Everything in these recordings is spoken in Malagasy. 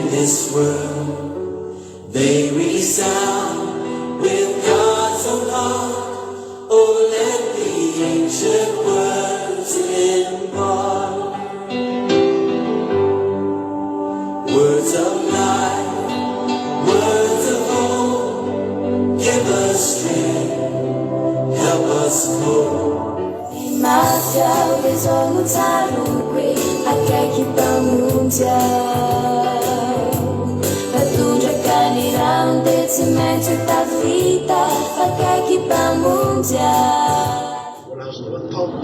In this world, they resound with God's own heart. Oh, let the ancient words impart. Words of life, words of hope, give us strength, help us cope. Mafy aho izao no tsaroako e, akaiky Mpamonjy aho. Raha tondraka ny rano dia tsy maintsy ho tafita, fa akaiky Mpamonjy aho. Mbola azonao atao ny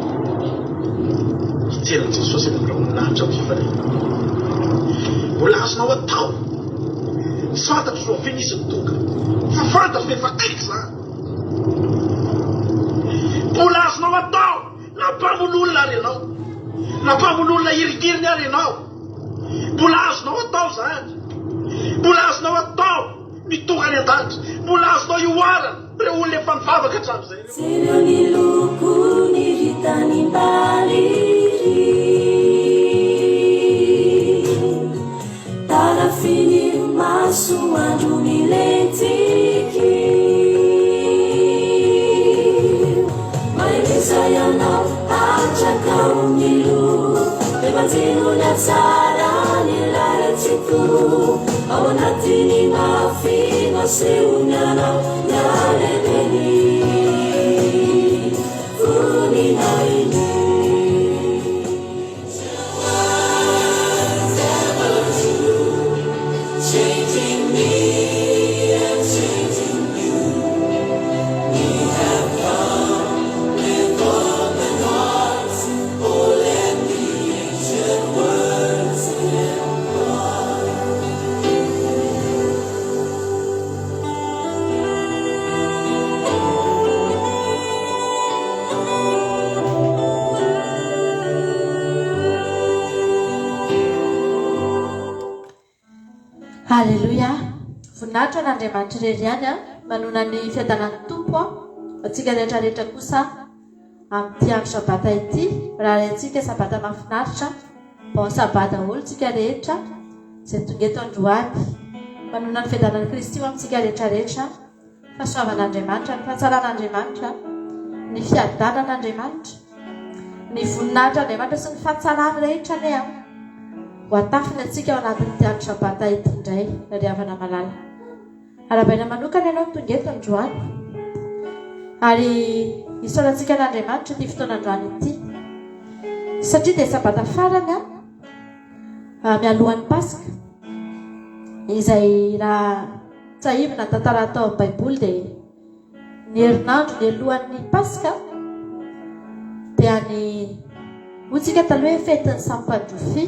hijery an'i Jesosy any amin'ny rahon'ny lanitra amin'ny fifaliana. Mbola azonao atao. Tsy fantatro izao ve nisy ny tonga. Fa fantatro fa efa akaiky izany. Mbola azonao atao na mpamono olona ary ianao. Na mpamono olona hirigiriny ary ianao. Mbola azonao atao izany. Mbola azonao atao ny tonga any an-danitra. Mbola azonao ihoarana ireo olona efa nivavaka hatramin'izay ireo. Jereo ny lokony ry tanimbary ry Tarafin'ny masoandro milentiky Mahereza ianao hatrakao ny loha Dia banjino ny hatsaran'ilay Tsitoha Ao anatin'ny mafy no asehony anao ny halehibeny voninahiny. Changing me and changing you. We have come with open hearts. Oh, let the ancient words impart. Aleloia! Voninahitra ho an'Andriamanitra irery ihany a! Manoana ny fiadanan'ny Tompo aho, antsika rehetra rehetra kosa amin'ity andro sabata ity, mirary antsika sabata mahafinaritra, bon sabbat daholo tsika rehetra izay tonga eto androany. Manoana ny fiadanan'i Kristy ho amintsika rehetra rehetra. Fahasoavan'Andriamanitra, ny fahatsaran'Andriamanitra, ny fiadanan'Andriamanitra, ny voninahitr'Andriamanitra sy ny fahatsarany rehetra anie an, ho atafiny antsika ao anatin'ity andro Sabata ity indray, ry havana malala. Arahabaina manokana ianao tonga eto androany. Ary isaorantsika an'Andriamanitra ity fotoana androany ity. Satria dia Sabata farany an, mialohan'ny Paska, izay raha Tsiahivina ny tantara tao amin'ny Baiboly dia ny herinandro nialohan'ny Paska dia ny hoy tsika taloha hoe fetin'ny sampan-drofia.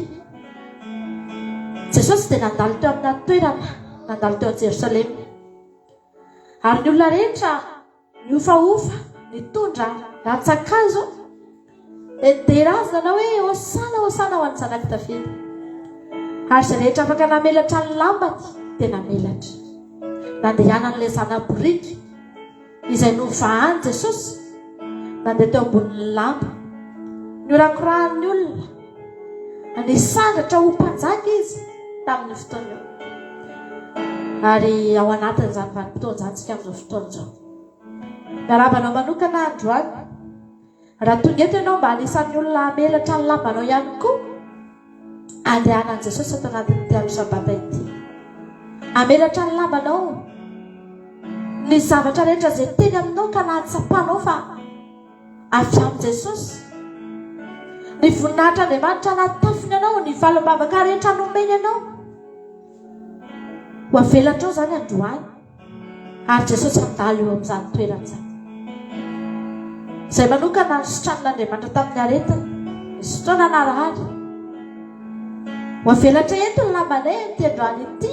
Jesosy dia nandalo teo amina toerana, nandalo teo Jerosalema. Ary ny olona rehetra Nihofahofa, nitondra rantsan-kazo, dia nidera azy nanao hoe, Hosana, hosana ho an'ny zanak'i Davida. Ary izay rehetra afaka namelatra ny lambany dia namelatra. Nandehanan'ilay zana-boriky izay novahan'i Jesosy, nandeha teo ambonin'ny lamba. Nihorakorahan'ny olona. Nisandratra ho mpanjaka izy tamin'io fotoana io. Ary ao anatin'izany vanim-potoana izany isika amin'izao fotoana izao. Miarahaba anao manokana aho androany. Raha tonga eto ianao mba anisan'ny olona hamelatra ny lambanao ihany koa, andehanan'i Jesosy ato anatin'ity andro sabata ity. Hamelatra ny lambanao, ny zavatra rehetra izay teny aminao ka nahatsapanao fa Avy amin'i Jesosy. Ny voninahitr'Andriamanitra natafiny anao, ny valim-bavaka rehetra nomeny anao. Ho avelatrao izany androany. Ary Jesosy handalo eo amin'izany toerana izany. Izay manokana nositranin'Andriamanitra tamin'ny aretina, nisy fotoana narary. Ho avelatra eto ny lambanay amin'ity androany ity.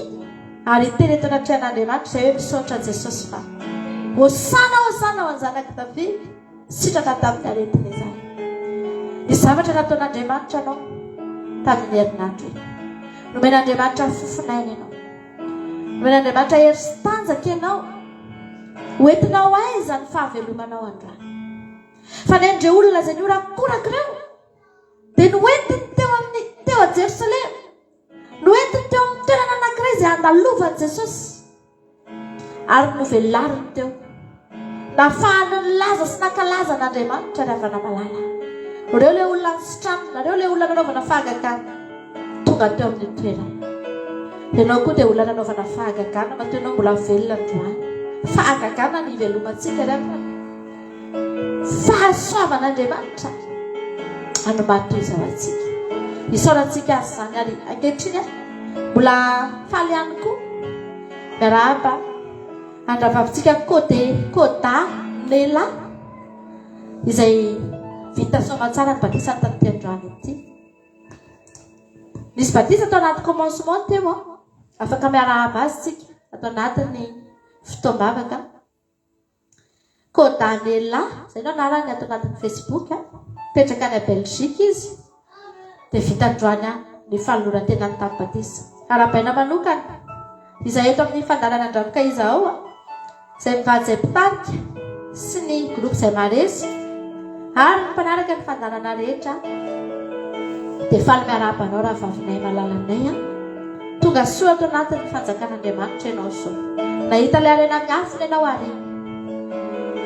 Ary hiteny eto anatrehan'Andriamanitra izay hoe misaotra Jesosy fa Hosana Hosana ho an-janak'i Davida sitrana tamin'ny aretina izany. Ny zavatra nataon'Andriamanitra anao tamin'ny herinandro iny. Nomen'Andriamanitra fofon'aina ianao. Nomen'Andriamanitra hery sy tanjaka ianao. Ho entinao aiza ny fahavelomanao androany? Fa ny an'ireo olona izay nihorakoraka ireo dia noentiny teo amin'ny teo a Jerosalema. Noentiny teo amin'ny toerana nankahalany. izay andalovan'i Jesosy ary novelariny teo. Nafahany nilaza sy nankalaza an'Andriamanitra ry havana malala. Ireo ilay olona nisitranina, ireo ilay olona nanaovana fahagagana tonga teo amin'io toerana. Ianao koa dia olona nanaovana fahagagana matoa ianao mbola velona androany. Fahagagana ny ivelomantsika ry havana. Fahasoavan'Andriamanitra no maha toy izao antsika. Isaorantsika azy izany ary ankehitriny mbola faly ihany koa miarahaba andravavintsika Kode Koda Nela izay vita soamantsara ny batisany tamin'ity androany ity. Nisy batisa tao anaty commencement teo, afaka miarahaba azy tsika ato anatin'ny fotoam-bavaka. Kodanela, izay no anarany ato anatin'ny Facebook, mipetraka any Belgique izy, dia vita androany ny fanoloran-tenany tamin'ny batisa. Arahabaina manokana izay eto amin'ny fandaharana Andranoka Iza ao, izay mivady izay mpitarika sy ny groupe izay maharesy ary ny mpanaraka ny fandaharana rehetra. Dia faly miarahaba anao rahavavinay malalanay an. Tonga soa ato anatin'ny fanjakan'Andriamanitra ianao izao. Nahita ilay harena miafina ianao ary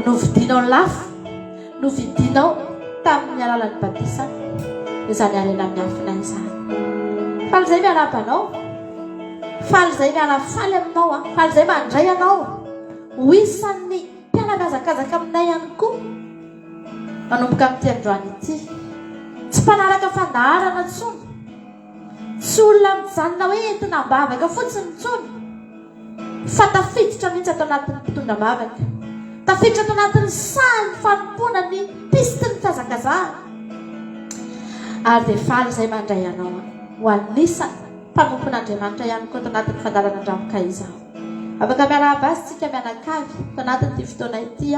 novidianao lafo, novidianao tamin'ny alalan'ny batisa izany harena miafina izany. Faly izay miarahaba anao. Faly izay miara-faly aminao an. Faly izay mandray anao ho isan'ny mpiara-mihazakazaka aminay ihany koa. Manomboka amin'ity androany ity. Tsy mpanaraka fandaharana intsony. Tsy olona mijanona hoe entina am-bavaka fotsiny intsony. Fa tafiditra mihitsy ato anatin'ny mpitondra am-bavaka. Tafiditra ato anatin'ny sahan'ny fanompoana ny pistin'ny fihazakazahana. Ary dia faly izay mandray anao ho anisan'ny mpanompon'Andriamanitra ihany koa ato anatin'ny fandaharana Andramoka Izaho. Afaka miarahaba azy tsika mianakavy ato anatin'ity fotoana ity.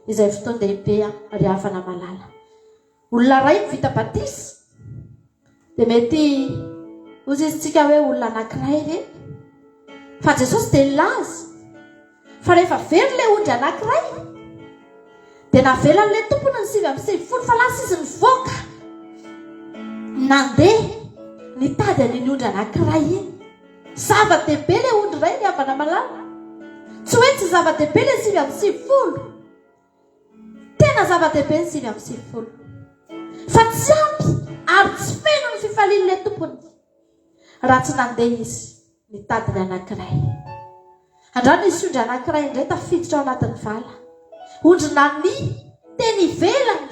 Izay fotoan-dehibe ry havana malala. Olona iray no vita batisa dia mety hozy izy tsika hoe olona anankiray ve? Fa Jesosy dia nilaza fa rehefa very ilay ondry anankiray dia navelan'ilay tompony ny 99 fa lasa izy nivoaka nandeha nitady an'iny ondry anankiray iny. Zava-dehibe ilay ondry iray ry havana malala. Tsy hoe tsy zava-dehibe ilay 99. Tena zava-dehibe ny 99. Fa tsy ampy ary tsy feno ny fifalian'ilay tompony raha tsy nandeha izy nitady ny anankiray. Andrao nisy ondry anankiray indray tafiditra ao anatin'ny vala. Ondry nania teny ivelany.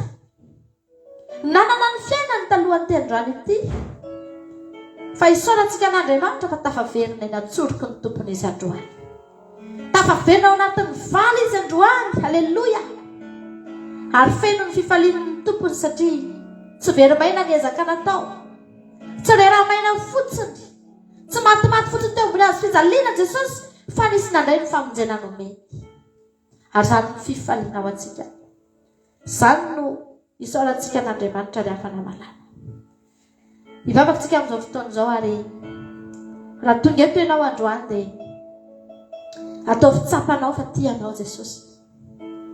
Nanana ny fiainany talohan'ity androany ity. Fa isaorantsika an'Andriamanitra fa tafaverina eny an-tsoroky ny Tompony izy androany. Tafaverina ao anatin'ny vala izy androany. Aleloia! Ary feno ny fifalian'ny Tompony satria tsy very maina ny ezaka natao. Tsy rera-maina fotsiny. Tsy matimaty fotsiny teo ambony hazo fijaliana Jesosy fa nisy nandray ny famonjena nomeny. Ary izany no fifaliana ho antsika. Izany no isaorantsika an'Andriamanitra ry havana malala. Hivavaka tsika amin'izao fotoana izao ary raha tonga eto ianao androany dia ataovy tsapanao fa tia anao Jesosy.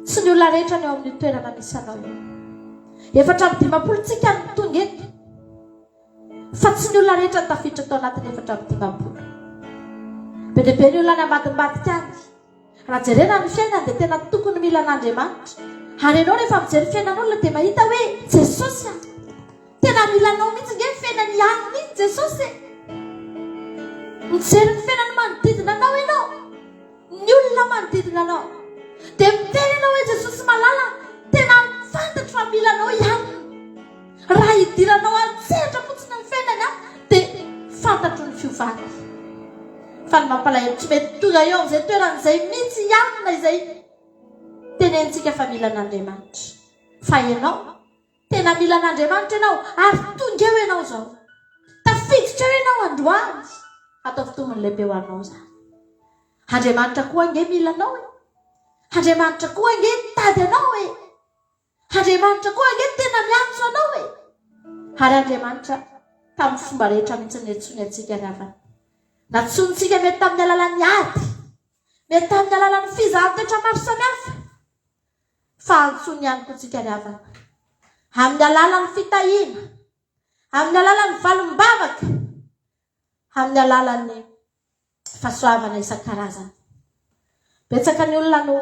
Tsy ny olona rehetra ny eo amin'io toerana misy anao io. 54 tsika no tonga eto. Fa tsy ny olona rehetra no tafiditra tao anatin'ny 54. Be dia be ny olona any ambadimbadika any. Raha jerena ny fiainany dia tena tokony mila an'Andriamanitra. Ary ianao rehefa mijery fiainan'olona dia mahita hoe Jesosy a! Tena mila anao mihitsy nge ny fiainany ihany mihitsy Jesosy e! Mijery ny fiainany manodidina anao ianao, ny olona manodidina anao. Dia miteny ianao hoe Jesosy malala, tena fantatro fa mila anao ihany. Raha hidiranao an-tsehatra fotsiny ny fiainany an, dia fantatro ny fiovany. Fa ny mampalahelo tsy mety tonga eo amin'izay toerana izay mihitsy ihany izay tenenintsika fa mila an'Andriamanitra. Fa ianao, tena mila an'Andriamanitra ianao ary tonga eo ianao izao. Tafiditra eo ianao androany. Ataovy tombony lehibe ho anao izany. Andriamanitra koa ange mila anao e. Andriamanitra koa ange mitady anao e. Andriamanitra koa ange tena miantso anao e! Ary Andriamanitra tamin'ny fomba rehetra mihitsy niantsoany antsika ry havana. Nantsointsika mety tamin'ny alalan'ny ady, mety tamin'ny alalan'ny fizahan-toetra maro samihafa, fa antsoiny ihany koa tsika ry havana. Amin'ny alalan'ny fitahiana, amin'ny alalan'ny valim-bavaka, amin'ny alalan'ny. fahasoavana isan-karazany. Betsaka ny olona no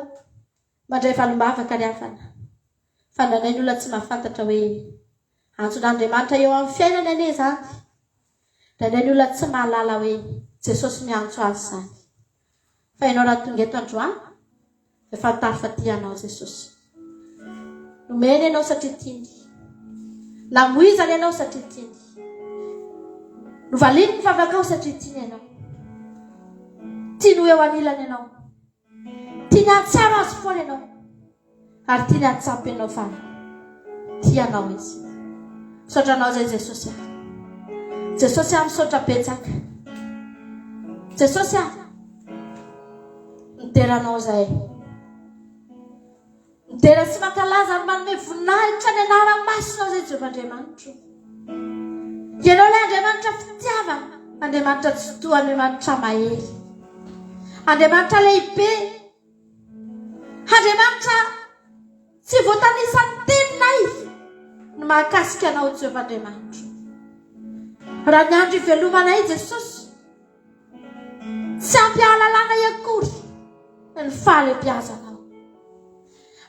mandray valim-bavaka ry havana, fa indraindray ny olona tsy mahafantatra hoe antson'Andriamanitra eo amin'ny fiainany anie izany. Indraindray ny olona tsy mahalala hoe Jesosy miantso azy izany. Fa ianao raha tonga eto androany, dia fantaro fa tia anao Jesosy. Nomeny ianao satria tiany. Namoizany ianao satria tiany. Novaliany ny vavakao satria tiany ianao. Tiany ho eo anilany ianao. Tiany hahatsiaro azy foana ianao. Ary tiany hahatsapa ianao fa tia anao izy. Misaotra anao izay Jesosy ah. Jesosy ah misaotra betsaka. Jesosy ah midera anao izay. Midera sy mankalaza ary manome voninahitra ny anarany masinao izay Jehovah Andriamanitro. Ianao ilay Andriamanitra fitiavana, Andriamanitra tsitoha, Andriamanitra mahery. Andriamanitra lehibe. Andriamanitra tsy voatanisan'ny teninay ny mahakasika anao Jehovah Andriamanitro. Raha ny andro ivelomanay Jesosy, tsy ampy ahalalanay akory ny fahalebiazanao.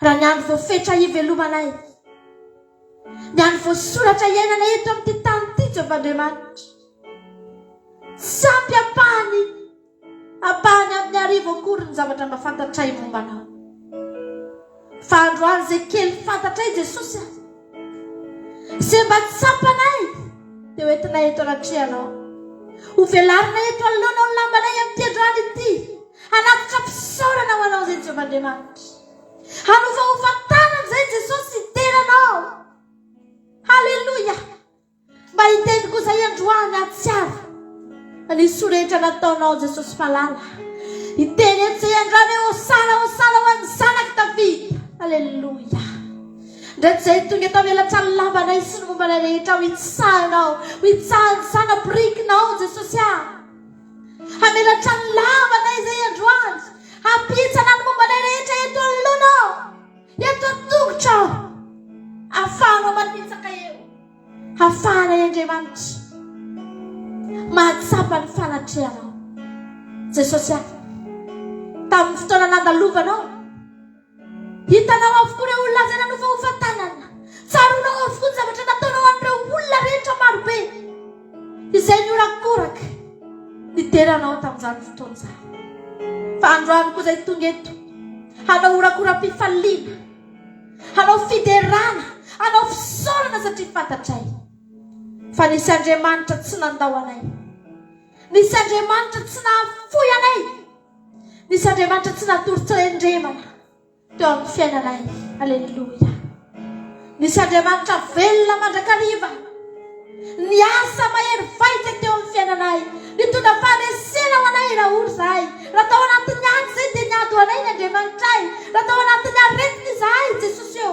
Raha ny andro voafetra ivelomanay, ny andro voasoratra iainana eto amin'ity tany ity Jehovah Andriamanitra, tsy ampy ampahany Ampahany amin'ny arivo akory ny zavatra mba fantatray momba anao. Fa androany izay kely fantatray Jesosy a, izay mba tsapanay dia ho entinay eto anatrehanao. Ho velarinay eto anoloanao ny lambanay amin'ity androany ity. Hanatitra fisaorana ho anao izay Jehovah Andriamanitra. Hanovaova tanana izay Jesosy hidera anao. Haleloia! Mba hiteny kosa androany hahatsiaro ny soa rehetra nataonao Jesosy malala. Hiteny eto izay androany hoe Hosana, Hosana ho an'ny zanak'i Davida. Aleloia. Ndreto izay tonga eto amelatra ny lambanay sy ny momba anay rehetra ho hitsahanao, ho hitsahan'ny zana-borikinao Jesosy ah. Hamelatra ny lambanay izay androany, hampihitsana ny momba anay rehetra eto anoloanao, eto an-tongotrao, ahafahanao manitsaka eo. Hafahanay Andriamanitra mahatsapa ny fanatrehanao. Jesosy ah, tamin'ny fotoana nandalovanao, hitanao avokoa ireo olona izay nanofahofa tanana. Tsaroanao avokoa ny zavatra nataonao an'ireo olona rehetra marobe izay niorakoraka nidera anao tamin'izany fotoana izany. Fa androany koa izay tonga eto hanao horakoram-pifaliana. Hanao fiderana, hanao fisaorana satria fantatray fa nisy Andriamanitra tsy nandao anay. Nisy Andriamanitra tsy nahafoy anay. Nisy Andriamanitra tsy natory tsirendremana teo amin'ny fiainanay. Aleloia. Nisy Andriamanitra velona mandrakariva. Niasa mahery vaika teo amin'ny fiainanay. Nitondra faharesena ho anay raha ory izahay. Raha tao anatin'ny ady izay dia niady ho anay ny Andriamanitray. Raha tao anatin'ny aretina izahay, Jesosy ô,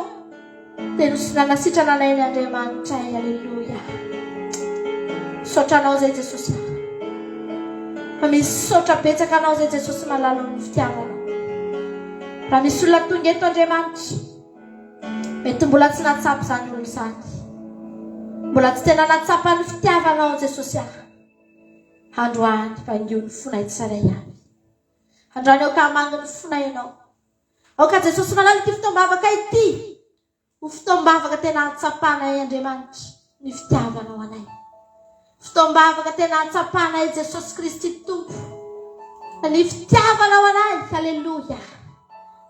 dia nanasitrana anay ny Andriamanitray. Aleloia. Misaotra anao izay Jesosy. Fa misaotra betsaka anao izay Jesosy malala ny fitiavanao. Raha misy olona tonga eto Andriamanitra, Mety mbola tsy nahatsapa izany olona izany. Mbola tsy tena nahatsapa ny fitiavanao Jesosy ah. Androany vangio ny fonay tsirairay avy. Androany aoka hamangy ny fonay ianao. Aoka Jesosy malala ity fotoam-bavaka ity ho fotoam-bavaka tena hahatsapanay Andriamanitra ny fitiavanao anay. Fotoam-bavaka tena hahatsapanay Jesosy Kristy Tompo ny fitiavanao anay. Aleloia.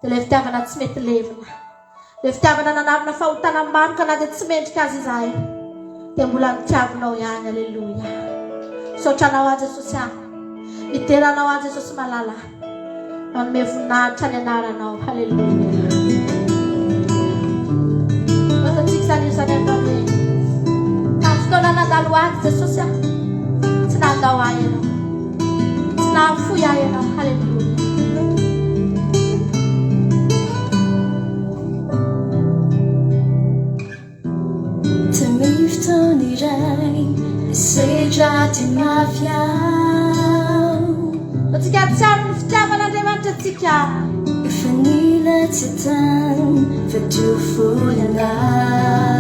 Dia ilay fitiavana tsy mety levona. Ilay fitiavana nanarona fahotana maro ka na dia tsy mendrika azy izahay dia mbola nitiavinao ihany. Aleloia. Misaotra anao aho Jesosy ah. Midera anao aho Jesosy malala. Manome voninahitra ny anaranao. Haleloia. Fantatsika izany io izany androany hoe tamin'ny fotoana nandalo ady Jesosy ah. Tsy nandao ahy ianao. Tsy nahafoy ahy ianao. Haleloia. Tamin'ny fotoana iray nisedra ady mafy aho. Antsika hahatsiaro ny fitiavan'Andriamanitra antsika. Efa nila tsy tany fa teo foana aho.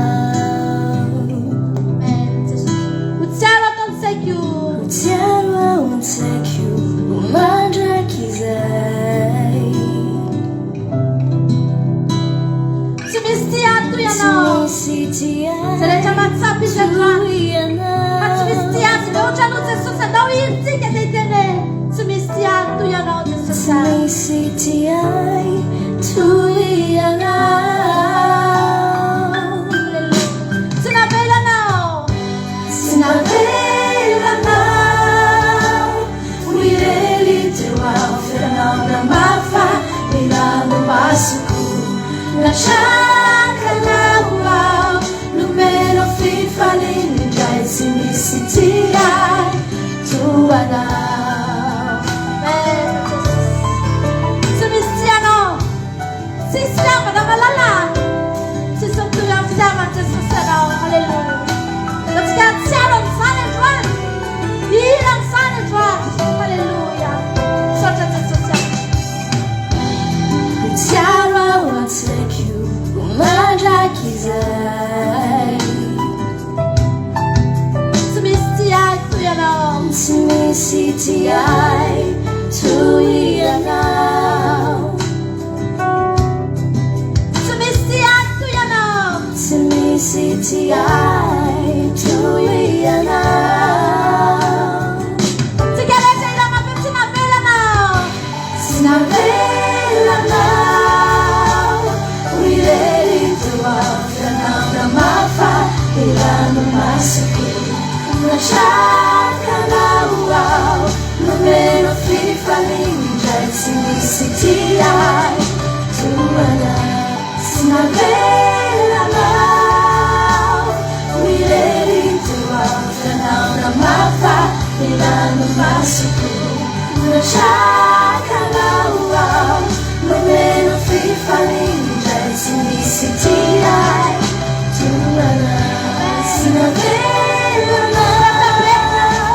Amen. Jesosy. Ho tsiaro ato an-tsaiko. Ho tsiaro ao an-tsaiko. Tsy misy tia ahy toy ianao. Tsy navelanao. Tsy navelanao ho irery teo amin'ny fiainanao namafa ny ranomasoko. Natrakanao aho, nomenao fifaliana indray tsy misy tia ahy toa anao. Amen Jesosy. Tsy misy tia anao. Tsisy fitiavana malala. Tsisy mitovy amin'ny fitiavan'i Jesosy anao. Alléluia. Antsika hahatsiaro an'izany androany. Hihira an'izany androany. Alléluia. Misaotra Jesosy. Tsiaro ao an-tsaiko ho mandrakizay. Tsy misy tia ahy toy ianao. Tsy misy tia ahy toy ianao. Tsy misy tia ahy toy ianao. Tsy misy tia ahy toy ianao. Tsika rehetra hira mafy tsy navelanao. Tsy navelanao ho irery teo amin'ny fiainanao namafa ny ranomasoko. Natrakanao aho, nomenao fifaliana indray tsy misy tia ahy toa anao. Tsy navelanao ho irery teo amin'ny fiainanao namafa ny ranomasoko. Natrakanao aho, nomenao fifaliana indray tsy misy tia ahy toa anao. Tsy navelanao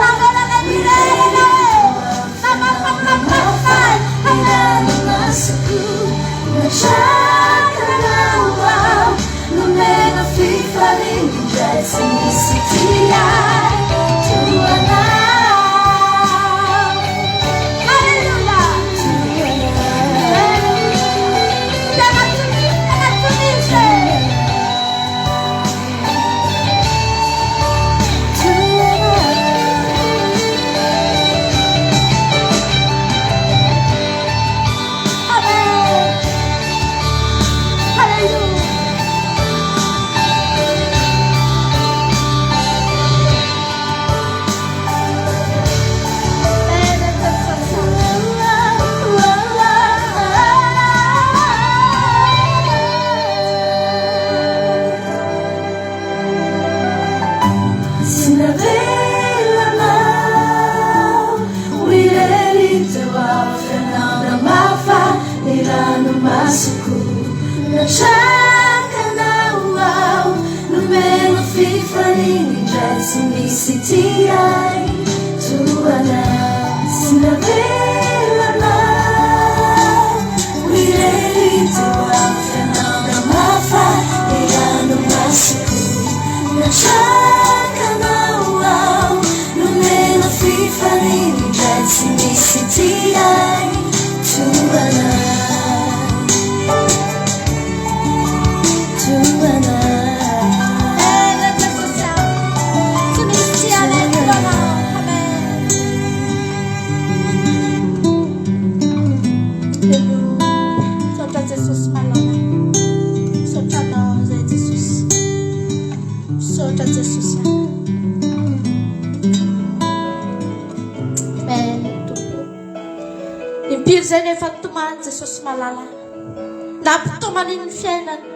Navelanay irery ianao e. Namafa ny ranomasonay. ny ranomasoko. Natrakanao aho, nomenao fifaliana indray tsy misy tia ahy toa anao. Alléluia. Toa anao. Tena tsy misy, tena tsy misy e. Toa anao. Amen. Alléluia. Amen, Jesosy. Tsy navelanao ho irery teo amin'ny fiainanao namafa ny ranomasoko. Natrakanao aho, nomenao fifaliana indray tsy misy tia ahy toa anao. Tsy navelanao ho irery teo amin'ny fiainanao namafa ny ranomasoko. Natrakanao aho, nomenao fifaliana indray tsy misy tia ahy toa anao. Toa anao. Amen, Jesosy. Tsy misy tia anay toa anao. Amen. Alléluia. Misaotra Jesosy malala. Misaotra anao izay Jesosy. Misaotra Jesosy. Amen, Tompo. Impiry izay no efa nitomany Jesosy malala. Nampitomaniny ny fiainany.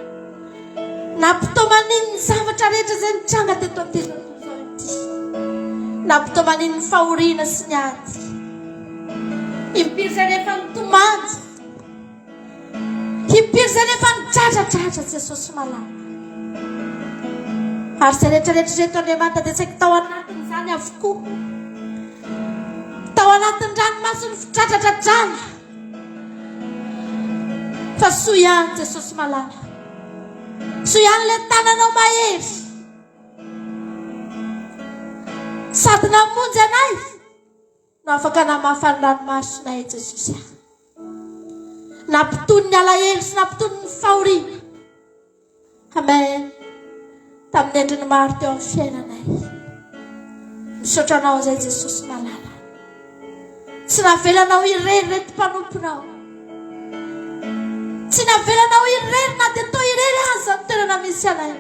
Nampitomaniny ny zavatra rehetra izay nitranga teto amin'ity tontolo izao ity. Nampitomaniny ny fahoriana sy ny ady. Impiry izay no efa nitomany. Impiry izay no efa nidradradratra Jesosy malala. Ary izay rehetra rehetra ireto Andriamanitra dia saika tao anatin'izany avokoa. Tao anatin'ny ranomason'ny fidradradradrana. Fa soa ihany Jesosy malala. Soa ihany ilay tananao mahery. Sady namonjy anay no afaka namafa ny ranomasonay Jesosy. Nampitony ny alahelo sy nampitony ny fahoriana. Amen. Tamin'ny endriny maro teo amin'ny fiainanay. Misaotra anao izay Jesosy malala. Tsy navelanao irery ireto mpanomponao. Tsy navelanao irery na dia toa irery aza ny toerana misy anay.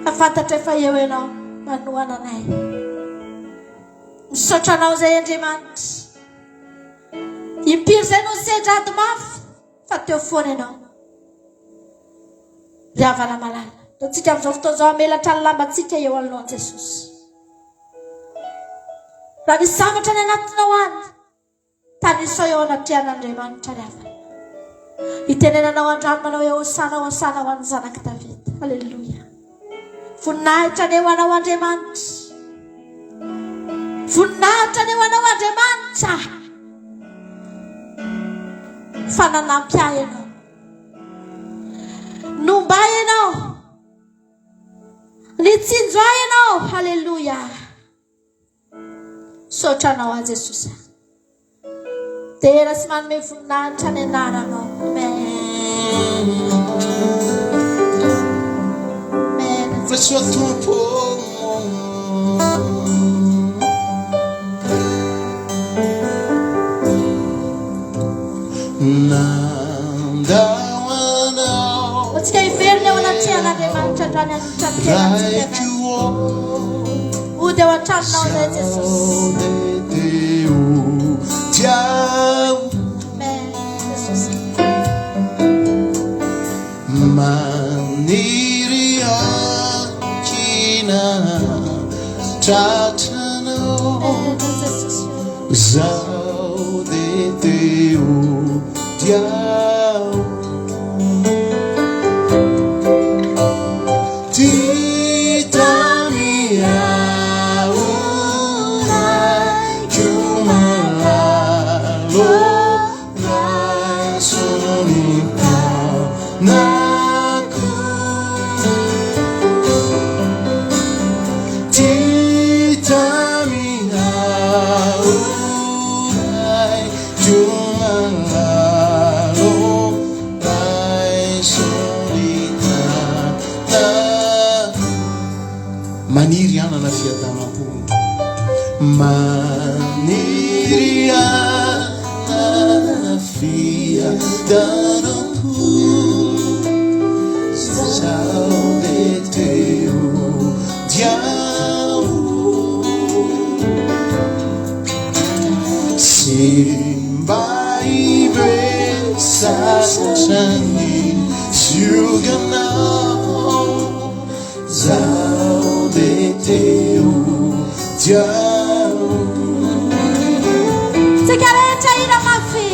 Fa fantatray fa eo ianao manohana anay. Misaotra anao izay Andriamanitra. Impiry izay no nisedra ady mafy fa teo foana ianao. Ry havana malala, ataontsika amin'izao fotoana izao hamelatra ny lambantsika eo anoloan'i Jesosy. Raha misy zavatra any anatinao any, tanisao eo anatrehan'Andriamanitra ry havana. Itenenanao androany manao hoe Hosana, Hosana ho an'ny zanak'i Davida. Haleloia. Voninahitra anie ho anao Andriamanitra. Voninahitra anie ho anao Andriamanitra. Fa nanampy ahy ianao. Nomba ahy ianao. Nitsinjo ahy ianao. Haleloia. Misaotra anao aho Jesosy. Dera sy manome voninahitra ny anaranao. Amen. Amen. Jesoa Tompo. Nandao anao. Antsika hiverina eo anatrehan'Andriamanitra androany hanolotra ny tenantsika. Hody ao an-tranonao indray Jesosy. Amen. Jesosy. Maniry ankina tratranao. Amen. Jesosy. Zaho de teo diao. Maniry hanana fiadanam-po. Maniry hanana fiadanam-po. Zaho dia teo diao. Tsy mba hivesatra ny zioganao. Zaho dia teo diao. Tsika rehetra hira mafy.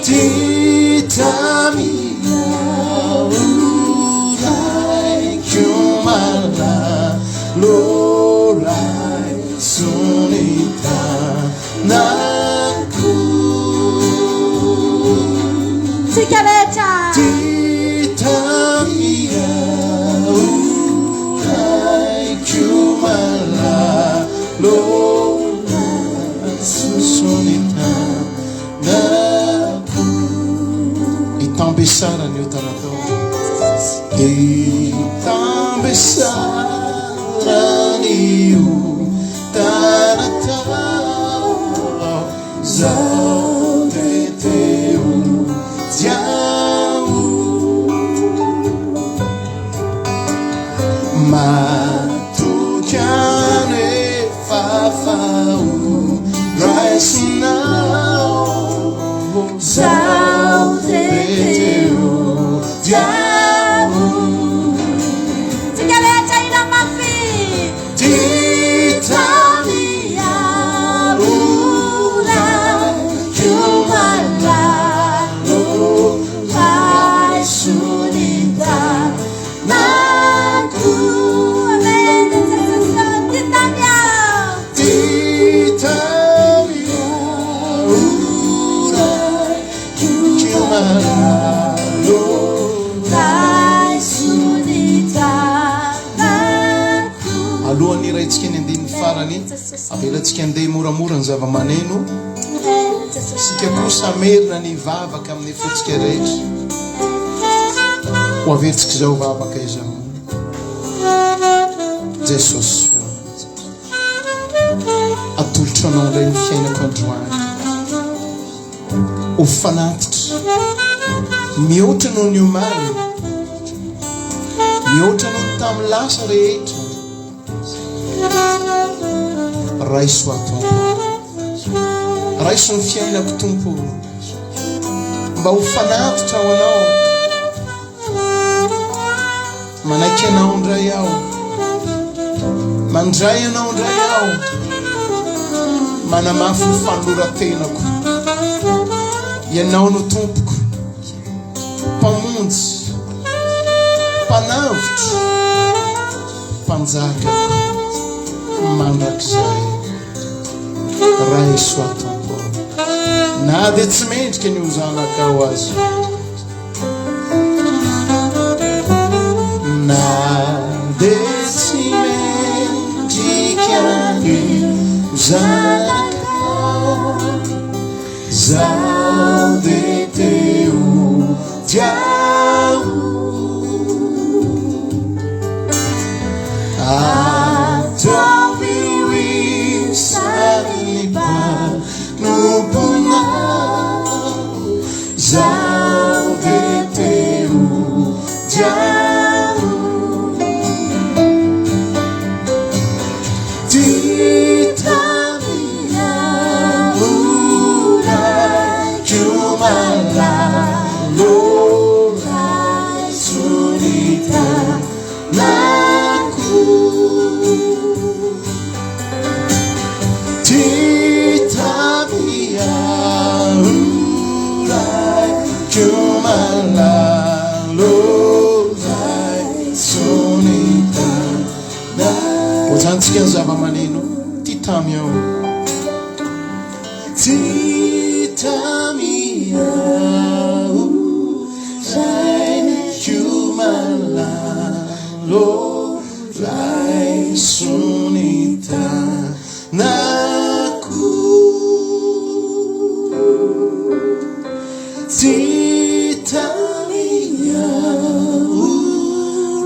Titamina raiko malalo raiso ny tanako. Tsika rehetra. Titamina raiko malalo raiso ny tanako. Itambesara ny ota natao. Itambesara ny ota natao. Zaho dia teo diao. Matoky anefa fa ho raisinao. Zaho dia teo diao. Tsika rehetra hira mafy. Titamia raiko malalo raiso ny tanako. Amen. Jesosy. Titamia. Titamia raiko malalo Raiso ny tanako. Alohan'ny hiraintsika ny andininy farany, avelantsika handeha moramora ny zava-maneno. Amen. Jesosy. Isika kosa hamerina ny vavaka amin'ny fontsika rehetra. Ho averintsika izao vavaka izao. Jesosy ô, atolotro. Atolotro anao indray ny fiainako androany ho fanatitra mihoatra noho ny omaly, mihoatra noho ny tamin'ny lasa rehetra. Raiso aho Tompo, raiso ny fiainako Tompo mba ho fanatitra ho anao. Manaiky anao indray aho. Mandray anao indray aho. Manamafy ny fanoloran-tenako. Ianao no tompoko. Mpamonjy. Mpanavotra. Mpanjakako. Mandrakizay. Raiso aho Tompo. Na dia tsy mendrika ny ho zanakao aza. Na dia tsy mendrika ny ho zanakao, zaho dia te ho tiao. Ataovy ho isan'ny mpanomponao. Zaho dia te ho tiao. Ty tany amorako malalo raiso ny tanako. Ohatrantsika ny zava-maneno ty tamy ao. Ty tamy ao raiko malalo raiso ny tanako. Tsy tamy aho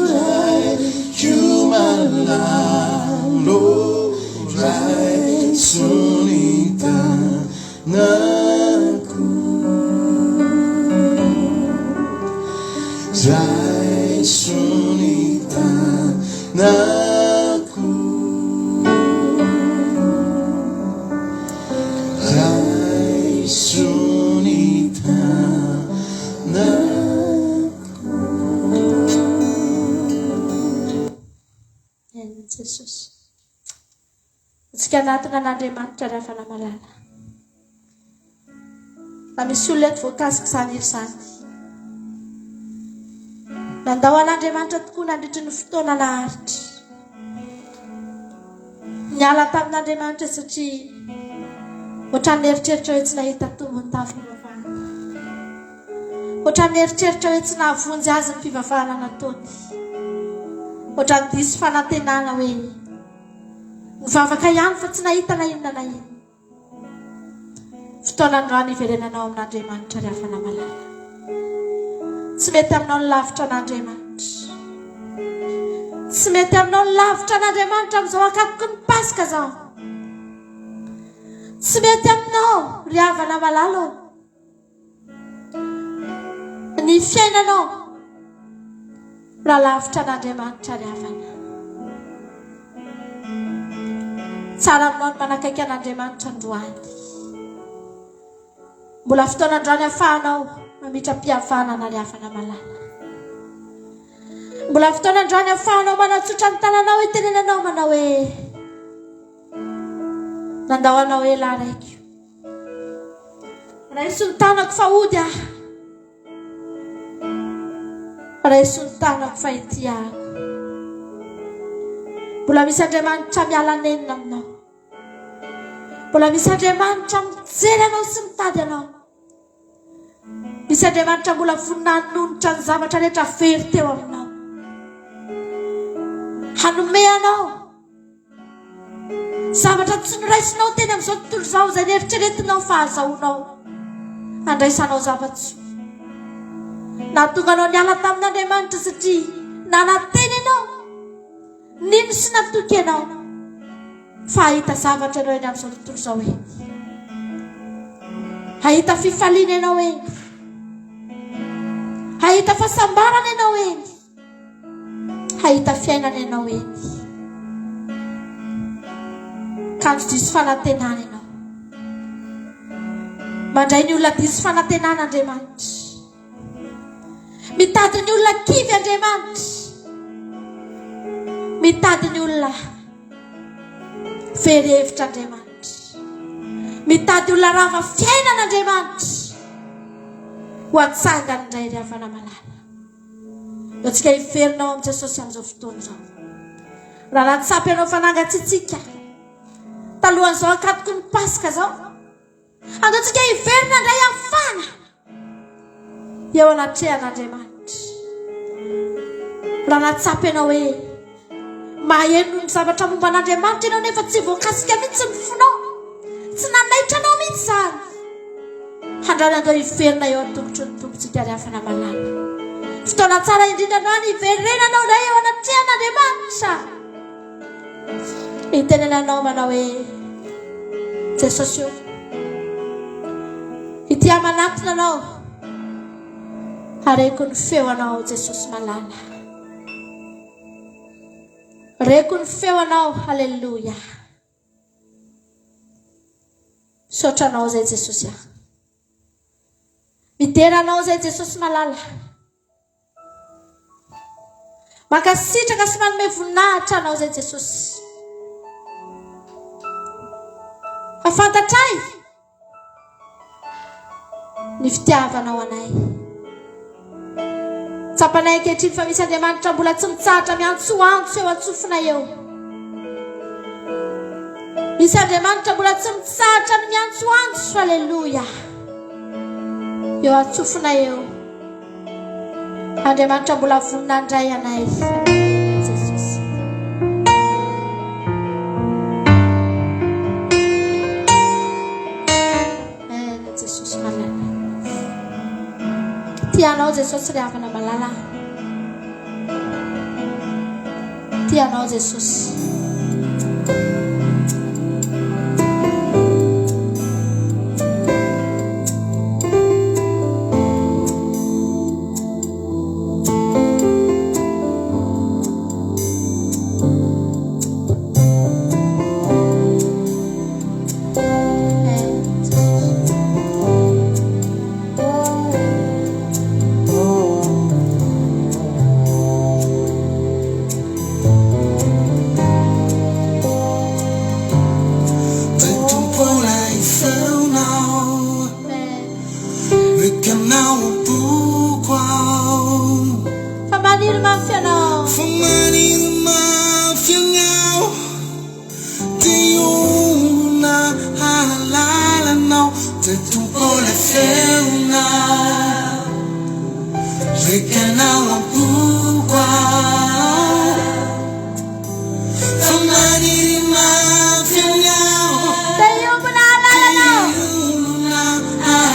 raiko malalo raiso ny tanako. Raiso ny tanako. Raiso ny tanako. Amen Jesosy. Antsika hanatona an'Andriamanitra ry havana malala. Raha misy olona eto voakasik'izany hira izany. Nandao an'Andriamanitra tokoa nandritry ny fotoana naharitra. Niala tamin'Andriamanitra satria ohatran'ny nieritreritra hoe tsy nahita tombony tamin'ny fivavahana. Ohatran'ny nieritreritra hoe tsy nahavonjy azy ny fivavahana nataony. Ohatran'ny diso fanantenana hoe nivavaka ihany fa tsy nahita na inona na inona. Fotoana androany hiverenanao amin'Andriamanitra ry havana malala. Tsy mety aminao ny lavitra an'Andriamanitra. Tsy mety aminao ny lavitra an'Andriamanitra amin'izao akatoky ny Paska izao. Tsy mety aminao ry havana malala ô. Ny fiainanao raha lavitra an'Andriamanitra ry havana. Tsara aminao ny manakaiky an'Andriamanitra androany. Mbola fotoana androany ahafahanao mamitra-pihavanana ry havana malala. Mbola fotoana androany ahafahanao manatsotra ny tananao hitenenanao manao hoe nandao anao ela raiko. Raiso ny tanako fa hody aho. Raiso ny tanako fa ety aho. Mbola misy Andriamanitra miala nenina aminao. Mbola misy Andriamanitra mijery anao sy mitady anao. Misy Andriamanitra mbola vonona hanonitra ny zavatra rehetra very teo aminao. Hanome anao Zavatra tsy noraisinao teny amin'izao tontolo izao izay neritreretinao fa hazahoanao handraisanao zava-tsoa. Nahatonga anao niala tamin'Andriamanitra satria nanantena ianao, nino sy natoky ianao. Fa hahita zavatra ianao eny amin'izao tontolo izao eny. Hahita fifaliana ianao eny. Hahita fahasambarana ianao eny. Hahita fiainana ianao eny. Kanjo diso fanantenana ianao. Mandray ny olona diso fanantenana Andriamanitra. Mitady ny olona kivy Andriamanitra. Mitady ny olona very hevitra Andriamanitra. Mitady olona rava fiainana Andriamanitra. Ho atsangany indray ry havana malala. Antsika hiverina ao amin'i Jesosy amin'izao fotoana izao. Raha nahatsapa ianao fa nangatsiatsiaka talohan'izao ankatoky ny Paska izao, andao tsika hiverina indray hafana eo anatrehan'Andriamanitra. Raha nahatsapa ianao hoe maheno ny zavatra momba an'Andriamanitra ianao nefa tsy voakasika mihitsy ny fonao, tsy nanaitra anao mihitsy izany. Handrana andao hiverina eo an-tongotry ny Tompontsika ry havana malala. Fotoana tsara indrindra androany hiverenanao indray eo anatrehan'Andriamanitra. Hitenenanao manao hoe Jesosy o, ity aho manatona anao, hareko ny feo anao Jesosy malala. Reko ny feo anao, haleloia. Misaotra anao zay Jesosy ah. Midera anao zay Jesosy malala. Mankasitraka sy manome voninahitra anao zay Jesosy. Fa fantatray ny fitiavanao anay. Tsapanay ankehitriny fa misy Andriamanitra mbola tsy mitsahatra miantsoantso eo an-tsofinay eo. Misy Andriamanitra mbola tsy mitsahatra ny miantsoantso, aleloia, eo an-tsofinay eo. Andriamanitra mbola vonona handray anay. Jesosy. Amen, Jesosy malala. Tia anao Jesosy ry havana malala. Tia anao Jesosy. Fa maniry mafy anao. Fa maniry mafy anao. Te hiombona hahalala anao. Te Tompo ilay feonao. Rekanao am-poko ao. Fa maniry mafy anao. Te hiombona hahalala anao. Te hiombona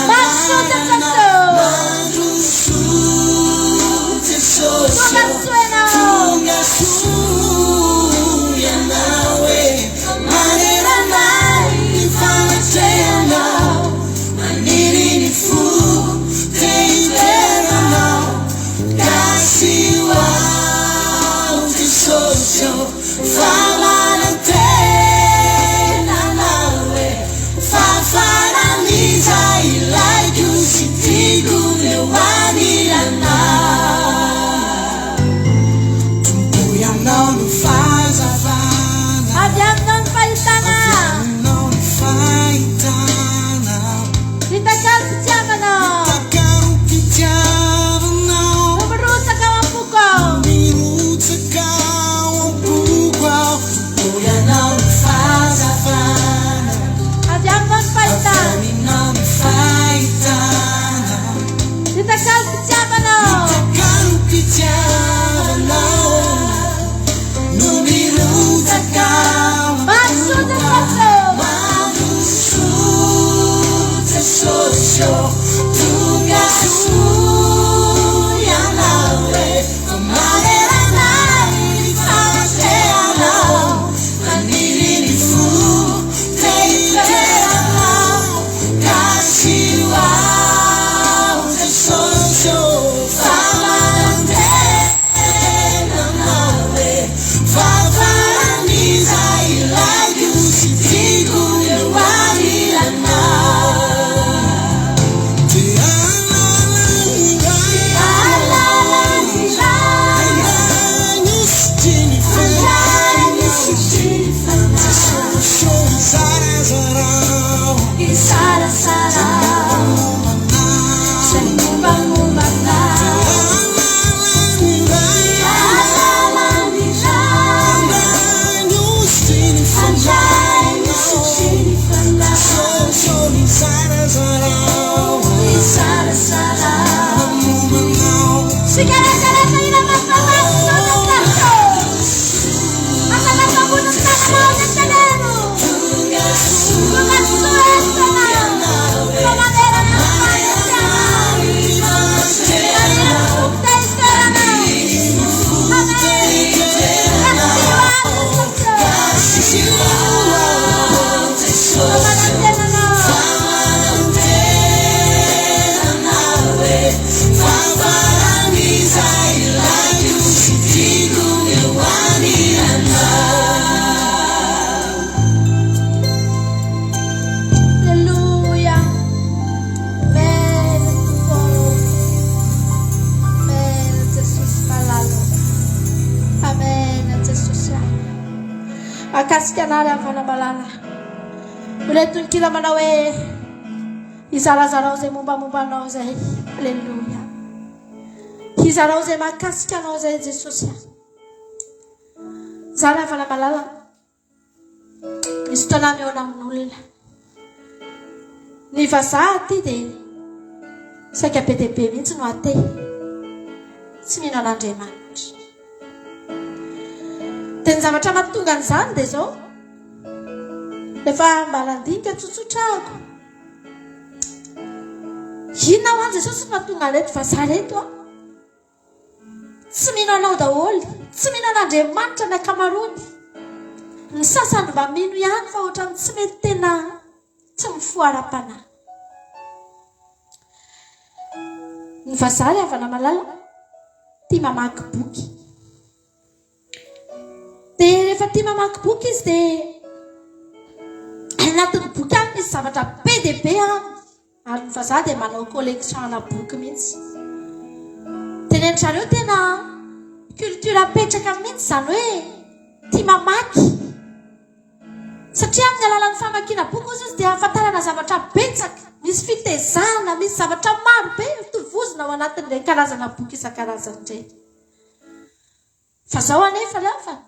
Mandrosoa hahalala Jesosy anao. ô. Mandrosoa Jesosy Tonga ô. soa ianao. Tonga soa ianao e. Manerana ny fanatrehanao. Maniry ny foko te hidera anao. Kasio aho Jesosy ô. Fa manantena anao e. Fa faran'izay ilaiko sy tiako ny eo anilanao. Tompo ianao no fahazavana. Avy aminao ny fahitana. Avy aminao ny fahitana. Mitakalo fitiavana. Mitakalo fitiavanao. No mirotsaka ao am-poko ao. Mirotsaka ao am-poko ao. Tompo ianao no fahazavana. Avy aminao ny fahitana. Avy aminao ny fahitana. Mitakalo fitiavanao. Mitakalo fitiavanao. No mirotsaka ao Mandrosoa am-poko ao. Jesosy ô. Mandrosoa Jesosy ô. Tonga soa ianao e. Fa manerana ny fanatrehanao. Maniry ny fo. Mahakasika anah ry havana malala. Ilay tononkira manao hoe Izarazarao izay mombamomba anao izay. Aleloia. Hizarao izay mahakasika anao izay Jesosy. Za ry havana malala. Misy fotoana mihaona amin'olona. Ny vazaha aty dia saika be dia be mihitsy no athée. Tsy mino an'Andriamanitra. Dia ny zavatra mahatonga an'izany dia izao. Efa mba nandinika tsotsotra ahako. Inona ho an'i Jesosy no mahatonga an'ireto vazaha ireto an? Tsy mino anao daholo. Tsy mino an'Andriamanitra ny ankamaroany. Ny sasany mba mino ihany fa ohatran'ny tsy mety tena tsy mifoha ara-panahy. Ny vazaha ry havana malala tia mamaky boky. Dia rehefa tia mamaky boky izy dia any anatin'ny boky any misy zavatra be dia be any. Ary ny vazaha dia manao collection ana boky mihitsy. Tenenin-dry zareo tena culture apetraka mihitsy izany hoe tia mamaky. Satria amin'ny alalan'ny famakiana boky hozy izy dia ahafantarana zavatra betsaka. Misy fitezana, misy zavatra maro be tovozina ao anatin'ireny karazana boky isan-karazany ireny. Fa zao anefa ry havana,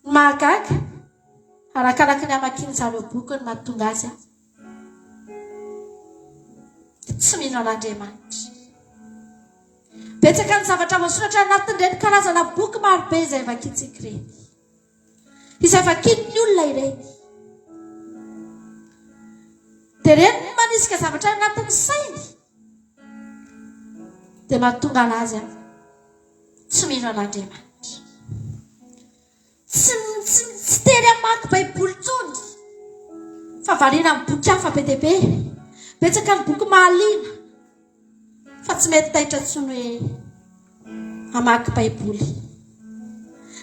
ny mahagaga, arakaraky ny hamakian'ny zareo boky no mahatonga azy an, tsy mino an'Andriamanitra. Betsaka ny zavatra voasoratra anatin'ireny karazana boky marobe izay vakintsika ireny. Izay vakin'ny olona ireny. Dia ireny no manisika zavatra anatin'ny sainy. Dia mahatonga anazy an, tsy mino an'Andriamanitra. Tsy, tsy, tsy tery hamaky Baiboly intsony, fa variana amin'ny boky hafa be dia be. Betsaka ny boky mahaliana, fa tsy mety taitra intsony hoe hamaky Baiboly.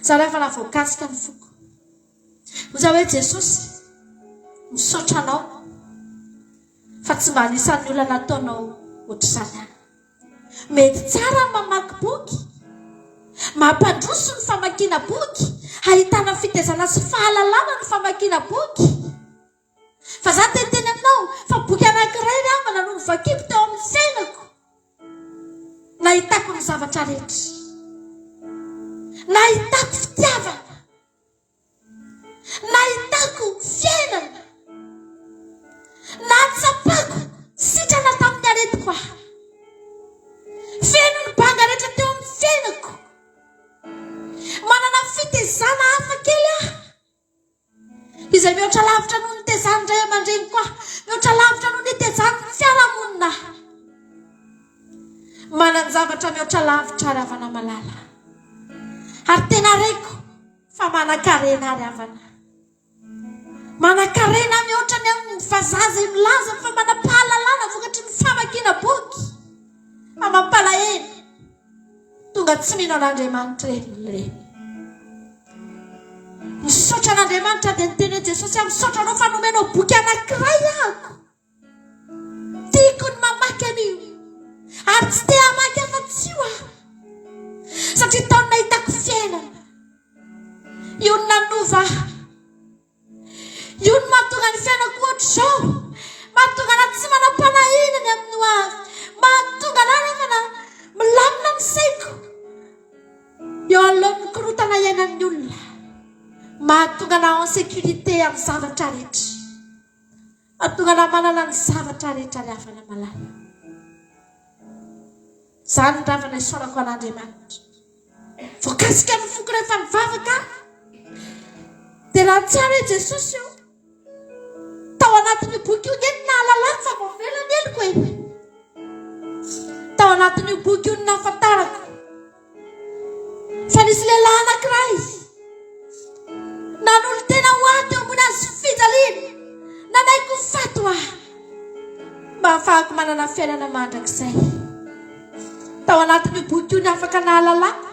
Zara efa nahavoakasika ny foko. Hoy za hoe Jesosy, misaotra anao fa tsy mba anisan'ny olona nataonao ohatr'izany aho. Mety tsara ny mamaky boky, mampandroso ny famakiana boky, ahitana fitaizana sy fahalalana ny famakiana boky. Fa za te hiteny aminao fa boky anankiray ry havana no novakiako teo amin'ny fiainako. Nahitako ny zavatra rehetra. Nahitako fitiavana. Nahitako fiainana. Nahatsapako sitrana tamin'ny aretiko aho. Feno ny banga rehetra teo amin'ny fiainako. Manana fitezana hafa kely aho. Izay mihoatra lavitra noho ny tezan'ny ray aman-dreniko aho. Mihoatra lavitra noho ny tezan'ny fiarahamonina aho. Manan-javatra mihoatra lavitra ry havana malala. Ary tena reko fa manan-karena ry havana. Manan-karena mihoatra ny amin'ny vazaha izay milaza fa manam-pahalalana vokatry ny famakiana boky. Fa mampalahelo. Tonga tsy mino an'Andriamanitra ireny olona ireny. Misaotra an'Andriamanitra dia niteny hoe Jesosy aho misaotra anao fa nomenao boky anankiray ahako. Tiako ny mamaky an'io. Ary tsy te hamaky afa-tsy io aho. Satria tao no nahitako fiainana. Io no nanova ahy. Io no mahatonga ny fiainako ohatr'izao. Mahatonga anà tsy manam-panahiana ny amin'ny ho avy. Mahatonga anà nefa na milamina ny saiko eo anoloan'ny korontana iainan'ny olona. Mahatonga anà en sécurité amin'ny zavatra rehetra. Mahatonga anà manana ny zavatra rehetra ry havana malala. Izany ny ravana isaorako an'Andriamanitra. Voakasika ny foko rehefa nivavaka aho. Dia nahatsiaro hoe Jesosy ô, tao anatin'io boky io nge no nahalalako fa voavela ny heloko e. Tao anatin'io boky io no nahafantarako fa nisy lehilahy anankiray nanolo-tena ho ahy teo ambony hazo fijaliana, nanaiky ho faty ho ahy mba hahafahako manana fiainana mandrakizay. Tao anatin'io boky io ny afaka nahalalako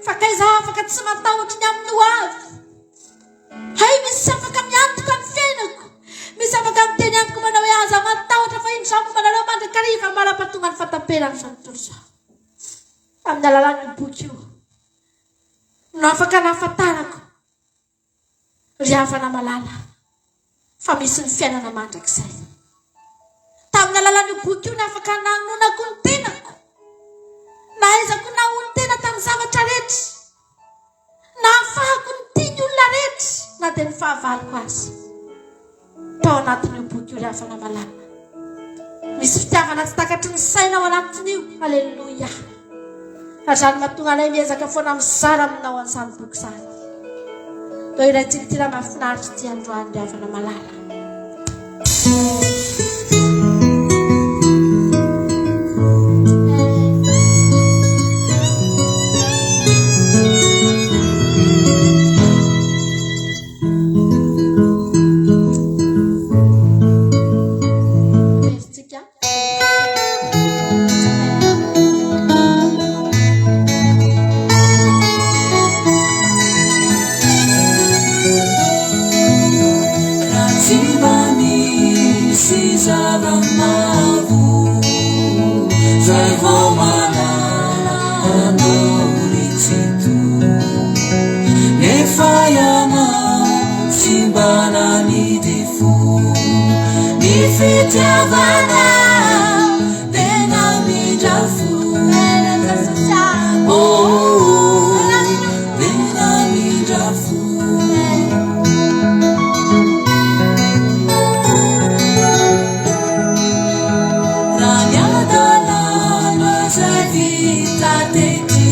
fa kay za afaka tsy matahotra ny amin'ny ho avy. Hay misy afaka miantoka ny fiainako. Misy afaka miteny amiko manao hoe aza matahotra fa indro za momba anareo mandrakariva mandra-pahatonga ny fahataperan'izao tontolo izao. Amin'ny alalan'io boky io. no afaka nahafantarako, ry havana malala, fa misy ny fiainana mandrakizay. Tamin'ny alalan'io boky io no afaka nanonako ny tenako, nahaizako nahonon-tena tamin'ny zavatra rehetra. Nahafahako nitia ny olona rehetra na dia ny fahavaloko aza. Tao anatin'io boky io ry havana malala. Misy fitiavana tsy takatry ny saina ao anatin'io. Aleloia. Ary izany mahatonga anay miezaka foana mizara aminao an'izany boky izany. Toa iray tsikitira mahafinaritra ity androany ry havana malala. Raha tsy mba misy zava-mahavoa Zay vao mahalala anao ry Tsitoha Nefa ianao tsy mba nanidy fo Ny fitiavana tena mindra fo Oh, tena mindra fo Raha ny hadalana izay vita tety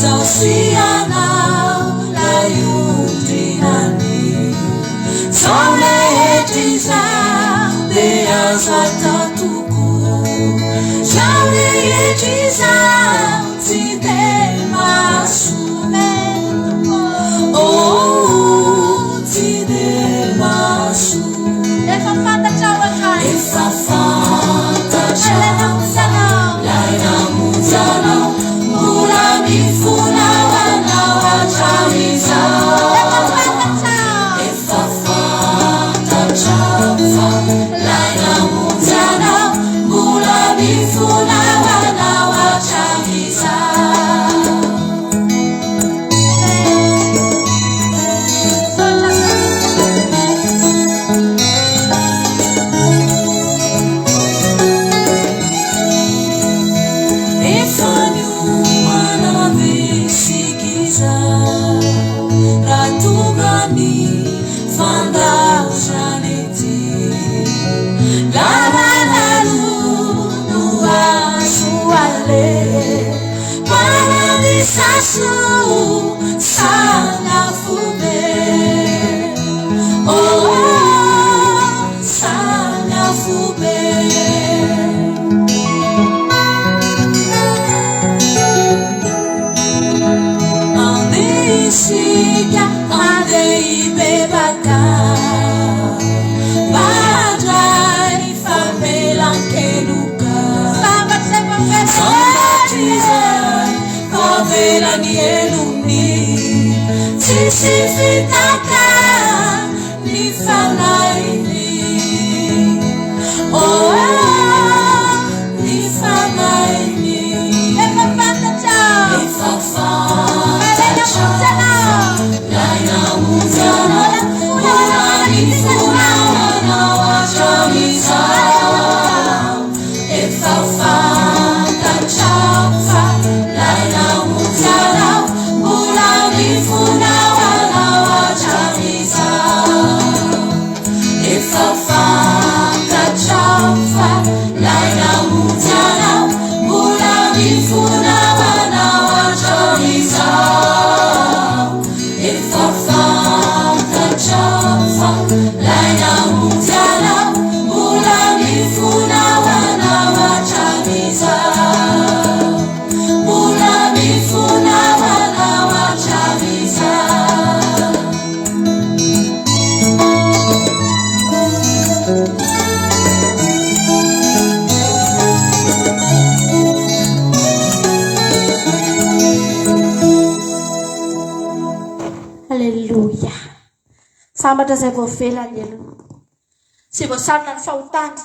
Zaho sy ianao lay ondry nania Zao rehetra izao dia azo atao tokoa Zao rehetra izao tsy dia mahasoa Oh, tsy dia mahasoa Efa fantatrao ahay. Efa fantatrao Lay namonjy anao Mbola mifona ho anao hatramin'izao Efa fantatrao. Efa fantatrao fa Lay namonjy anao Mbola mifona ho anao hatramin'izao. Efa niomana ve isika izao raha tonga ny fandaozana ety? Lalana aloha no azo aleha, paradisa soa sakafo be. Oh, sakafo be. Andeha isika, andeha hibebaka, mba handray ny famelan-keloka. Sambatra izay voavela ny helony, tsisy fitaka ny fanahiny. Oh, ny fanahiny. Efa fantatrao. Efa fantatrao. Lay namonjy anao, mbola mifona ho anao hatramin'izao. Efa fantatrao fa lay namonjy anao, mbola mifona ho anao hatramin'izao. Efa fantatrao fa lay namonjy anao, mbola mifona ho anao hatramin'izao. Efa fantatrao fa lay namonjy anao, mbola mifona ho anao hatramin'izao. Mbola mifona ho anao hatramin'izao. Aleloia. Sambatra izay voavela ny helony sy voasarona ny fahotany.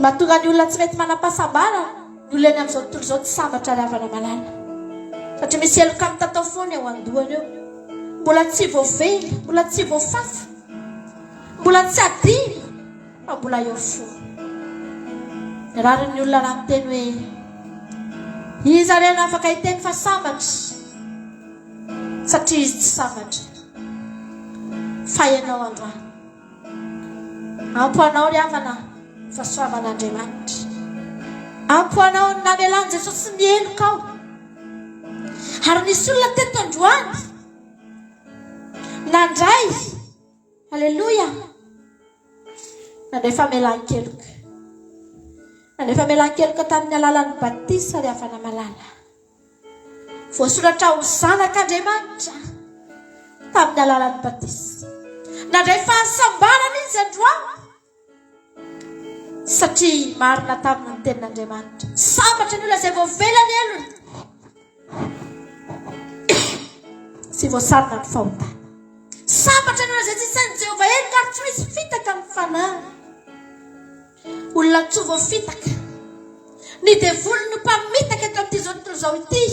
Mahatonga ny olona tsy mety manam-pahasambarana ny olona eny amin'izao tontolo izao tsy sambatra ry havana malala. Satria misy heloka mitatao foana eo an-dohany eo. Mbola tsy voavela, mbola tsy voafafa, mbola tsy adino fa mbola eo foana. Rariny ny olona raha miteny hoe, Iza re no afaka hiteny fa sambatra? Satria izy tsy sambatra. Fa ianao androany. Ampy ho anao ry havana ny fahasoavan'Andriamanitra. Ampy ho anao ny namelan'i Jesosy ny helokao. Ary nisy olona teto androany nandray, aleloia, nandray famelan-keloka. Nandray famelan-keloka tamin'ny alalan'ny batisa ry havana malala. Voasoratra ho zanak'Andriamanitra tamin'ny alalan'ny batisa. Nandray fahasambarana izy androany satria marina taminy ny tenin'Andriamanitra. Sambatra ny olona izay voavela ny helony sy voasarona ny fahotana. Sambatra ny olona izay tsy isain'i Jehovah heloka ary tsy misy fitaka amin'ny fanahy. Olona tsy voafitaka. Ny devoly no mpamitaka eto amin'ity izao tontolo izao ity.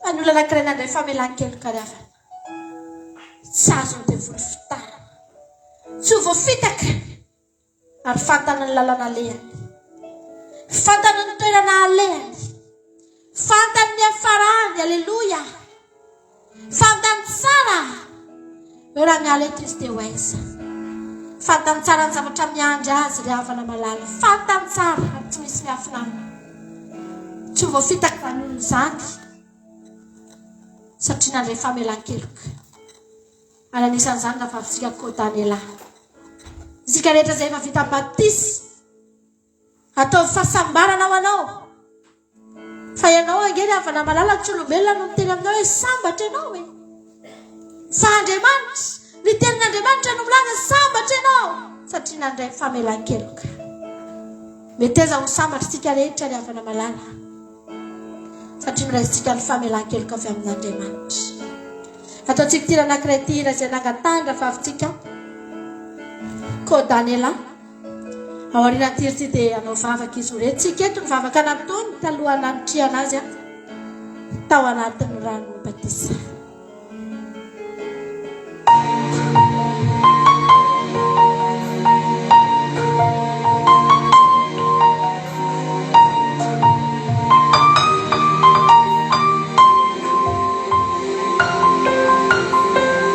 Fa ny olona anankiray nandray famelan-keloka ry havana. Tsy azon'ny devoly fitahana. Tsy ho voafitaka ary fantany ny lalana alehany. Fantany ny toerana alehany. Fantany ny hafarany. Aleloia. Fantany tsara hoe raha miala eto izy dia ho aiza. Fantany tsara ny zavatra miandry azy ry havana malala. Fantany tsara ary tsy misy miafina aminy. Tsy ho voafitaka izany olona izany satria nandray famelan-keloka. Ary anisan'izany rahavavintsika koa Daniela. Isika rehetra izay efa vita batisa, ataovy fahasambarana ho anao. Fa ianao ange ry havana malala tsy olombelona no miteny aminao hoe sambatra ianao e. Fa Andriamanitra, ny tenin'Andriamanitra no milaza sambatra ianao satria nandray famelan-keloka. Meteza ho sambatra isika rehetra ry havana malala satria noraisintsika ny famelan-keloka avy amin'Andriamanitra. Ataontsika ity hira anankiray ity hira izay nangatahany rafavintsika Kodanela. Ao aorianan'ity hira ity dia hanao vavaka izy. Ho rentsika eto ny vavaka nataony talohan'ny nanitrihana azy tao anatin'ny ranon'ny batisa.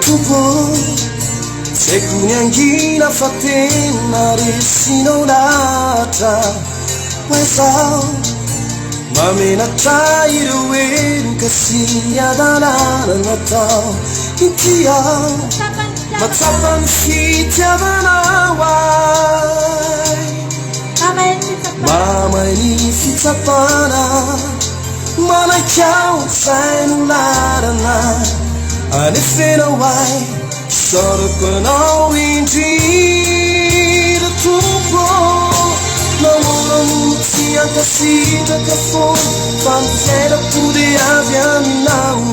Tompo ô, tsy haiko ny hangina fa tena resinao lahatra ho aiza aho Mahamenatra ireo heloka sy ny hadalana natao Inty aho mahatsapa ny fitiavanao ahy Mahamay ny fitsapana Manaiky aho izay no lalana anefenao ahy Isaorako anao indrindra Tompo ô Nahoana no tsy ankasitraka foana Fa ny fiainako dia avy aminao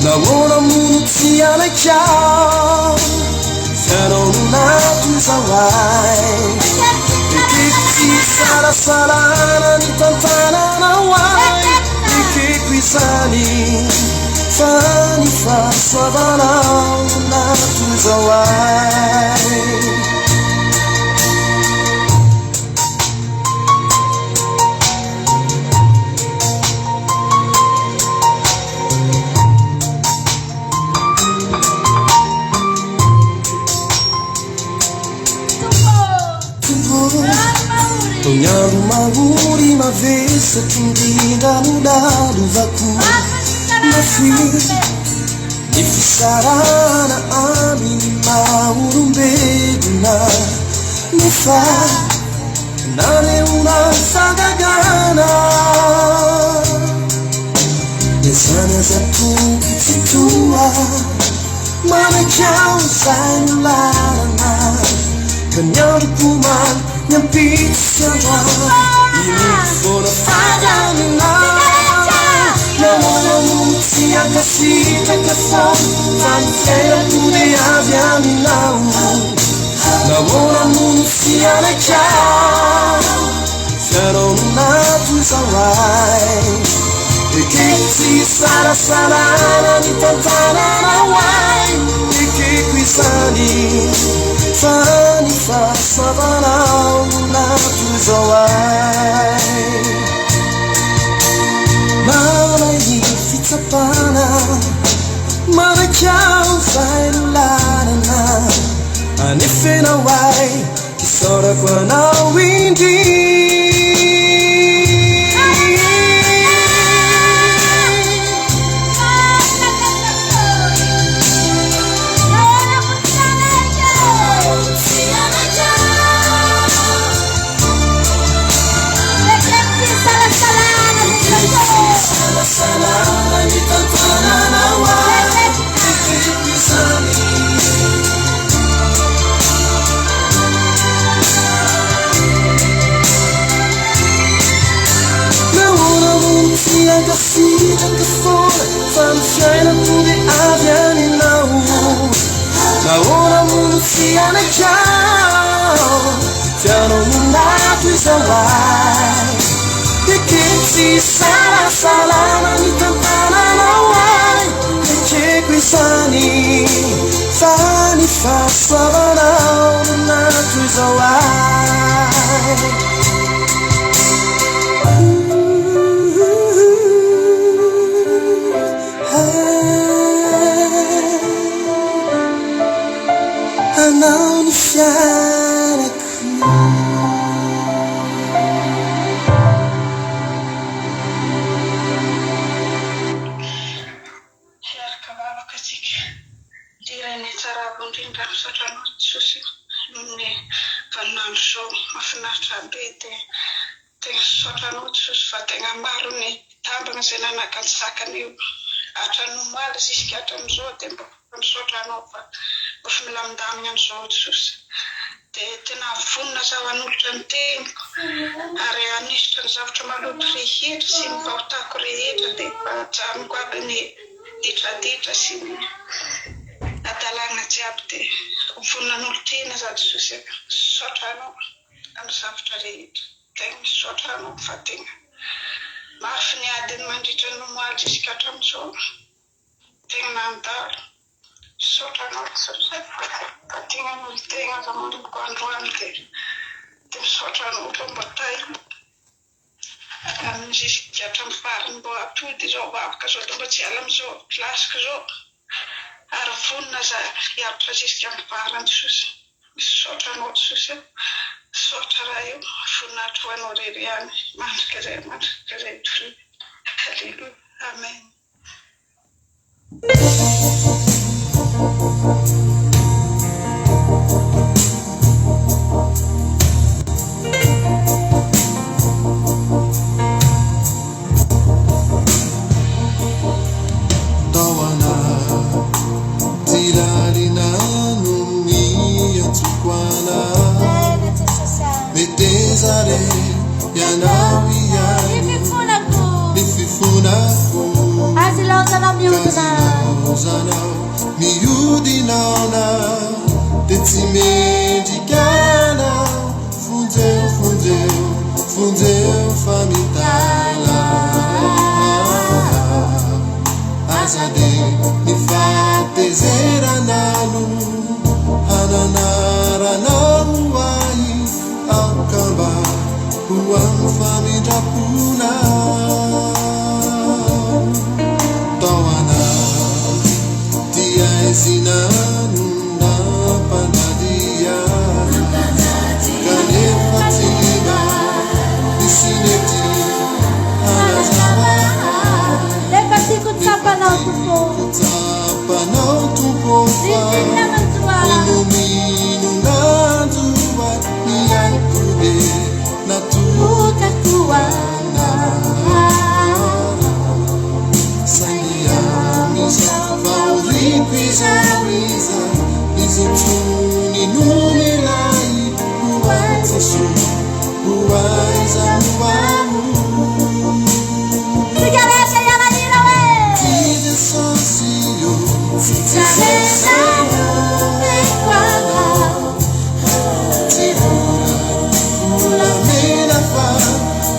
Nahoana moa no tsy hanaiky aho F'ianao no nahatozao ahy Ekeko tsy isalasalana ny tantananao ahy Ekeko izany fa ny fahasoavanao no nahatozao ahy. Toy ny andro mahory mavesatra indrindra no lalovako mafy ny fisarahana amin'ny maha olombelona nefa Nanehoana fahagagana Na izany aza Tompo tsy toa Manaiky aho izay no lalana Ka ny androko omaly, ny ampitso sy androany Inoako foana fa avy aminao Nahoana no tsy ankasitraka foana Fa ny fiainako dia avy aminao Nahoana moa no tsy hanaiky ahy F'ianao no nahatozao ahy Ekeko. tsy isalasalana ny tantananao ahy, ekeko izany fa ny fahasoavanao no nahatozao ahy. Maray ny fitsapana, manaiky aho izay no lalana anefenao ahy, isaorako anao indrindra. Nahoana moa no tsy ankasitraka foana fa ny fiainako dia avy aminao? Nahoana moa no tsy hanaiky aho? Tianao no nato izao ahy. Ekeko tsy isalasalana ny tantananao ahy, ekeko izany fa ny fahasoavanao no nato izao ahy. Anao ny fiainako. Hiaraka vavaka tsika. Ry Rainay tsara avo indrindra misaotra anao Jesosy noho ny vaninandro zao mahafinaritra be dia tegna misaotra anao Jesosy fa tegna maro ny tambiny izay nanakantsakana io hatrany omaly jusqu'à hatramin'izao dia mba misaotra anao fa efa milamindamigna amizao Jesosy dia tena vonona zaho hanolotra ny teniko ary hanisitra ny zavatra maloto rehetra sy ny fahotako rehetra dia efa ajanoko aby ny ditraditra sy ny hadalagna jiaby dia vonona hanolo-tena zaho Jesosy a misaotra anao amin'ny zavatra rehetra tegna misaotra anao fa tegna mafy ny adiny mandritra ny omaly jusqu'à hatramin'izao tegna nandalo misaotra anao Jesosy fa tegna hanolo-tegna zaho manomboka androany dia dia misaotra anao fa mba tahinao Amin'ny jusqu'à hatramin'ny farany mbô atody izao vavaka zao dia mba tsy hiala amin'izao kilasiko izao ary vonona za hiaritra jusqu'à amin'ny farany Jesosy misaotra anao Jesosy a misaotra Ray o voninahitra ho anao irery ihany mandrakizay mandrakizay doria Alléluia Amen. Tao anaty lalina no niantsoko anao. Meteza re ianao ihany ny fifonako. Azy ilaozanao mihodina. Ilaozanao mihodina anao dia tsy mendrika anao. Vonjeo, vonjeo, vonjeo fa mitalaho. Aza dia ny fahatezerana no hananaranao ahy, aoka mba ho amin'ny famindram-ponao. Tao anaty haizina no nampanadia ahy, kanefa tsy mba nisy nety hanazava ahy. Nefa tiako ho tsapanao Tompo. Ho tsapanao Tompo fa N'inon'inona manjo ahy. N'inon'inona manjo ahy, ny aiko dia natokako ho anao. Saingy amin'izao fahoriako izao, iza, iza intsony no milay ho an'i Jesoa, ho aiza ho aho. Tsika rehetra hiara-hira hoe. Tsy Jesosy ô, Tsy Jesosy omeko anao. Tsy vola, volamena fa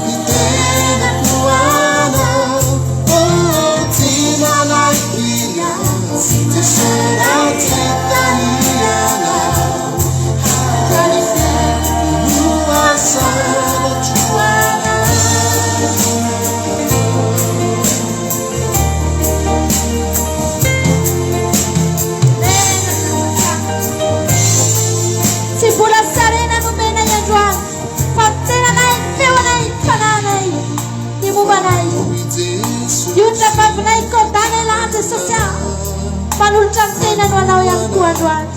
ny tenako ho anao. Oh, oh. Jesosy ah. Manolotra ny tenany ho anao ihany koa androany.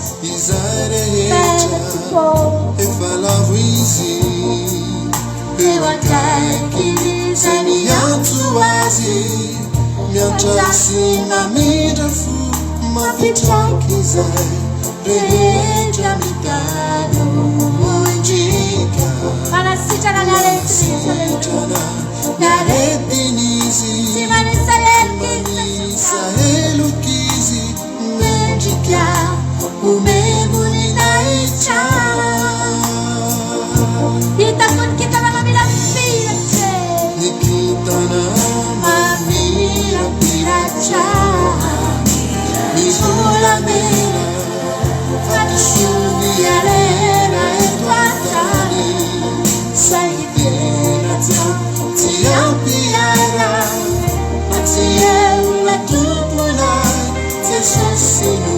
Amen, Tompo. Efa lavo izy Eo akaiky izay miantso azy miantra sy mamindra fo mampitraky izay rehetra mitady indrika Manasitrana ny aretina izy. sitrana ny aretin'izy Tsy manisa heloka izy Jesosy manisa ah. heloka izy mendrika omem-boninahitra. Hitako ny kintana mamirapiratra. Ny kintana mamirapiratra, ny volamena, vatosoa ny harena eto an-tany, saingy tena tsy ampy, tsy ampy aina, fa tsy eo ilay Tomponay, Jesosy no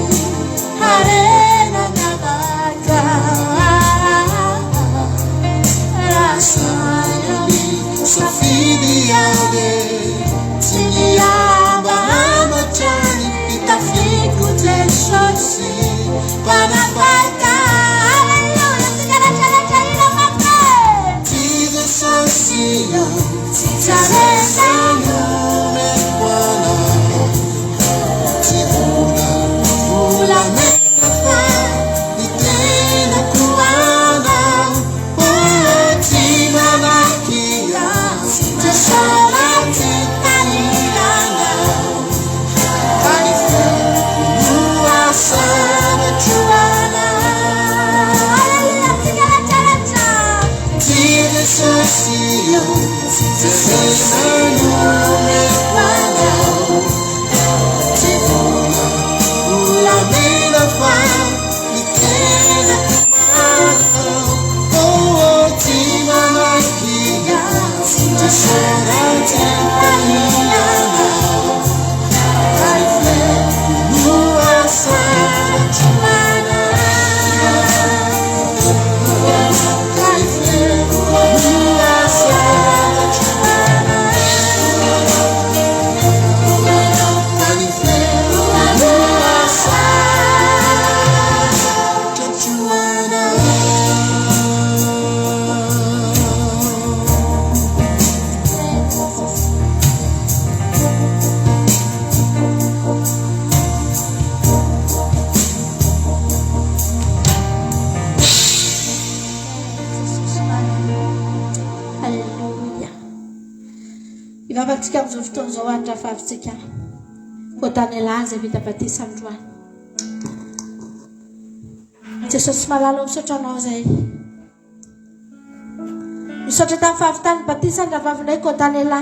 harena miavaka. Raha saina misafidy ihany, tsy miambahamba hatrany, hitafiko Jesosy mpanapaka. Alléluia, tsika rehetra hira mafy. Tsy Jesosy io, Tsy Jesosy harena. no omeko anao. Tsy vola, volamena fa ny tenako anao. Oh, tsy manaiky aho, Jesosy tsy tanilanao. Fa ny foko no asanatro anao. Alléluia, tsika rehetra. Tsy Jesosy io, Jesosy no omeko anao. Tsy vola, volamena fa ny tenako anao. Oh, oh, tsy manaiky aho, Jesosy tsy tanilanao. Fa ny foko no asanatro anao. Fa ny foko no asanatro anao. Fa ny foko no asanatro anao. Alléluia. Hivavatsika amin'izao fotoana izao any rafavintsika. Koa Daniela izay vita batisa androany. Jesosy malala misaotra anao izay. Misaotra tamin'ny fahavitan'ny batisa ny rahavavinay koa Daniela.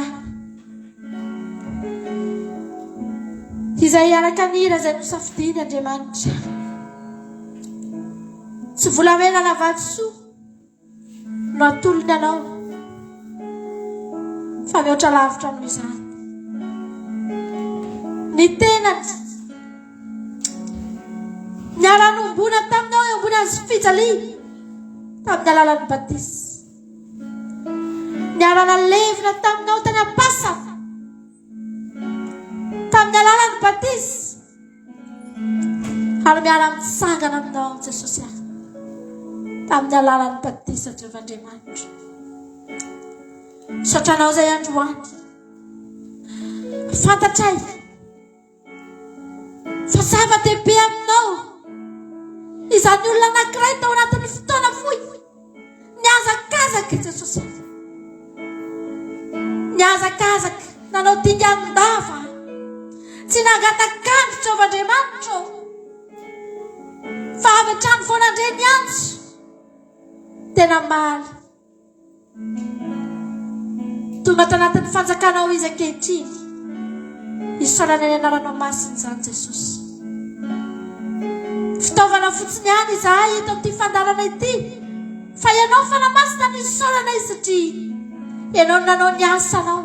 Izay araka ny hira izay nosafidiany Andriamanitra. Tsy volamena na vatosoa no atolony anao fa mihoatra lavitra noho izany. Ny tenany niara-nombona taminao eo ambony hazo fijaliana tamin'ny alalan'ny batisa. Niara-nalevina taminao tany am-pasana tamin'ny alalan'ny batisa. Ary miara-mitsangana aminao Jesosy aho tamin'ny alalan'ny batisa Jehovah Andriamanitra. Misaotra anao izay androany. Fantatray fa zava-dehibe aminao izany olona anankiray tao anatin'ny fotoana fohy nihazakazaka i Jesosy. Nihazakazaka nanao dingan-dava. Tsy nangatak'andro Jehovah Andriamanitra fa avy hatrany vao nandre ny antso dia namaly. Tonga ato anatin'ny fanjakanao izy ankehitriny. Isaorana ny anaranao masina izany Jesosy. Fitaovana fotsiny ihany izahay eto amin'ity fandaharana ity. Fa ianao Fanahy Masina no isaorana izy satria ianao no nanao ny asanao.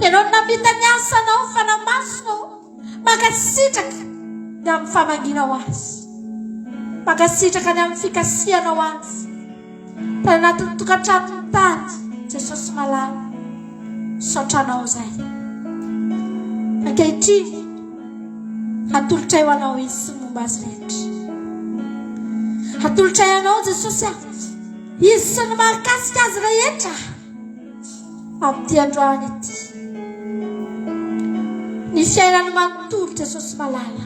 Ianao no namita ny asanao Fanahy Masina ô. Mankasitraka ny amin'ny famangianao azy. Mankasitraka ny amin'ny fikasihanao azy. Tany anatin'ny tokantranony tany, Jesosy malala. Misaotra anao izay. Ankehitriny. Atolotray ho Anao izy sy ny momba azy rehetra. Atolotray Anao Jesosy a, izy sy ny mahakasika azy rehetra amin'ity androany ity. Ny fiainany manontolo Jesosy malala.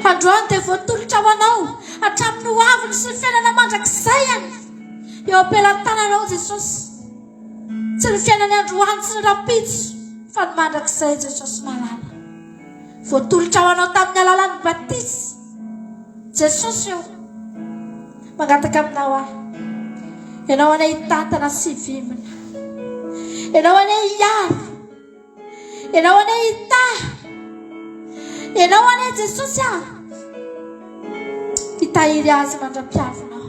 Androany dia voatolotra ho Anao hatramin'ny ho aviny sy ny fiainana mandrakizayany eo am-pelatananao Jesosy. Tsy ny fiainany androany sy ny rahampitso fa ny mandrakizay Jesosy malala. Voatolotra ho anao tamin'ny alalan'ny batisa. Jesosy ô, mangataka aminao aho. Ianao anie hitantana sy hivimbina. Ianao anie hiaro. Ianao anie hitahy. Ianao anie Jesosy ah. Hitahiry azy mandra-piavinao.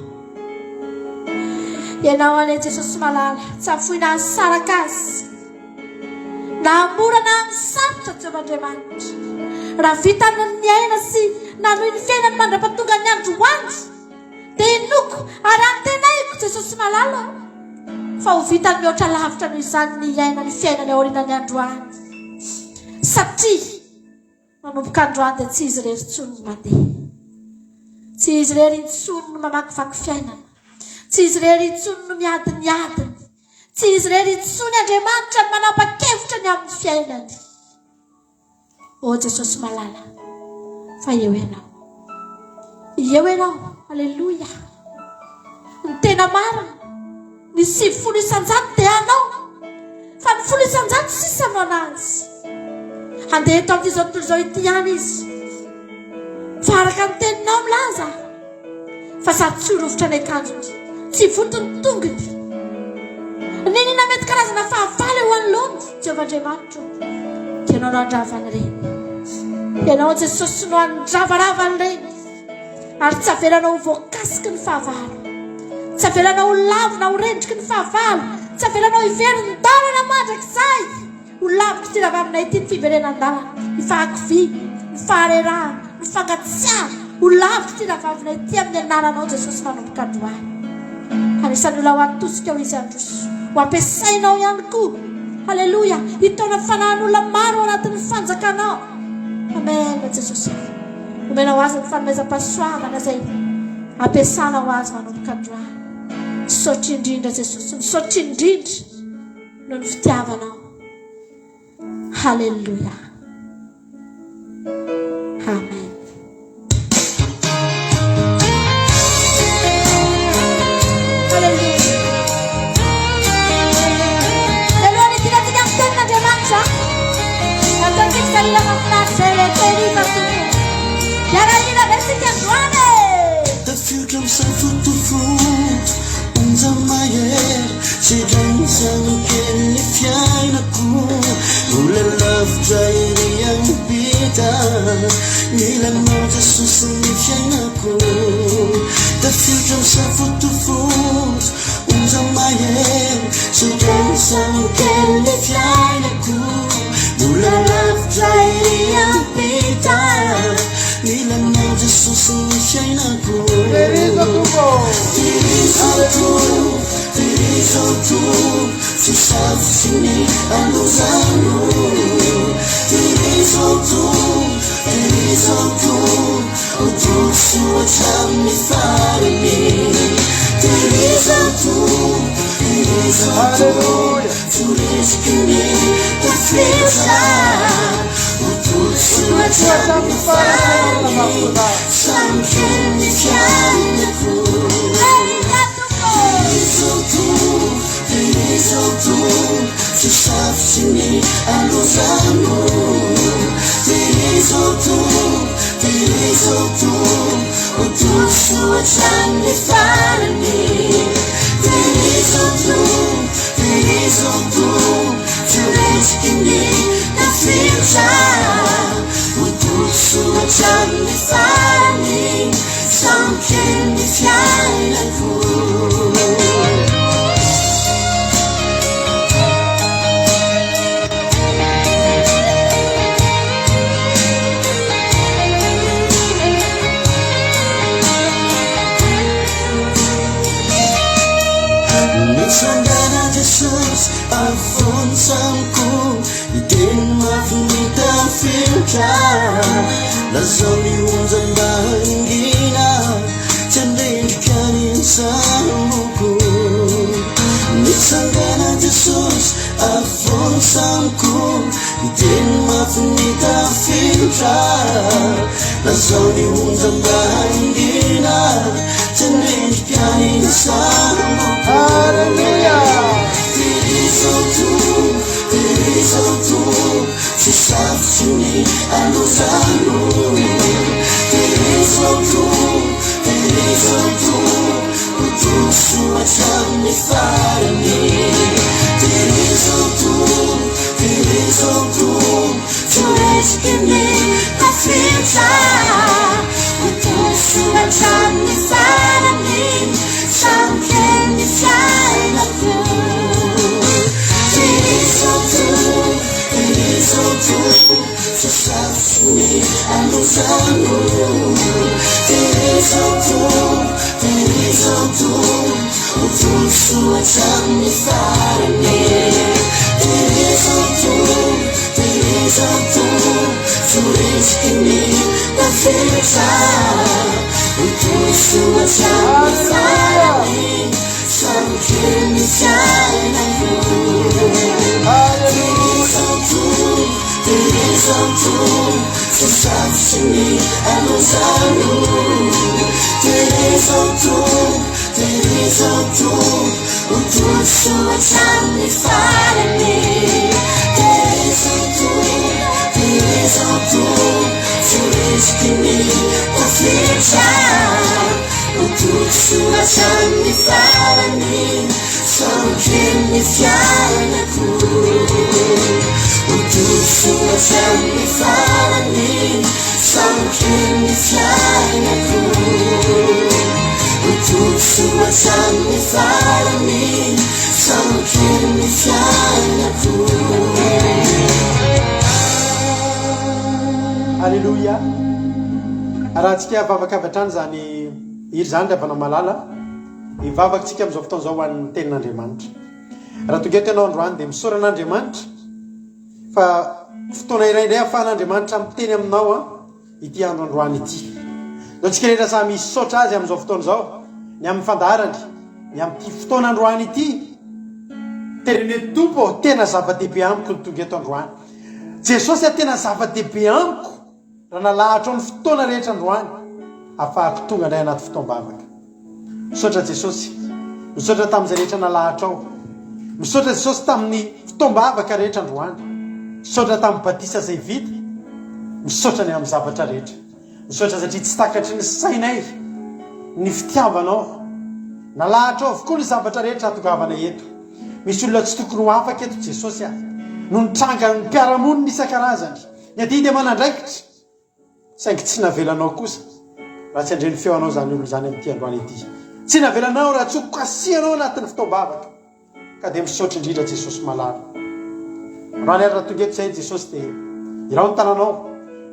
Ianao anie Jesosy malala, tsy hafoina hahasaraka azy. Na mora na amin'ny sarotra Jehovah Andriamanitra. Raha vitany ny niaina sy nanohy ny fiainany mandra-pahatonga ny androany, dia inoako ary antenaiko Jesosy malala fa ho vitany mihoatra lavitra noho izany ny hiaina ny fiainany aorianan'ny androany. Satria manomboka androany dia tsy izy irery intsony no mandeha. Tsy izy irery intsony no mamakivaky fiainana. Tsy izy irery intsony no miady ny adiny. Tsy izy irery intsony Andriamanitra no manapa-kevitra ny amin'ny fiainany. Ô Jesosy malala, fa eo Ianao. Eo Ianao, Aleloia. Ny tena marina, ny 90% dia Anao, fa ny 10% sisa no an'Azy. Handeha eto amin'izao tontolo izao ity ihany Izy. Fa araka ny teninao milaza, fa sady tsy ho rovitra ny akanjony, tsy vonto ny tongony. N'inona mety karazana fahavalo eo anoloany, Jehovah Andriamanitro, dia Ianao no handrava an'ireny. Ianao, Jesosy, no handravarava an'ireny, ary tsy avelanao ho voakasiky ny fahavalo. Tsy avelanao ho lavo na ho rendriky ny fahavalo. Tsy avelanao hiverin-dalana mandrakizay. Ho lavitr'ity rahavavina ity ny fiverenan-dalana, ny fahakiviana, ny faharerahana, ny fangatsiahana. Ho lavitr'ity rahavavina ity amin'ny anaranao Jesosy manomboka androany. Anisan'ny olona ho atosika ho izy handroso. Ho ampiasainao ihany koa. Haleloia! Hitaona fanahin'olona maro ao anatin'ny fanjakanao. Amen Jesosy. Omenao azy ny fanomezam-pahasoavana izay ampiasana ho azy manomboka androany. Misaotra indrindra Jesosy, misaotra indrindra. Noho ny fitiavanao. Haleloia. Amen. Haleloia. Mialohan'ny hidirantsika amin'ny tenin'Andriamanitra, ataontsika izay hira mahafinaritra izay hoe Tehiriza Tompo. Hiara-hira ve isika androany e? Tafiotra misafotofoto, onja mahery. Sedrain'ny kely ny fiainako, mbola lavitra ery am-pita. Mila anao Jesosy ny fiainako. Tafiotra misafotofoto, onja mahery. Sedrain'ny kely ny fiainako, mbola lavitra ery am-pita. Mila anao Jesosy ny fiainako. Tehirizo Tompo. Tehirizo Tompo. Tehirizo Tompo. Tsy safotsy ny alozano. Tehirizo Tompo. Tehirizo Tompo. Ho tonga soa hatramin'ny farany. Tehirizo Tompo. Tehirizo Tompo. Tsy ho resiky ny tafiotra. Ho tonga soa hatramin'ny farany. Samy kely ny fiainako. Tehirizo Tompo, tehirizo Tompo, tsy safotsy ny alozano. Tehirizo Tompo, tehirizo Tompo, ho tonga soa hatramin'ny farany. Tehirizo Tompo, tehirizo Tompo, tsy ho resiky ny tafiotra. Ho tonga soa hatramin'ny farany. Samy kely ny fiainako. Mitsangana Jesosy. Jesosy afovoan'ny samiko Hiteny mafy ny tafiotra Lazao ny onja mba hangina Tsy handrendrika ny samboko Mitsangana Jesosy afovoan'ny samiko Hiteny mafy ny tafiotra Lazao ny onja mba hangina Tsy handrendrika ny samboko Haleloia! Tehirizo Tompo, tehirizo Tompo Tsy sarotry ny alozano Tehirizo Tompo, tehirizo Tompo Ho tonga soa hatramin'ny farany Tehirizo Tompo, tehirizo Tompo Tsy ho endriky ny tafiotra Ho tonga soa hatramin'ny farany Samy kely ny fiainako Tehirizo Tompo, tehirizo Tompo Tsy sarotry ny alozano Tehirizo Tompo, tehirizo Tompo Ho tonga soa hatramin'ny farany Tehirizo Tompo, tehirizo Tompo Tsy ho endriky ny tafiotra Ho tonga soa hatramin'ny farany Samy kely ny fiainako Tehirizo Tompo, tehirizo Tompo Tsy sarotry ny alozano Tehirizo Tompo, tehirizo Tompo Ho tonga soa hatramin'ny farany Tehirizo Tompo, tehirizo Tompo Tsy ho endriky ny tafiotra Ho tonga soa hatramin'ny farany Samy kely ny fiainako Ho tonga soa hatramin'ny farany Samy kely ny fiainako Ho tonga soa hatramin'ny farany Samy kely ny fiainako Aleloia! Arahantsika vavaka avy hatrany izany hira izany ry havana malala. Hivavaka isika amin'izao fotoana izao ho an'ny tenin'Andriamanitra. Raha tonga eto ianao androany dia misaora an'Andriamanitra fa fotoana iray indray ahafahan'Andriamanitra miteny aminao an, ity andro androany ity. Ndao tsika rehetra samy hisaotra azy amin'izao fotoana izao ny amin'ny fandaharany, ny amin'ity fotoana androany ity. Teneno Tompo ô, tena zava-dehibe amiko ny tonga eto androany. Jesosy a, tena zava-dehibe amiko raha nalahatrao ny fotoana rehetra androany afahako tonga indray anaty fotoam-bavaka. Misaotra Jesosy. Misaotra tamin'izay rehetra nalahatrao. Misaotra Jesosy tamin'ny fotoam-bavaka rehetra androany. Misaotra tamin'ny batisa izay vita. Misaotra ny amin'ny zavatra rehetra. Misaotra satria tsy takatry ny sainay ny fitiavanao. Nalahatrao avokoa ny zavatra rehetra hatongavana eto. Misy olona tsy tokony ho afaka eto Jesosy a. Noho ny trangan'ny mpiara-monina isan-karazany. Ny adidy aman'andraikitra. Saingy tsy navelanao kosa raha tsy handre ny feo anao izany olona izany amin'ity androany ity. Tsy navelanao raha tsy ho kasihanao anatin'ny fotoam-bavaka. Ka dia misaotra indrindra Jesosy malala. Androany ary raha tonga eto izay Jesosy dia iraho ny tananao,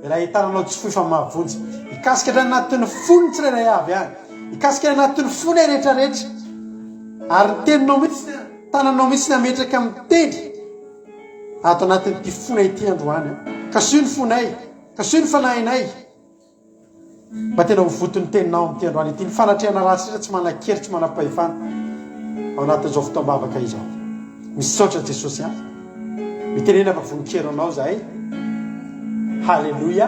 ilay tananao tsy fohy fa mahavonjy. Hikasika hatrany anatin'ny fony tsirairay avy any. Hikasika any anatin'ny fonay rehetra rehetra. Ary ny teninao mihitsy, tananao mihitsy nametraka amin'ny teny ato anatin'ity fonay ity androany. Kasiho ny fonay. Kasiho ny fanahinay mba tena ho voton'ny teninao amin'ity androany ity. Ny fanatrehana ratsy rehetra tsy manan-kery, tsy manam-pahefana ao anatin'izao fotoam-bavaka izao. Misaotra Jesosy an. Mitenena fa vonon-kery anao izahay. Haleloia.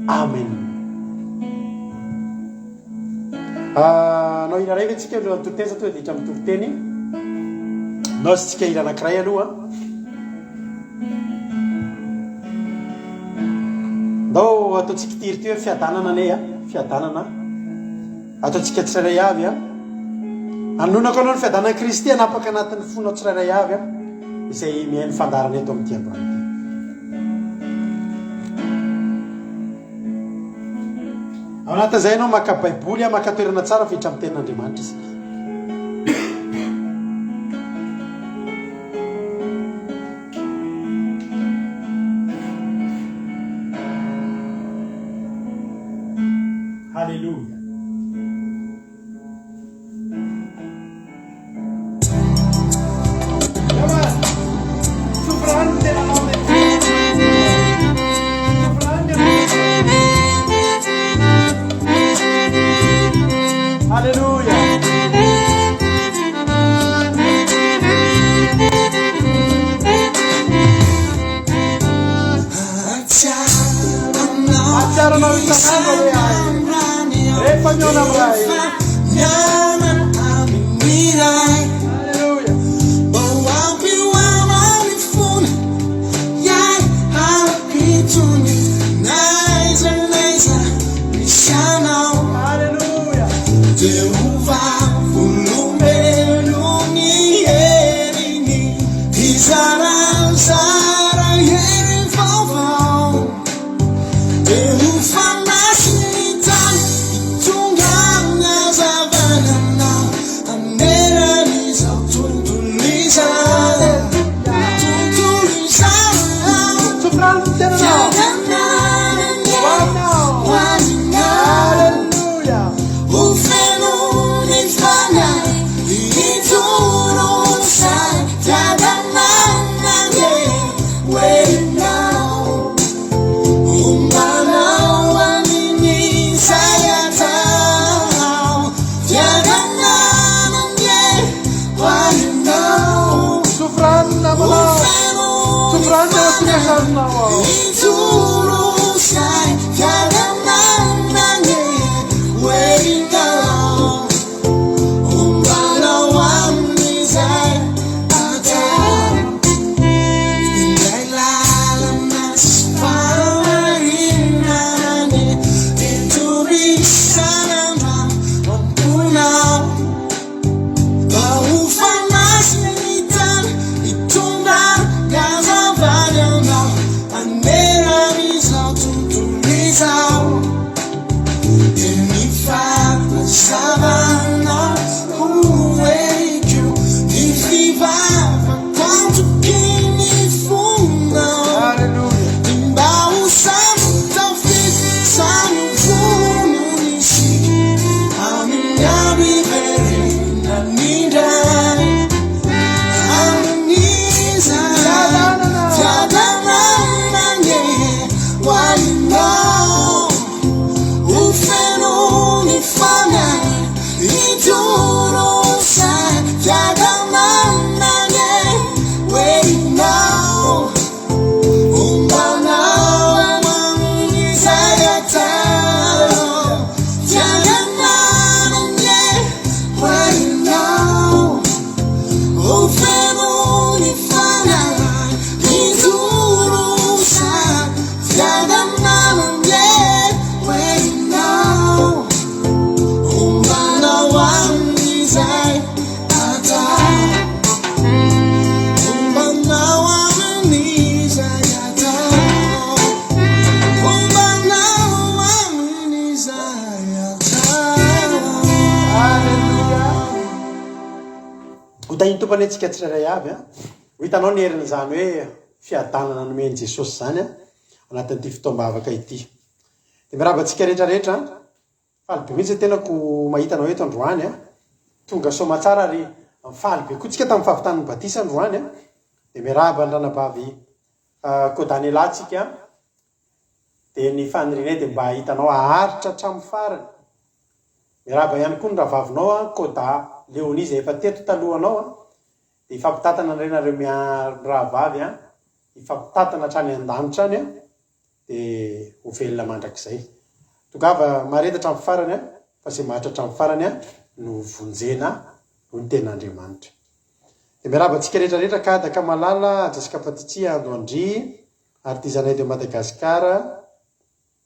Amen. Hanao hira iray ve tsika alohan'ny toriteny sa tonga dia hiditra amin'ny toriteny? Ndao asiantsika hira anankiray aloha. Ndao ataontsika ity hira ity hoe fiadanana anie a, fiadanana. Ataontsika tsirairay avy a. Anonako anao ny fiadanan'i Kristy hanapaka anatin'ny fonao tsirairay avy a, izay mihaino fandaharana eto amin'ity androany ity. Ao anatin'izay ianao maka Baiboly, maka toerana tsara fa hiditra amin'ny tenin'Andriamanitra isika. Haleloia. anao isan'andro anie ahy. Rehefa mihaona amin'ny Ray. Aleloia. Aleloia. Tsoprano ny tenanao. Ho aminao. Aleloia. Tsoprano ny namanao. Tsoprano ny ao an-tokantranonao ao. Aleloia. Aleloia. Ho tahin'ny Tompo anie tsika tsirairay avy a. Ho hitanao ny herin'izany hoe fiadanana nomen'i Jesosy izany a, anatin'ity fotoam-bavaka ity. Dia miarahaba antsika rehetra rehetra. Faly be mihitsy ny tenako mahita anao eto androany a. Tonga soamatsara ary faly be koa tsika tamin'ny fahavitan'ny batisa androany a. Dia miarahaba ny ranabavy Kodanela tsika. Dia ny fanirianay dia mba hahita anao haharitra hatramin'ny farany. Miarahaba ihany koa ny rahavavinao a, Koda Léonie izay efa teto talohanao a. Dia hifampitantana indray nareo mirahavavy a, hifampitantana hatrany an-danitra any a, dia ho velona mandrakizay. Tongava mahareta hatramin'ny farany a, fa izay maharitra hatramin'ny farany a no ho vonjena hoy ny tenin'Andriamanitra. Dia miarahaba antsika rehetra rehetra, Kadaka Malala, Jessica Patitsia, Ando Andry, Artisanat de Madagascar,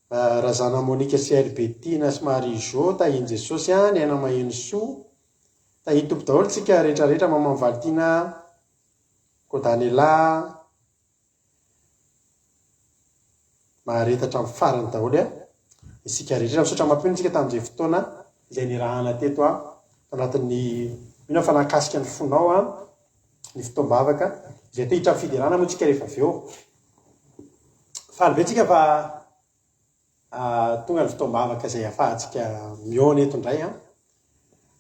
Razana Monica sy Albertina sy Marie Jo, Tahin'i Jesosy an, ny aina maheno soa, Tahin'i Tompo daholo tsika rehetra rehetra, Maman Valtina, Kodanela, mahareta hatramin'ny farany daholo an, isika rehetra, misaotra mampino tsika tamin'izay fotoana izay nirahana teto an, tao anatin'ny, mino aho fa nahakasika ny fonao an, ny fotoam-bavaka, izay te hiditra amin'ny fiderana moa tsika rehefa avy eo. Faly be tsika fa tonga ny fotoam-bavaka izay ahafahantsika mihaona eto indray an.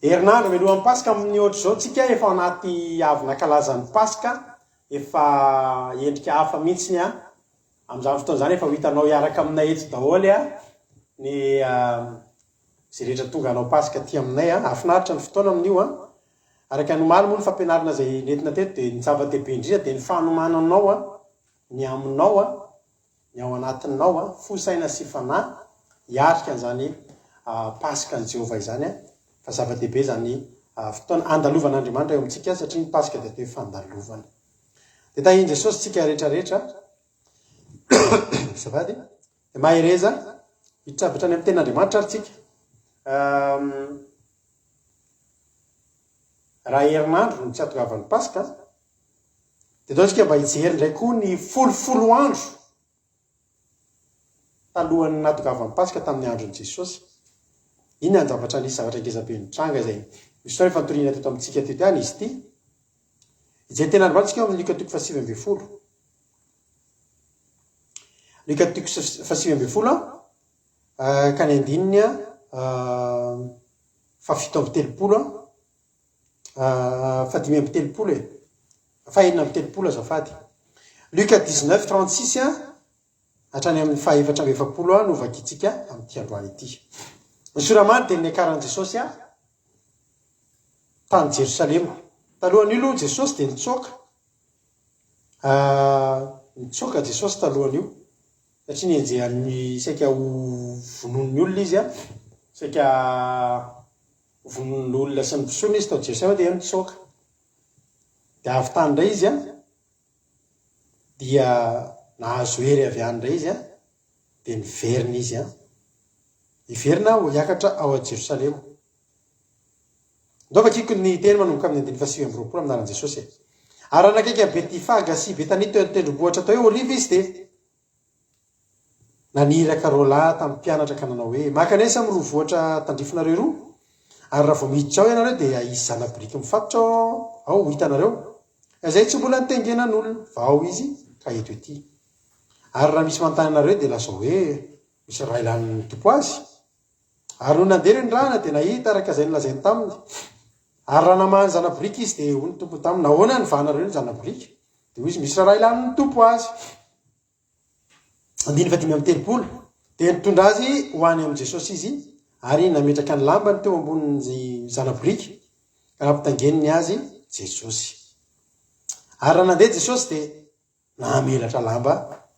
Herinandro mialohan'ny Paska amin'ny ohatr'izao tsika efa ao anaty avy nankalaza ny Paska, efa endrika hafa mihitsy an. Amin'izany fotoana izany efa ho hitanao hiaraka aminay eto daholo an ny izay rehetra tonga hanao Paska aty aminay an. Hahafinaritra ny fotoana amin'io an. Araka ny omaly moa ny fampianarana izay nentina teto dia ny zava-dehibe indrindra dia ny fanomananao an ny aminao an, ny ao anatinao an, fo, saina sy fanahy. hiatrika an'izany Paskan'i Jehovah izany fa zava-dehibe izany fotoana andalovan'Andriamanitra eo amintsika satria ny Paska dia atao hoe fandalovana. Dia tahian'i Jesosy tsika rehetra rehetra. Azafady. Dia mahereza hiditra avy hatrany amin'ny tenin'Andriamanitra ary tsika. Raha herinandro no tsy hatongavan'ny Paska, dia ndao isika mba hijery indray koa ny folofolo andro talohan'ny nahatongavan'ny Paska tamin'ny andron'i Jesosy. Inona ny zavatra nisy zavatra ngezabe nitranga izay misy fotoana efa nitoriana teto amintsika teto ihany izy ity. Hijery tena androany isika ao amin'ny Lioka toko fahasivy ambin'ny folo. Lioka toko fahasivy ambin'ny folo ka ny andininy fahafito amby telopolo, fahadimy amby telopolo e, fahenina amby telopolo azafady. Lioka 19 36 hatrany amin'ny faha-44 no vakintsika amin'ity androany ity. Ny soramary dia ny niakaran'i Jesosy tany Jerosalema. Talohan'io aloha Jesosy dia nitsoaka. Nitsoaka Jesosy talohan'io satria nenjehan'ny saika ho vonoin'ny olona izy, saika ho vonoin'ny olona sy ny mpisorona izy tao Jerosalema dia nitsoaka. Dia avy tany indray izy dia nahazo hery avy any indray izy dia niverina izy hiverina ho hiakatra ao Jerosalema. Ndao vakiko ny teny manomboka amin'ny andininy fahasivy amby roapolo amin'ny anaran'i Jesosy e. Ary raha nakaiky an'i Betifaga sy Betania teo an-tendrombohitra atao hoe Oliva izy dia naniraka roalahy tamin'ny mpianatra ka nanao hoe, Mankanesa amin'ny roa vohitra tandrifinareo roa, ary raha vao miditra ao ianareo dia hisy zana-biriky mifatotra ao ho hitanareo, izay tsy mbola nitengenan'olona, vao izy ka eto ety. Ary raha misy manontany anareo dia lazao hoe, Misy iray lanin'ny Tompo azy. Ary nony nandeha ireo nirahana dia nahita araka izay nolazainy taminy. Ary raha namaha ny zana-boriky izy dia hoy ny tompony taminy, Nahoana no nivahanareo ny zana-boriky? Dia hoy izy, Misy raharaha ilàn'ny Tompo azy. Andininy fahadimy amby telopolo. Dia nitondra azy ho any amin'i Jesosy izy ary nametraka ny lambany teo ambonin'ny zana-boriky ka nampitaingeniny azy Jesosy. Ary raha nandeha Jesosy dia Namelatra lamba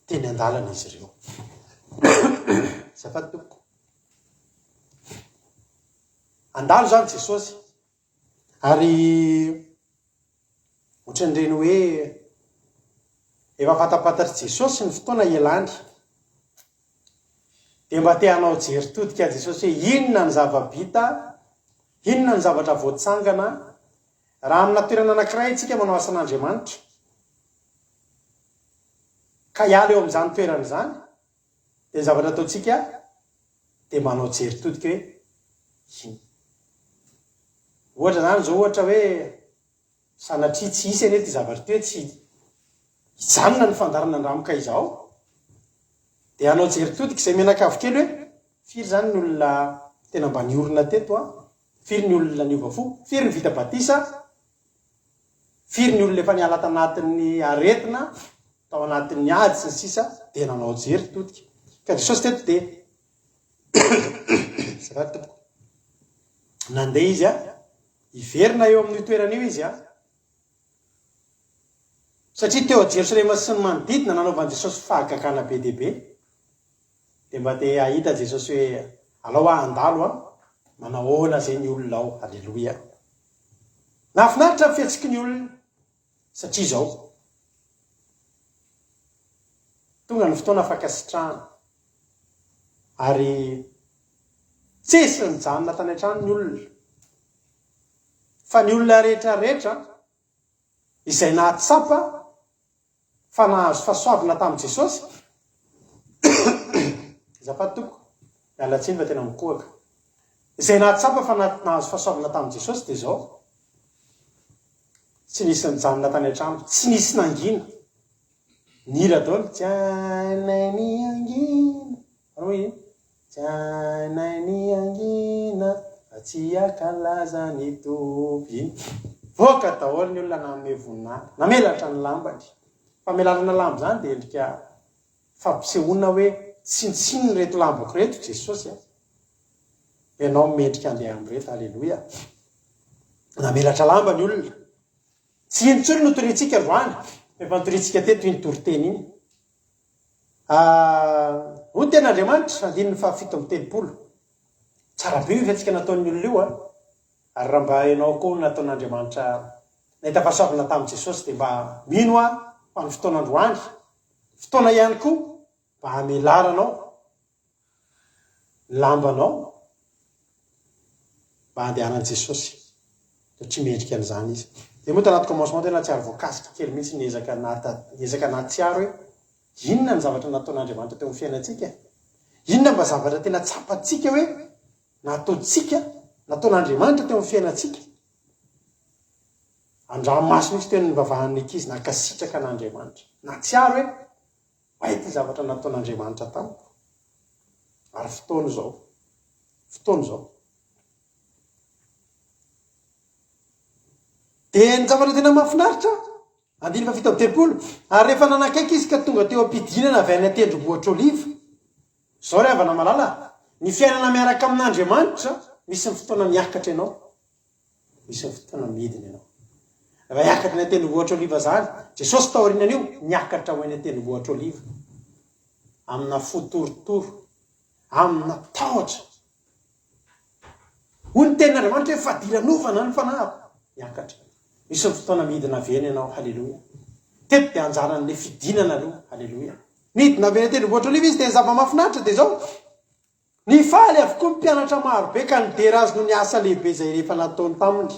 teny an-dalana izy ireo. Azafady tompoko. Handalo izany Jesosy. Ary ohatran'ireny hoe efa fantapantatr'i Jesosy ny fotoana hialany. Dia mba te hanao jery todika Jesosy hoe inona ny zava-bita, inona ny zavatra voatsangana Raha amina toerana anankiray isika manao asan'Andriamanitra, ka hiala eo amin'izany toerana izany, dia ny zavatra ataontsika dia manao jery todika hoe inona. Ohatra izany izao, ohatra hoe sanatria tsy hisy anie ity zavatra ity hoe tsy hijanona ny fandaharana an-dramoka izao, dia hanao jery todika izay mianakavy kely hoe firy izany ny olona tena mba niorina teto an, Firy ny olona niova fo? Firy ny vita batisa? Firy ny olona efa niala tanatin'ny aretina, tao anatin'ny ady sy ny sisa dia nanao jery todika. Ka Jesosy teto dia azafady tompoko. Nandeha izy a, hiverina eo amin'io toerana io izy a. Satria teo Jerosalema sy ny manodidina nanaovan'i Jesosy fahagagana be dia be. Dia mba te hahita Jesosy hoe alao aho handalo an, manao ahoana izay ny olona ao, aleloia. Nahafinaritra ny fihetsiky ny olona satria izao, tonga ny fotoana fankasitrahana ary tsisy nijanona tany an-trano ny olona fa ny olona rehetra rehetra izay nahatsapa fa nahazo fahasoavana tamin'i Jesosy? Azafady tompoko, miala tsiny fa tena mikohaka. Izay nahatsapa fa nahazo fahasoavana tamin'i Jesosy dia izao, tsy nisy nijanona tany an-trano, tsy nisy nangina. Nihira daholo, tsy hainay ny hangina. Ary hoy izy, Tsy hainay ny hangina fa tsy hankalaza ny Tompo. Iny. Voaka daholo ny olona nanome voninahitra, namelatra ny lambany. Famelarana lamba izany dia endrika fampisehoana hoe tsinontsinona ireto lambako ireto Jesosy a. Ianao mendrika andeha amin'ireto, aleloia. Namelatra lamba ny olona. Tsy iny intsony no toriantsika androany, efa notoriantsika teto iny toriteny iny. Hoy ny tenin'Andriamanitra, andininy faha 37. Tsara be io fihetsika nataon'ny olona io an! Ary raha mba ianao koa no nataon'Andriamanitra nahita fahasoavana tamin'i Jesosy dia mba mino aho fa ny fotoana androany, fotoana ihany koa mba hamelaranao ny lambanao mba handehanan'i Jesosy satria mendrika an'izany izy. Dia moa tanaty commencement tena tsy ary voakasika kely mihitsy niezaka niezaka nahatsiaro hoe inona ny zavatra nataon'Andriamanitra teo amin'ny fiainantsika e? Inona mba zavatra tena tsapantsika hoe nataontsika, nataon'Andriamanitra teo amin'ny fiainantsika? An-dranomaso mihitsy teo ny nivavahan'ny ankizy nankasitraka an'Andriamanitra. Nahatsiaro hoe Hay ity zavatra nataon'Andriamanitra tamiko. Ary fotoana izao. Fotoana izao. Dia ny zavatra tena mahafinaritra, andininy faha 37, ary rehefa nanakaiky izy ka tonga teo am-pidinana avy any an-tendrombohitr'Oliva. Izao ry havana malala, ny fiainana miaraka amin'Andriamanitra, misy ny fotoana miakatra ianao, Misy ny fotoana midina ianao. Raha hiakatra any an-tendrombohitra Oliva izany, Jesosy taorianan'io niakatra ho any an-tendrombohitra Oliva. Amina fo torotoro, amina tahotra. Hoy ny tenin'Andriamanitra hoe fadiranovana ny fanahiko. Miakatra. Misy ny fotoana midina avy eny ianao. Haleloia. Teto dia anjaran'ilay fidinana aloha. Haleloia. Nidina avy eny an-tendrombohitra Oliva izy dia ny zava-mahafinaritra dia izao. Nifaly avokoa ny mpianatra maro be ka nidera azy noho ny asa lehibe izay rehefa nataony taminy,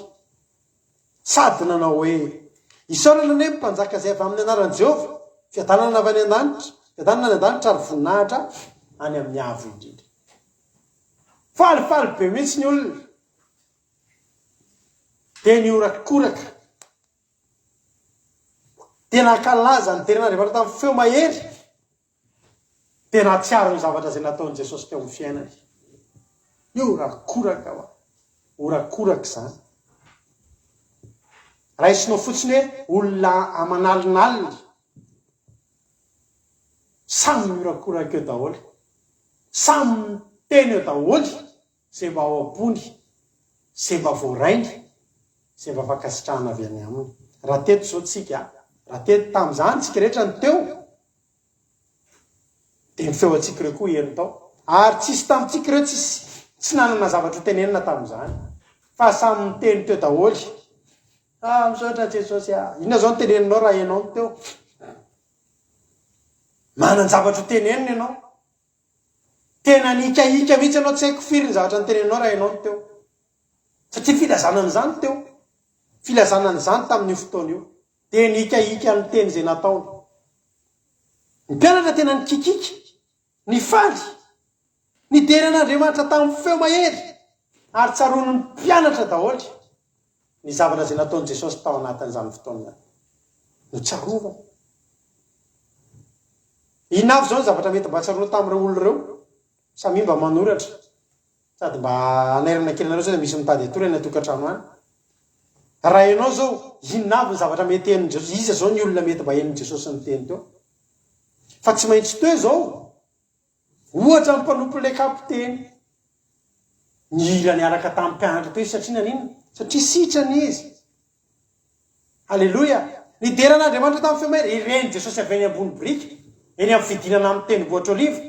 sady nanao hoe, Isaorana anie ny Mpanjaka izay avy amin'ny anaran'i Jehovah! Fiadanana avy any an-danitra, fiadanana any an-danitra ary voninahitra any amin'ny avo indrindra. Falifaly be mihitsy ny olona, dia nihorakoraka. Dia nankalaza ny deran'Andriamanitra tamin'ny feo mahery. Dia nahatsiaro ny zavatra izay nataon'i Jesosy teo amin'ny fiainany. Io horakoraka hoa. Horakoraka izany. Raisinao fotsiny hoe olona aman'alinaliny. Samy mihorakoraka eo daholo. Samy miteny eo daholo izay mba ao am-pony, izay mba voarainy, izay mba fankasitrahana avy any aminy. Raha teto izao tsika, raha teto tamin'izany tsika rehetra no teo, Dia ny feo antsika ireo koa heno tao. Ary tsisy tamintsika ireo tsisy tsy nanana zavatra ho tenenina tamin'izany. Fa samy niteny teo daholo. Ah, misaotra Jesosy ah. Inona izao no teneninao raha ianao no teo? Manan-javatra ho tenenina ianao. Tena nihikahika mihitsy ianao, tsy haiko firy ny zavatra noteneninao raha ianao no teo. Satria filazana an'izany teo. Filazana an'izany tamin'io fotoana io. Dia nihikahika ny teny izay nataony. Ny mpianatra tena nikikika, nifaly, nidera an'Andriamanitra tamin'ny feo mahery, ary tsaroan'ny mpianatra daholo ny zavatra izay nataon'i Jesosy tao anatin'izany fotoana izany. Notsarovana. Inona avy izao ny zavatra mety mba tsaroana tamin'ireo olona ireo? Samia mba manoratra. Sady mba hanairana kely anareo sao dia misy mitady hatory any an-tokantrano any. Raha ianao izao, inona avy ny zavatra mety henon'i Jesosy? Iza izao ny olona mety mba henon'i Jesosy niteny teo? Fa tsy maintsy teo izao, ohatra ny mpanompon'ilay kapiteny. Nihira niaraka tamin'ny mpianatra teo izy satria naninona? Satria sitrana izy. Aleloia! Nidera an'Andriamanitra tamin'ny feo mahery. Ireny Jesosy avy eny ambony biriky, eny amin'ny fidinana amin'ny tendrombohitra Oliva.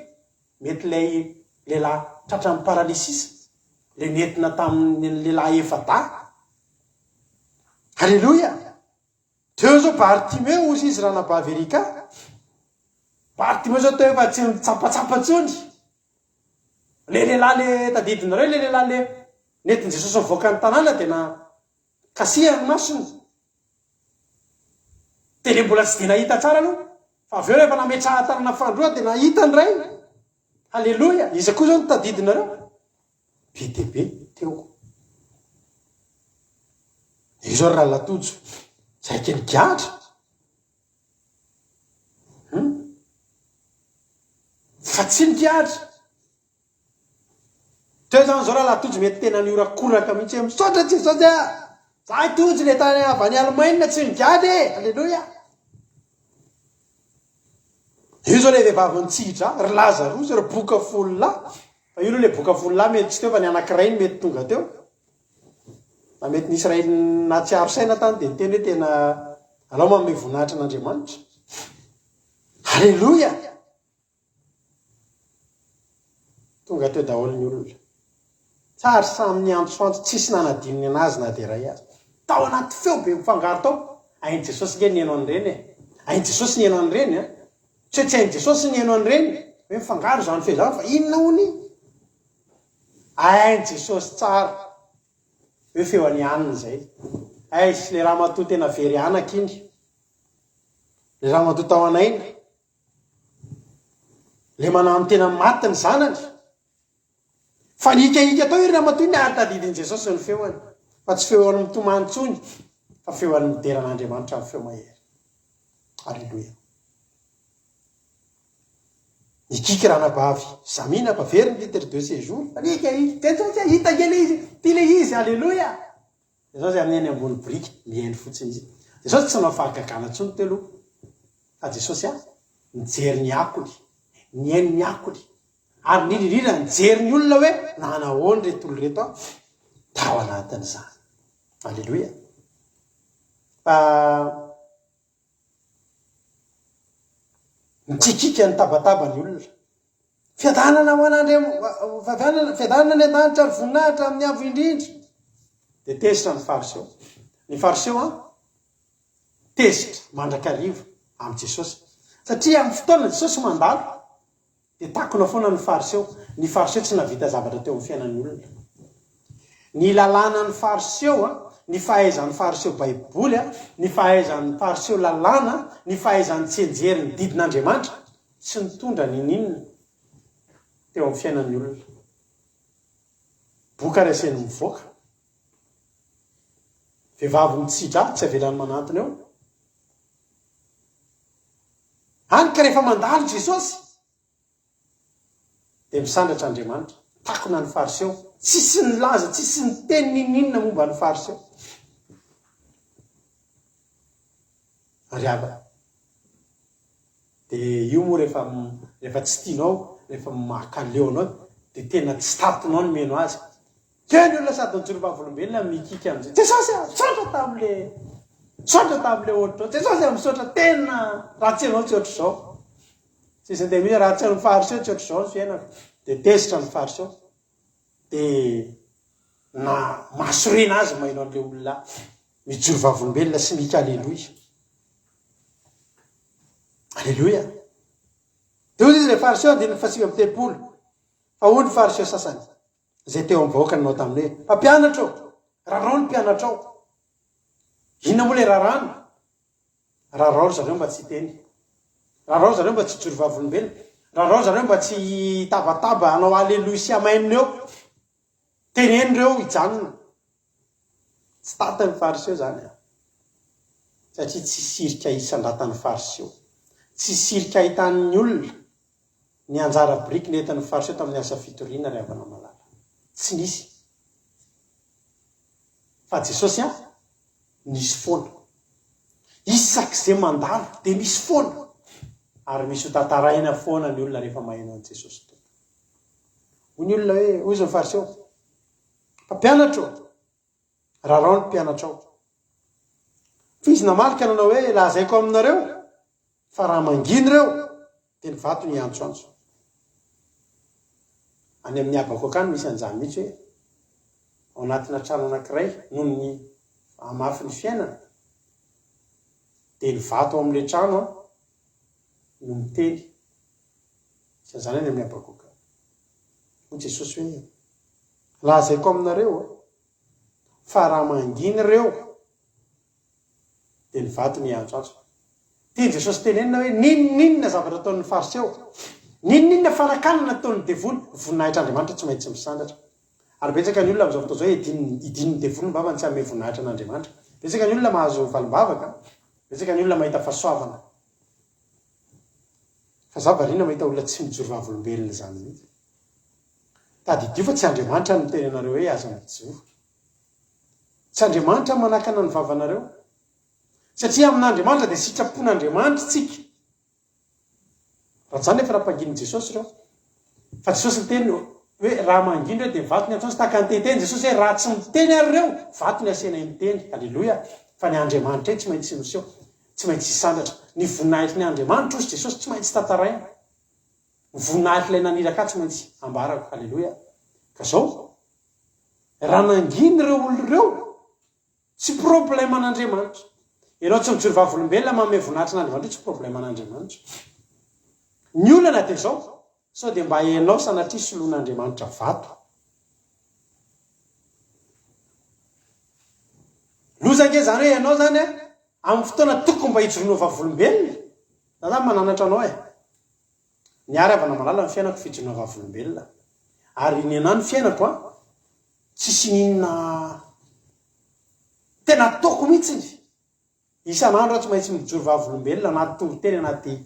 Mety ilay lehilahy tratran'ny paralysisa, ilay nentina tamin'ny lehilahy efa-dahy. Aleloia! Teo izao Bartimeo, hozy izy ranabavy Erika. Bartimeo izao teo efa tsy nitsapatsapa intsony. Ilay lehilahy le tadidinareo, ilay lehilahy le nentin'i Jesosy nivoaka ny tanàna dia na Kasihany ny masony. Dia ilay mbola tsy dia nahita tsara aloha, fa avy eo rehefa nametrahan-tanana fahandroa dia nahita ny Ray. Haleloia! Iza koa izao no tadidinareo? Be dia be teo. Io izao ry rahalahy Tojo, saika nigadra. Hum? Fa tsy nigadra. Teo zany zao rahalahy Tojo mety tena nihorakoraka mihitsy hoe misaotra Jesosy a! Zahay Tojo le tany avy any Allemagne tsy nigadra e! Alléluia! Io zao le vehivavy nitsihitra, ry Lazarosy, ry boka fololahy. Fa io aloha le boka fololahy mety tsy teo fa ny anankiray no mety tonga teo. Na mety nisy iray nahatsiaro saina tany dia niteny hoe tena alao manome voninahitra an'Andriamanitra. Alléluia! Tonga teo daholo ny olona. Tsary samy niantsoantso, tsisy nanadino ny anazy na dia iray aza. Tao anaty feo be mifangaro tao, hain'i Jesosy nge nihaino an'ireny e! Hain'i Jesosy nihaino an'ireny an! Tsy hoe tsy hain'i Jesosy nihaino an'ireny, hoe mifangaro izany feo izany fa inona hono iny? Hain'i Jesosy tsara hoe feo an'i Anna izay. Eish, ilay ramatoa tena very anaka iny. Ilay ramatoa tao an'aina. Ilay mananontena maty ny zanany. Fa nihikahika tao io ramatoa iny ary tadidin'i Jesosy ny feony. Fa tsy feon'ny mitomany intsony, fa feon'ny midera an'Andriamanitra amin'ny feo mahery. Aleloia. Nikiky ranabavy Zamina fa very ny titre de séjour. Fa nihikahika. Jesosy hita ange ilay izy. Ity ilay izy. Aleloia. Jesosy amin'ny eny ambony biriky mihaino fotsiny izy. Jesosy tsy nanao fahagagana intsony teo aloha. Fa Jesosy a, nijery ny akony, nihaino ny akony, ary indrindra indrindra nijery ny olona hoe nanahoana ireto olona ireto a, tao anatin'izany. Aleloia. Fa Mikikiaka nitabataba ny olona. Fiadanana ho an'Andriam-, fiadanana, fiadanana any an-danitra ary voninahitra amin'ny avo indrindra. Dia tezitra ny Fariseo. Ny Fariseo an, tezitra mandrakariva amin'i Jesosy. Satria amin'ny fotoana Jesosy mandalo, Dia takona foana ny Fariseo. Ny Fariseo tsy nahavita zavatra teo amin'ny fiainan'ny olona. Ny lalànan'ny Fariseo, ny fahaizan'ny Fariseo Baiboly, ny fahaizan'ny Fariseo lalàna, ny fahaizany tsianjery ny didin'Andriamanitra, tsy nitondra n'inon'inona teo amin'ny fiainan'ny olona. Boka reseny mivoaka. Vehivavy mitsidra tsy avelany manantona eo. Hany ka rehefa mandalo Jesosy, dia misandratra Andriamanitra. Takona ny Fariseo. Tsisy nilaza, tsisy niteny n'inon'inona momba ny Fariseo. Ry havana, dia io moa rehefa rehefa tsy tianao, rehefa makaleo anao, dia tena tsy tatinao ny mino azy. Teo ny olona sady nijoro vavolombelona mikiky amin'izay. Jesosy a! Misaotra tamin'le misaotra tamin'le ohatr'izao. Jesosy a! Misaotra tena raha tsy ianao tsy ohatr'izao. Tsisy niteny mihitsy raha tsy ny fariseo tsy ohatr'izao ny fiainako. Dia tezitra ny fariseo. Dia na mahasorena azy maheno an'le olona mijoro vavolombelona sy mika aleloia. Aleloia. Dia hoy izy ilay fariseo andininy faha 39. Fa hoy ny fariseo sasany. izay teo amin'ny vahoaka nanao taminy hoe, Mpampianatra ô, rarao ny mpianatrao. Inona moa ilay raràna? Rarao ry zareo mba tsy hiteny. Rarao ry zareo mba tsy hijoro vavolombelona. Rarao ry zareo mba tsy hitabataba hanao aleloia sy amen eo. Teneno ireo hijanona. Tsy tatan'ny Fariseo izany an. Satria tsy sirika hisandratan'ny Fariseo. Tsy sirika ahitan'ny olona ny anjara biriky nentin'ny Fariseo tamin'ny asa fitoriana ry havana malala. Tsy nisy. Fa Jesosy an, nisy foana. Isak'izay mandalo dia misy foana. Ary misy ho tantaraina foana ny olona rehefa maheno an'i Jesosy Tompo. Hoy ny olona hoe, hoy izy ny Fariseo, Mpampianatra ô, rarao ny mpianatrao. Fa izy namaly ka nanao hoe, Lazaiko aminareo, fa raha mangina ireo, dia ny vato no hiantsoantso. Any amin'ny Habakoka any misy an'izany mihitsy hoe, ao anatina trano anankiray, noho ny hamafin'ny fiainana, dia ny vato ao amin'ilay trano no miteny. Misy an'izany any amin'ny Habakoka. Hoy Jesosy hoe, Lazaiko aminareo, fa raha mangina ireo, dia ny vato no hiantsoantso. Tian'i Jesosy tenenina hoe n'inon'inona zavatra ataon'ny Fariseo, n'inon'inona fanakanana ataon'ny devoly, voninahitr'Andriamanitra tsy maintsy misandratra. Ary betsaka ny olona amin'izao fotoana izao idin'ny idin'ny devoly ny vavany tsy hanome voninahitra an'Andriamanitra. Betsaka ny olona mahazo valim-bavaka, betsaka ny olona mahita fahasoavana. Fa za variana mahita olona tsy mijoro vavolombelona izany mihitsy. Tadidio fa tsy Andriamanitra no miteny anareo hoe aza mijoro. Tsy Andriamanitra manakana ny vavanareo. Satria amin'Andriamanitra dia sitrapon'Andriamanitra tsika. Raha izany nefa raha mpanginin'i Jesosy ireo. Fa Jesosy niteny hoe raha mangina ireo dia vato ny antsoiny. Tahaka ny teteny Jesosy hoe raha tsy miteny ary ireo, vato ny asenay miteny. Aleloia. Fa ny Andriamanitra iny tsy maintsy miseho. Tsy maintsy hisandratra. Ny voninahitry ny Andriamanitra hozy Jesosy tsy maintsy tantaraina. Ny voninahitr'ilay naniraka ahy tsy maintsy ambarako. Haleloia. Ka zao, raha nangina ireo olona ireo, tsy problème an'Andriamanitra. Ianao tsy mijoro vavolombelona manome voninahitra an'Andriamanitra io tsy problème an'Andriamanitra. Ny olana dia zao, sao dia mba ianao sanatria soloin'Andriamanitra vato. Loza ange izany hoe ianao izany an, amin'ny fotoana tokony mba hijoroanao vavolombelona, za zany mananatra anao e, ny ahy ry havana malala ny fiainako fijoroana vavolombelona, ary ny anah ny fiainako an, tsisy n'inona tena ataoko mihitsiny, isan'andro aho tsy maintsy mijoro vavolombelona anaty toriteny anaty,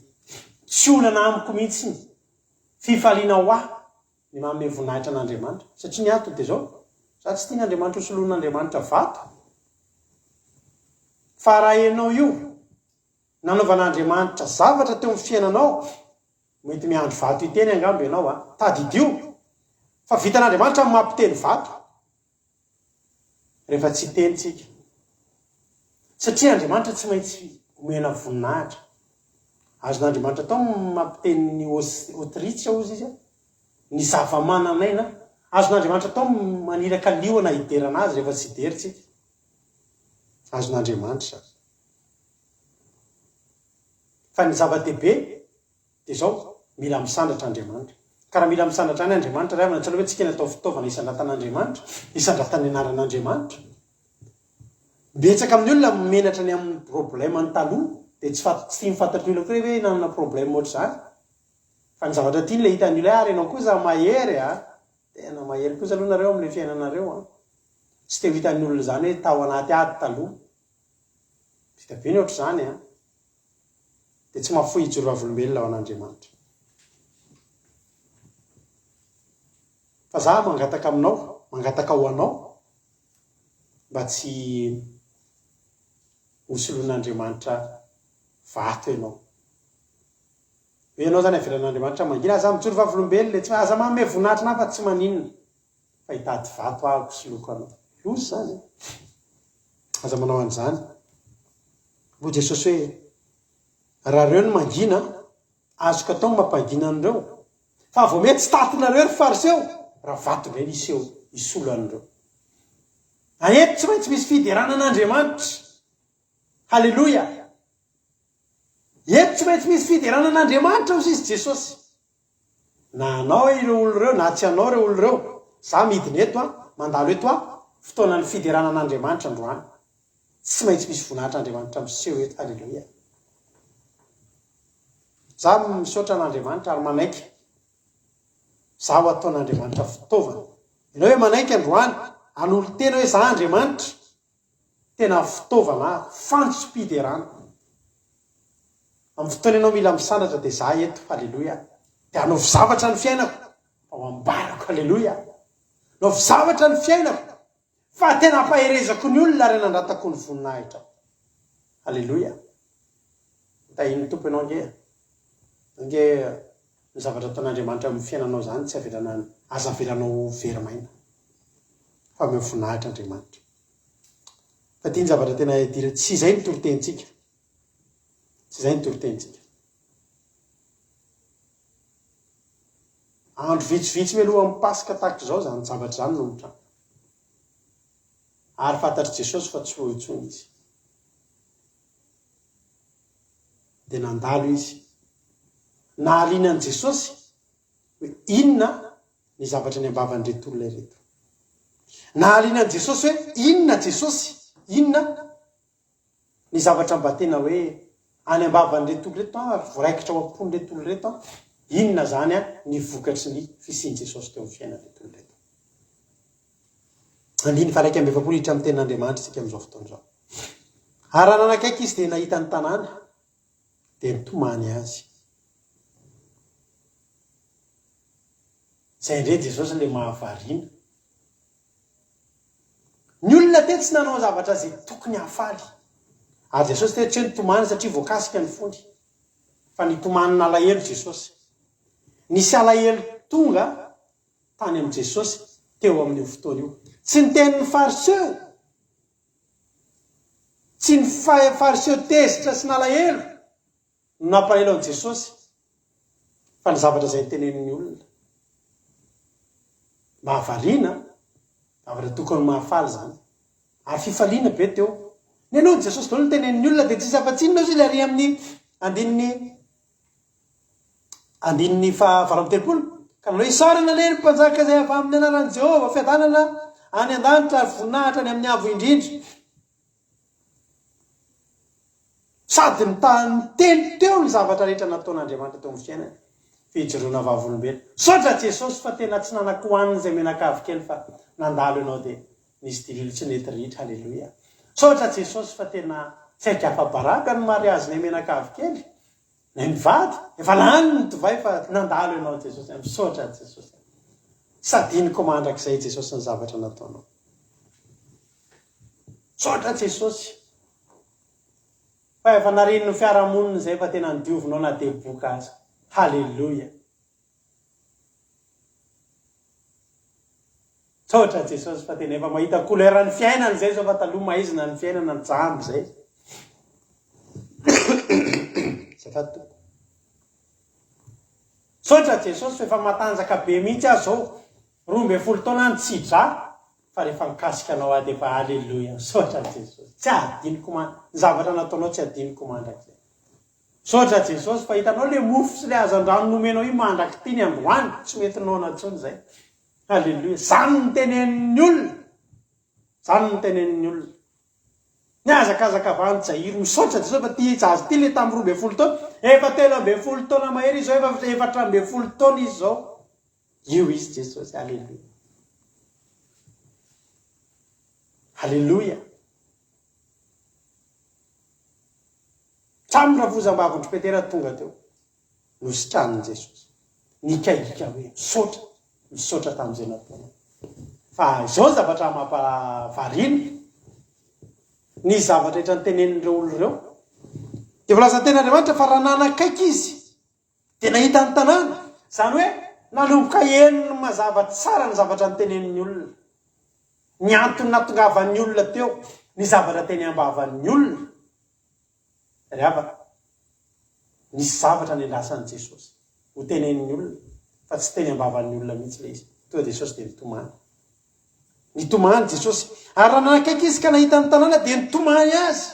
tsy olana amiko mihitsiny, fifaliana ho ahy Ny manome voninahitra an'Andriamanitra. Satria ny ato dia izao, za tsy tian'Andriamanitra ho soloin'Andriamanitra vato. Fa raha ianao io nanaovan'Andriamanitra zavatra teo amin'ny fiainanao, mety miandry vato hiteny angamba ianao a. Tadidio fa vitan'Andriamanitra ny mampiteny vato. Rehefa tsy hiteny tsika. Satria Andriamanitra tsy maintsy omena voninahitra. Azon'Andriamanitra atao ny mampiteny ny autriche hozy izy, ny zava-manan'aina. Azon'Andriamanitra atao ny maniraka liona hiderana azy rehefa tsy hidera tsika. Azon'Andriamanitra izany. Fa ny zava-dehibe Dia izao, mila misandratra Andriamanitra. Ka raha mila misandratra any Andriamanitra ry havana, tsy aleo ve tsika ny atao fitaovana hisandratan'Andriamanitra, hisandratan'ny anaran'Andriamanitra? Betsaka amin'ny olona menatra ny amin'ny problème-ny taloha, dia tsy fat, tsy tiany fantatry ny olona koa hoe nanana problème ohatr'izany. Fa ny zavatra tiany ilay hitan'ny olona hoe ary ianao kosa mahery a! Tena mahery kosa aloha nareo amin'ilay fiainanareo an! Tsy te ho hitan'ny olona izany hoe tao anaty ady taloha. Vita be ny ohatr'izany an! Dia tsy mahafoy hijoro vavolombelona ho an'Andriamanitra. Fa za mangataka aminao, mangataka ho anao, mba tsy ho soloin'Andriamanitra vato ianao. Hoe ianao zany avelan'Andriamanitra mangina, aza mijoro vavolombelona e, tsy aza manome voninahitra anah fa tsy maninona, fa hitady vato aho soloiko anao. Loza izany e. Aza manao an'izany. Hoy Jesosy hoe, Raha ireo no mangina, azoko atao ny mampangina an'ireo. Fa vao miha tsy tatinareo ry Fariseo, raha vato indray no hiseho hisolo an'ireo. A Eto tsy maintsy misy fiderana an'Andriamanitra. Haleloia! Eto tsy maintsy misy fiderana an'Andriamanitra, hoy izy Jesosy. Na anao ireo olona ireo na tsy anao ireo olona ireo, za midina eto an, mandalo eto an, fotoanan'ny fiderana an'Andriamanitra androany. Tsy maintsy misy voninahitr'Andriamanitra miseho eto, haleloia. Za misaotra an'Andriamanitra ary manaiky za ho ataon'Andriamanitra fitaovana. Ianao hoe manaiky androany, hanolo-tena hoe za Andriamanitra, Tena fitaovana aho, fantsom-piderana. Amin'ny fotoana ianao mila misandratra dia za eto, haleloia. Dia hanaovy zavatra ny fiainako, fa ho ambarako, haleloia. Hanaovy zavatra ny fiainako, fa tena ampaherezako ny olona ary anandratako ny voninahitrao. Haleloia. Tahian'ny Tompo ianao ange. Ange ny zavatra ataon'Andriamanitra amin'ny fiainanao izany tsy avelana, aza avelanao ho very maina. Fa omeo voninahitra Andriamanitra. Fa ity ny zavatra tena idirana, tsy izay ny toritenintsika. Tsy izay ny toritenintsika. Andro vitsivitsy mialohan'ny Paska tahaka izao izany zavatra izany no mitranga. Ary fantatr'i Jesosy fa tsy ho eo intsony izy. Dia nandalo izy. Nahaliana an'i Jesosy hoe inona ny zavatra ny am-bavan'ireto olona ireto. Nahaliana an'i Jesosy hoe inona Jesosy, inona ny zavatra mba tena hoe any am-bavan'ireto olona ireto ary voaraikitra ao am-pon'ireto olona ireto, inona izany ny vokatry ny fisian'i Jesosy teo amin'ny fiainan'ireto olona ireto. Andininy faha 41 hiditra amin'ny tenin'Andriamanitra isika amin'izao fotoana izao. Ary raha nanakaiky izy dia nahita ny tanàna, dia nitomany azy. Zay indray Jesosy le mahavariana. Ny olona teo tsy nanao zavatra izay tokony hahafaly. Ary Jesosy teo tsy hoe nitomany satria voakasika ny fony. Fa nitomany nalahelo Jesosy. Nisy alahelo tonga tany amin'i Jesosy teo amin'io fotoana io. Tsy ny tenin'ny Fariseo. Tsy ny Fariseo tezitra sy nalahelo no nampalahelo an'i Jesosy. Fa ny zavatra izay notenenin'ny olona. Mahavariana, zavatra tokony mahafaly izany. Ary fifaliana be teo. Ny anao Jesosy daholo no tenenin'ny olona dia tsisy afa-tsy inona ozy ilay ary amin'ny andininy andininy faha 38 ka nanao isaorana anie ny mpanjaka izay avy amin'ny anaran'i Jehovah fiadanana any an-danitra ary voninahitra any amin'ny avo indrindra. Sady niteny teo ny zavatra rehetra nataon'Andriamanitra teo amin'ny fiainany. Fijoroana vavolombelona. Misaotra Jesosy fa tena tsy nanan-kohanina izay mianakavy kely fa nandalo ianao dia nisy dililo tsy nety ritra. Aleloia. Misaotra Jesosy fa tena tsy haika afa-baraka ny mariazinay mianakavy kely. Nay mivady, efa lany ny divay fa nandalo ianao Jesosy a. Misaotra Jesosy a. Tsy adinoko mandrakizay Jesosy ny zavatra nataonao. Misaotra Jesosy fa efa narian'ny fiarahamonina izay fa tena nodiovinao na dia boka aza. Haleloia. Misaotra Jesosy fa tena efa mahita couleur ny fiainana izay izao fa taloha maizina ny fiainana jamba izay. Azafady tompoko. Misaotra Jesosy fa efa matanjaka be mihitsy aho izao. 12 taona aho tsy dra fa rehefa mikasika anao aho dia efa aleloia misaotra Jesosy tsy adinoko man ny zavatra nataonao tsy adinoko mandrakizay misaotra Jesosy fa hitanao le mofo sy le hazandrano nomenao io mandrak'ity ny androany tsy mety noana intsony zay aleloia zany no tenenin'ny olona zany no tenenin'ny olona Nihazakazaka avy any Jairo misaotra Jesosy fa ty zaza ty le tam 12 taona efa 13 taona mahery izy zao efa 14 taona izy zao Io izy Jesosy, Aleloia. Aleloia. Samy rafozam-bavin-dry Petera tonga teo. Nositranin'i Jesosy. Nikaikika hoe misaotra, misaotra tamin'izay nataonao. Fa izao ny zavatra mampahavariana, ny zavatra rehetra notenenin'ireo olona ireo, dia voalazan'ny Tenin'Andriamanitra fa raha nanakaiky izy, Dia nahita ny tanàna. Izany hoe nanomboka henony mazava tsara ny zavatra notenenin'ny olona. Ny antony nahatongavan'ny olona teo, ny zavatra teny am-bavan'ny olona. Ry havana, nisy zavatra nendrasan'i Jesosy ho tenenin'ny olona, fa tsy teny am-bavan'ny olona mihitsy ilay izy. Tonga Jesosy dia nitomany. Nitomany Jesosy. Ary raha nanakaiky izy ka nahita ny tanàna dia nitomany azy.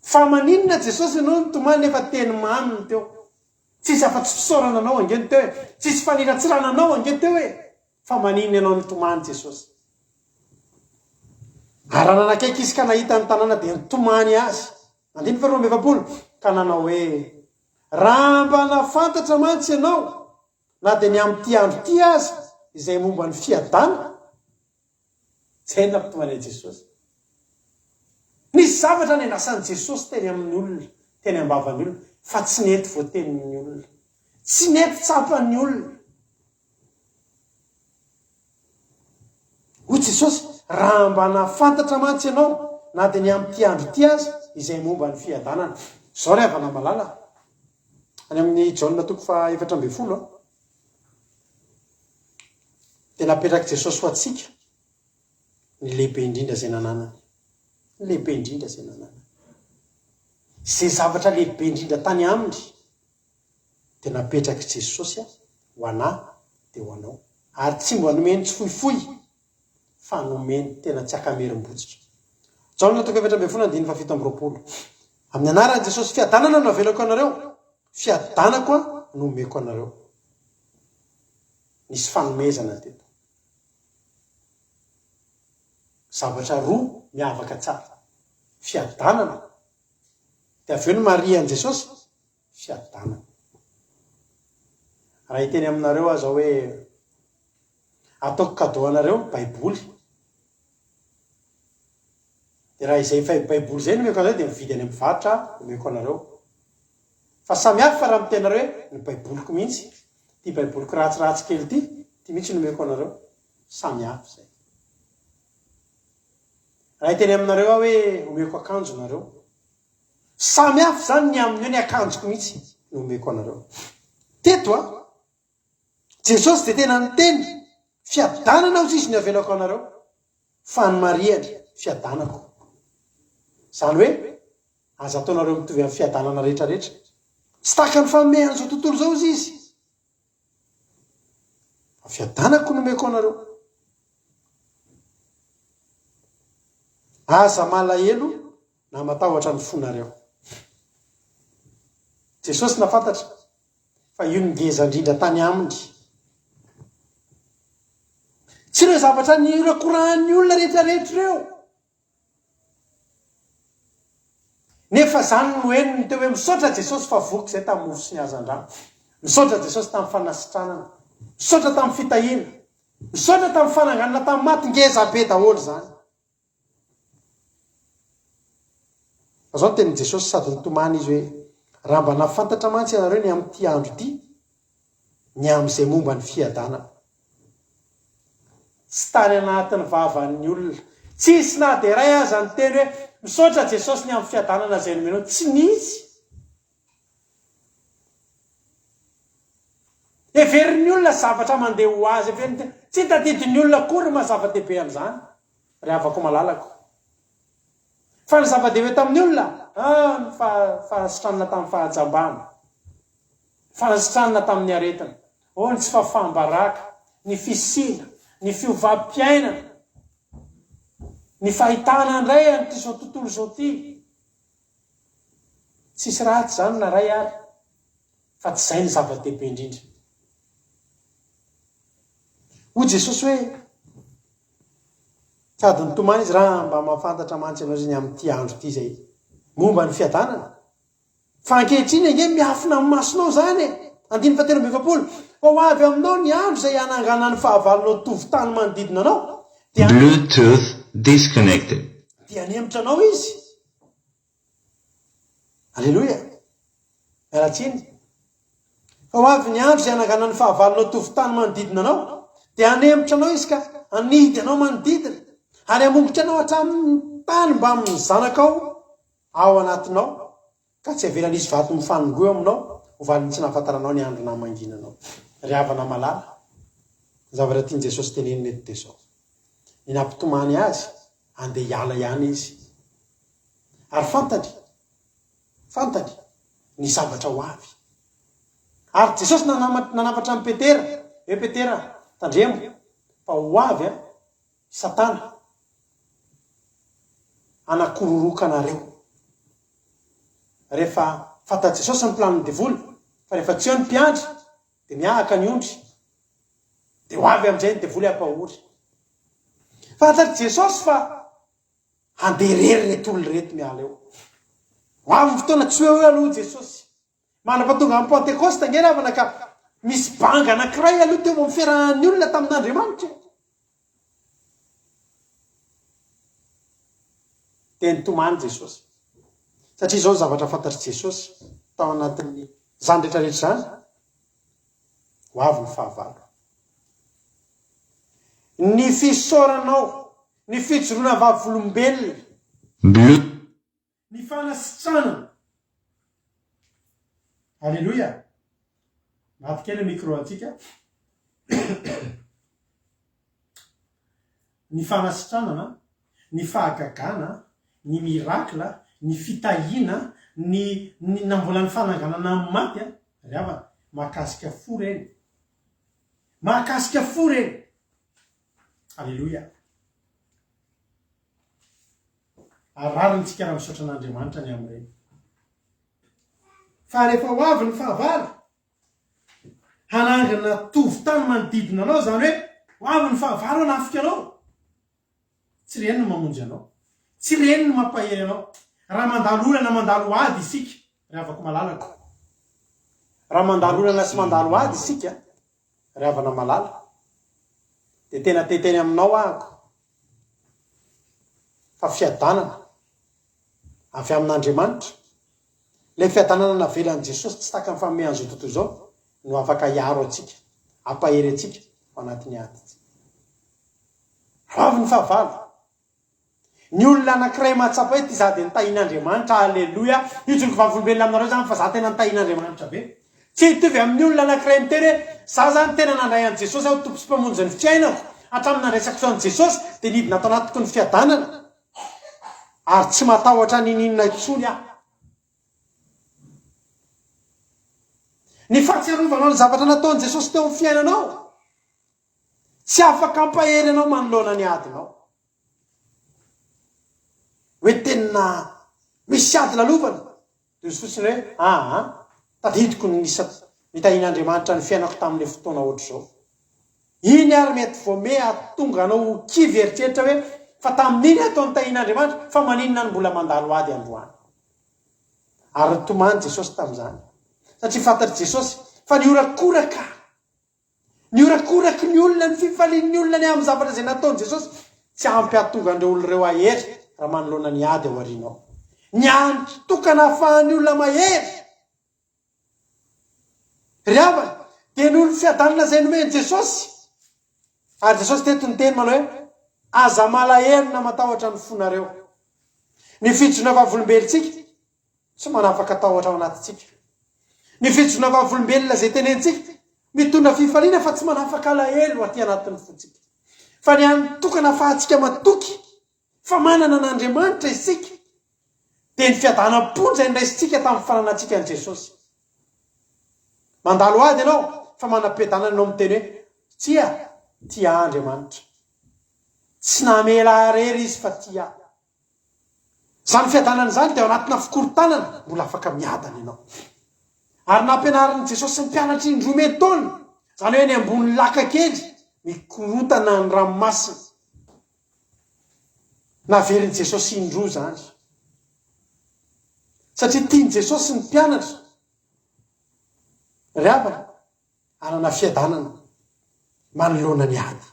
Fa maninona Jesosy ianao nitomany nefa teny mamy no teo? Tsisy afa-tsy fisaorana anao ange no teo e! Tsisy faniratsirana anao ange teo e! Fa maninona ianao nitomany Jesosy? Ary raha nanakaiky izy ka nahita ny tanàna dia nitomany azy. Andininy faharoa amby 40, ka nanao hoe, Raha mba nahafantatra mantsy ianao, na dia ny amin'ity andro ity aza, izay momba ny fiadanana, Izay no nampitomany an'i Jesosy. Nisy zavatra nendrasan'i Jesosy teny amin'ny olona, teny am-bavan'ny olona, fa tsy nety voatenin'ny olona. Tsy nety tsapan'ny olona. Hoy Jesosy, Raha mba nahafantatra mantsy ianao, na dia ny amin'ity andro ity aza, izay momba ny fiadanana. Izao ry havana malala, any amin'ny Jaona toko faha 14, Dia napetrak'i Jesosy ho antsika ny lehibe indrindra izay nananany. Ny lehibe indrindra izay nananany. Izay zavatra lehibe indrindra tany aminy dia napetrak'i Jesosy ho anà dia ho anao. Ary tsy mba nomeny tsifoifoy fa nomeny tena tsy akamerim-botsitra. Jaona toko 14 andininy faha 27. Amin'ny anaran'i Jesosy fiadanana no avelako anareo, fiadanako no omeko anareo. Nisy fanomezana teto. Zavatra roa miavaka tsara. Fiadanana. Dia avy eo ny marihan'i Jesosy, fiadanana. Raha hiteny aminareo aho izao hoe ataoko cadeau anareo ny Baiboly. Dia raha izay Baiboly izay no omeko anareo dia mividy any amin'ny mpivarotra aho omeko anareo. Fa samy hafa raha miteny nareo hoe ny baiboliko mihitsy, ity baiboliko ratsiratsy kely ity, ity mihitsy no omeko anareo. Samy hafa izay. Raha hiteny aminareo aho hoe omeko akanjo nareo. Samy hafa izany ny amin'ny hoe ny akanjoko mihitsy no omeko anareo. Teto a, Jesosy dia tena niteny, fiadanana hozy izy no avelako anareo, fa ny marihany, fiadanako. Izany hoe, aza ataonareo mitovy amin'ny fiadanana rehetra rehetra. Tsy tahaka ny famehan'izao tontolo izao hozy izy. Fa fiadanako no omeko anareo. Aza malahelo na matahotra ny fonareo. Jesosy nafantatra fa io no ngeza indrindra tany aminy. Tsy ireo zavatra nihorakorahan'ny olona rehetrarehetra ireo. Nefa izany no henony teo hoe misaotra Jesosy fa voky izay tamin'ny mofo sy ny hazandrano. Misaotra Jesosy tamin'ny fanasitranana. Misaotra tamin'ny fitahiana. Misaotra tamin'ny fananganana tamin'ny maty. Ngeza be daholo izany. Fa izao no tenin'i Jesosy sady nitomany izy hoe, Raha mba nahafantatra mantsy ianareo ny amin'ity andro ity, ny amin'izay momba ny fiadanana. Tsy tany anatin'ny vavan'ny olona. Tsisy na dia iray aza niteny hoe, Misaotra Jesosy ny amin'ny fiadanana izay nomenao. Tsy nisy. Heverin'ny olona zavatra mandeha ho azy. Heverin'ny, tsy tadidin'ny olona akory ny maha zava-dehibe an'izany, ry havako malalako. Fa ny zava-dehibe tamin'ny olona, ah, ny fahasitranana tamin'ny fahajambana, fanasitranana tamin'ny aretina, oh, ny tsy fahafaham-baraka, ny fisiana, ny fiovam-piainana, ny fahitana indray an'ity izao tontolo izao ity. Tsisy ratsy izany na iray ary, fa tsy izay no zava-dehibe indrindra. Hoy Jesosy hoe, Sady nitomany izy, raha mba mahafantatra mantsy ianao izay ny amin'ity andro ity izay momba ny fiadanana. Fa ankehitriny ange miafina amin'ny masonao izany e! Andininy fahatelo amby efapolo, Fa ho avy aminao ny andro izay hananganan'ny fahavalonao tovon-tany manodidina anao, dia Bluetooth disconnected. Dia hanemitra anao izy. Aleloia! Miala tsiny. Fa ho avy ny andro izay hananganan'ny fahavalonao tovon-tany manodidina anao, dia hanemitra anao izy ka hanidy anao manodidina, ary hamongotra anao hatramin'ny tany mbamin'ny zanakao ao anatinao, ka tsy havelan'isy vato mifanongoa eo aminao ho valin'ny tsy nahafantaranao ny andro namanginanao. Ry havana malala, ny zavatra tian'i Jesosy tenenina eto dia izao, ny nampitomany azy, andeha hiala ihany izy. Ary fantany, fantany ny zavatra ho avy. Ary Jesosy nanafatra an'i Petera, hoe Petera, tandremo fa ho avy an, Satana hanakororoka anareo. Rehefa fantatr'i Jesosy ny planin'ny devoly, fa rehefa tsy eo ny mpiandry, dia mihahaka ny ondry. Dia ho avy amin'izay ny devoly hampahory. Fantatr'i Jesosy fa handeha irery ireto olona ireto miala eo. Ho avy ny fotoana tsy ho eo aloha Jesosy. Mandra-pahatonga amin'ny Pantekosta ange ry havana ka misy banga anankiray aloha teo amin'ny fiarahan'ny olona tamin'Andriamanitra. Dia nitomany Jesosy. Satria izao ny zavatra fantatr'i Jesosy tao anatin'ny izany rehetra rehetra izany, ho avy ny fahavalo. Ny fisaoranao, ny fijoroana vavolombelona. Bleu. Ny fanasitranana. Aleloia. Maty kely ny micro antsika. Ny fanasitranana, ny fahagagana, ny miracle, ny fitahiana, ny ny na mbola ny fananganana amin'ny maty an, ry havana, mahakasika fo ireny. Mahakasika fo ireny. Aleloia. Ary rariny tsika raha misaotra an'Andriamanitra ny amin'ireny. Fa rehefa ho avy ny fahavalo, hanangana tovon-tany manodidina anao, izany hoe ho avy ny fahavalo hanafika anao. Tsy ireny no mamonjy anao. Tsy ireny no mampahery anao. Raha mandalo olana mandalo ady isika, ry havako malalako. Raha mandalo olana sy mandalo ady isika, ry havana malala, dia tena te hiteny aminao ahako fa fiadanana avy amin'Andriamanitra, ilay fiadanana navelan'i Jesosy tsy takan'ny famehan'izao tontolo izao no afaka hiaro antsika, hampahery antsika ao anatin'ny ady. Ho avy ny fahavalo. Ny olona anankiray mahatsapa hoe ty za dia nitahian'Andriamanitra, aleloia, hijoro vavolombelona aminareo zany fa za tena nitahian'Andriamanitra be. Tsy hitovy amin'ny olona anankiray miteny hoe za zany tena nandray an'i Jesosy aho Tompo sy Mpamonjy ny fiainako, hatramin'ny nandraisako an'i Jesosy dia nidina ato anatiko ny fiadanana ary tsy matahotra niniana intsony aho. Ny fahatsiarovanao ny zavatra nataon'i Jesosy teo amin'ny fiainanao, tsy afaka hampahery anao manoloana ny adinao. Hoe tena misy ady lalovana, dia hozy fotsiny hoe, aa, tadidiko ny nisa nitahian'Andriamanitra ny fiainako tamin'ilay fotoana ohatr'izao. Iny ary mety vao me hahatonga anao ho kivy eritreritra hoe, fa tamin'iny aho toa nitahian'Andriamanitra, fa maninona no mbola mandalo ady androany? Ary nitomany Jesosy tamin'izany, satria fantatr'i Jesosy fa nihorakoraka, nihorakoraky ny olona, ny fifalian'ny olona ny amin'ny zavatra izay nataon'i Jesosy, tsy ampy hahatonga an'ireo olona ireo hahery raha manoloana ny ady ao aoriana ao. Ny hany tokana ahafahan'ny olona mahery, ry havana, dia noho ny fiadanana izay nomen'i Jesosy. Ary Jesosy teto niteny manao hoe, Aza malahelo na matahotra ny fonareo. Ny fijoroana vavolombelontsika tsy manafaka tahotra ao anatintsika. Ny fijoroana vavolombelona izay tenentsika mitondra fifaliana fa tsy manafaka alahelo aty anatin'ny fontsika. Fa ny hany tokana afahantsika matoky fa manana an'Andriamanitra isika dia ny fiadanam-po izay noraisintsika tamin'ny fananantsika an'i Jesosy. Mandalo ady ianao fa manam-piadanana ianao miteny hoe, Tsia, tia ahy Andriamanitra. Tsy namela ahy irery Izy fa tia ahy. Izany fiadanana izany dia ao anatina fikorontanana, mbola afaka miadana ianao. Ary nampianarin'i Jesosy ny mpianatra indroa metaona, izany hoe eny ambony laka kely, mikorontana ny ranomasina. Naverin'i Jesosy indroa izany. Satria tian'i Jesosy ny mpianatra. Ry havana, hanana fiadanana manoloana ny ady.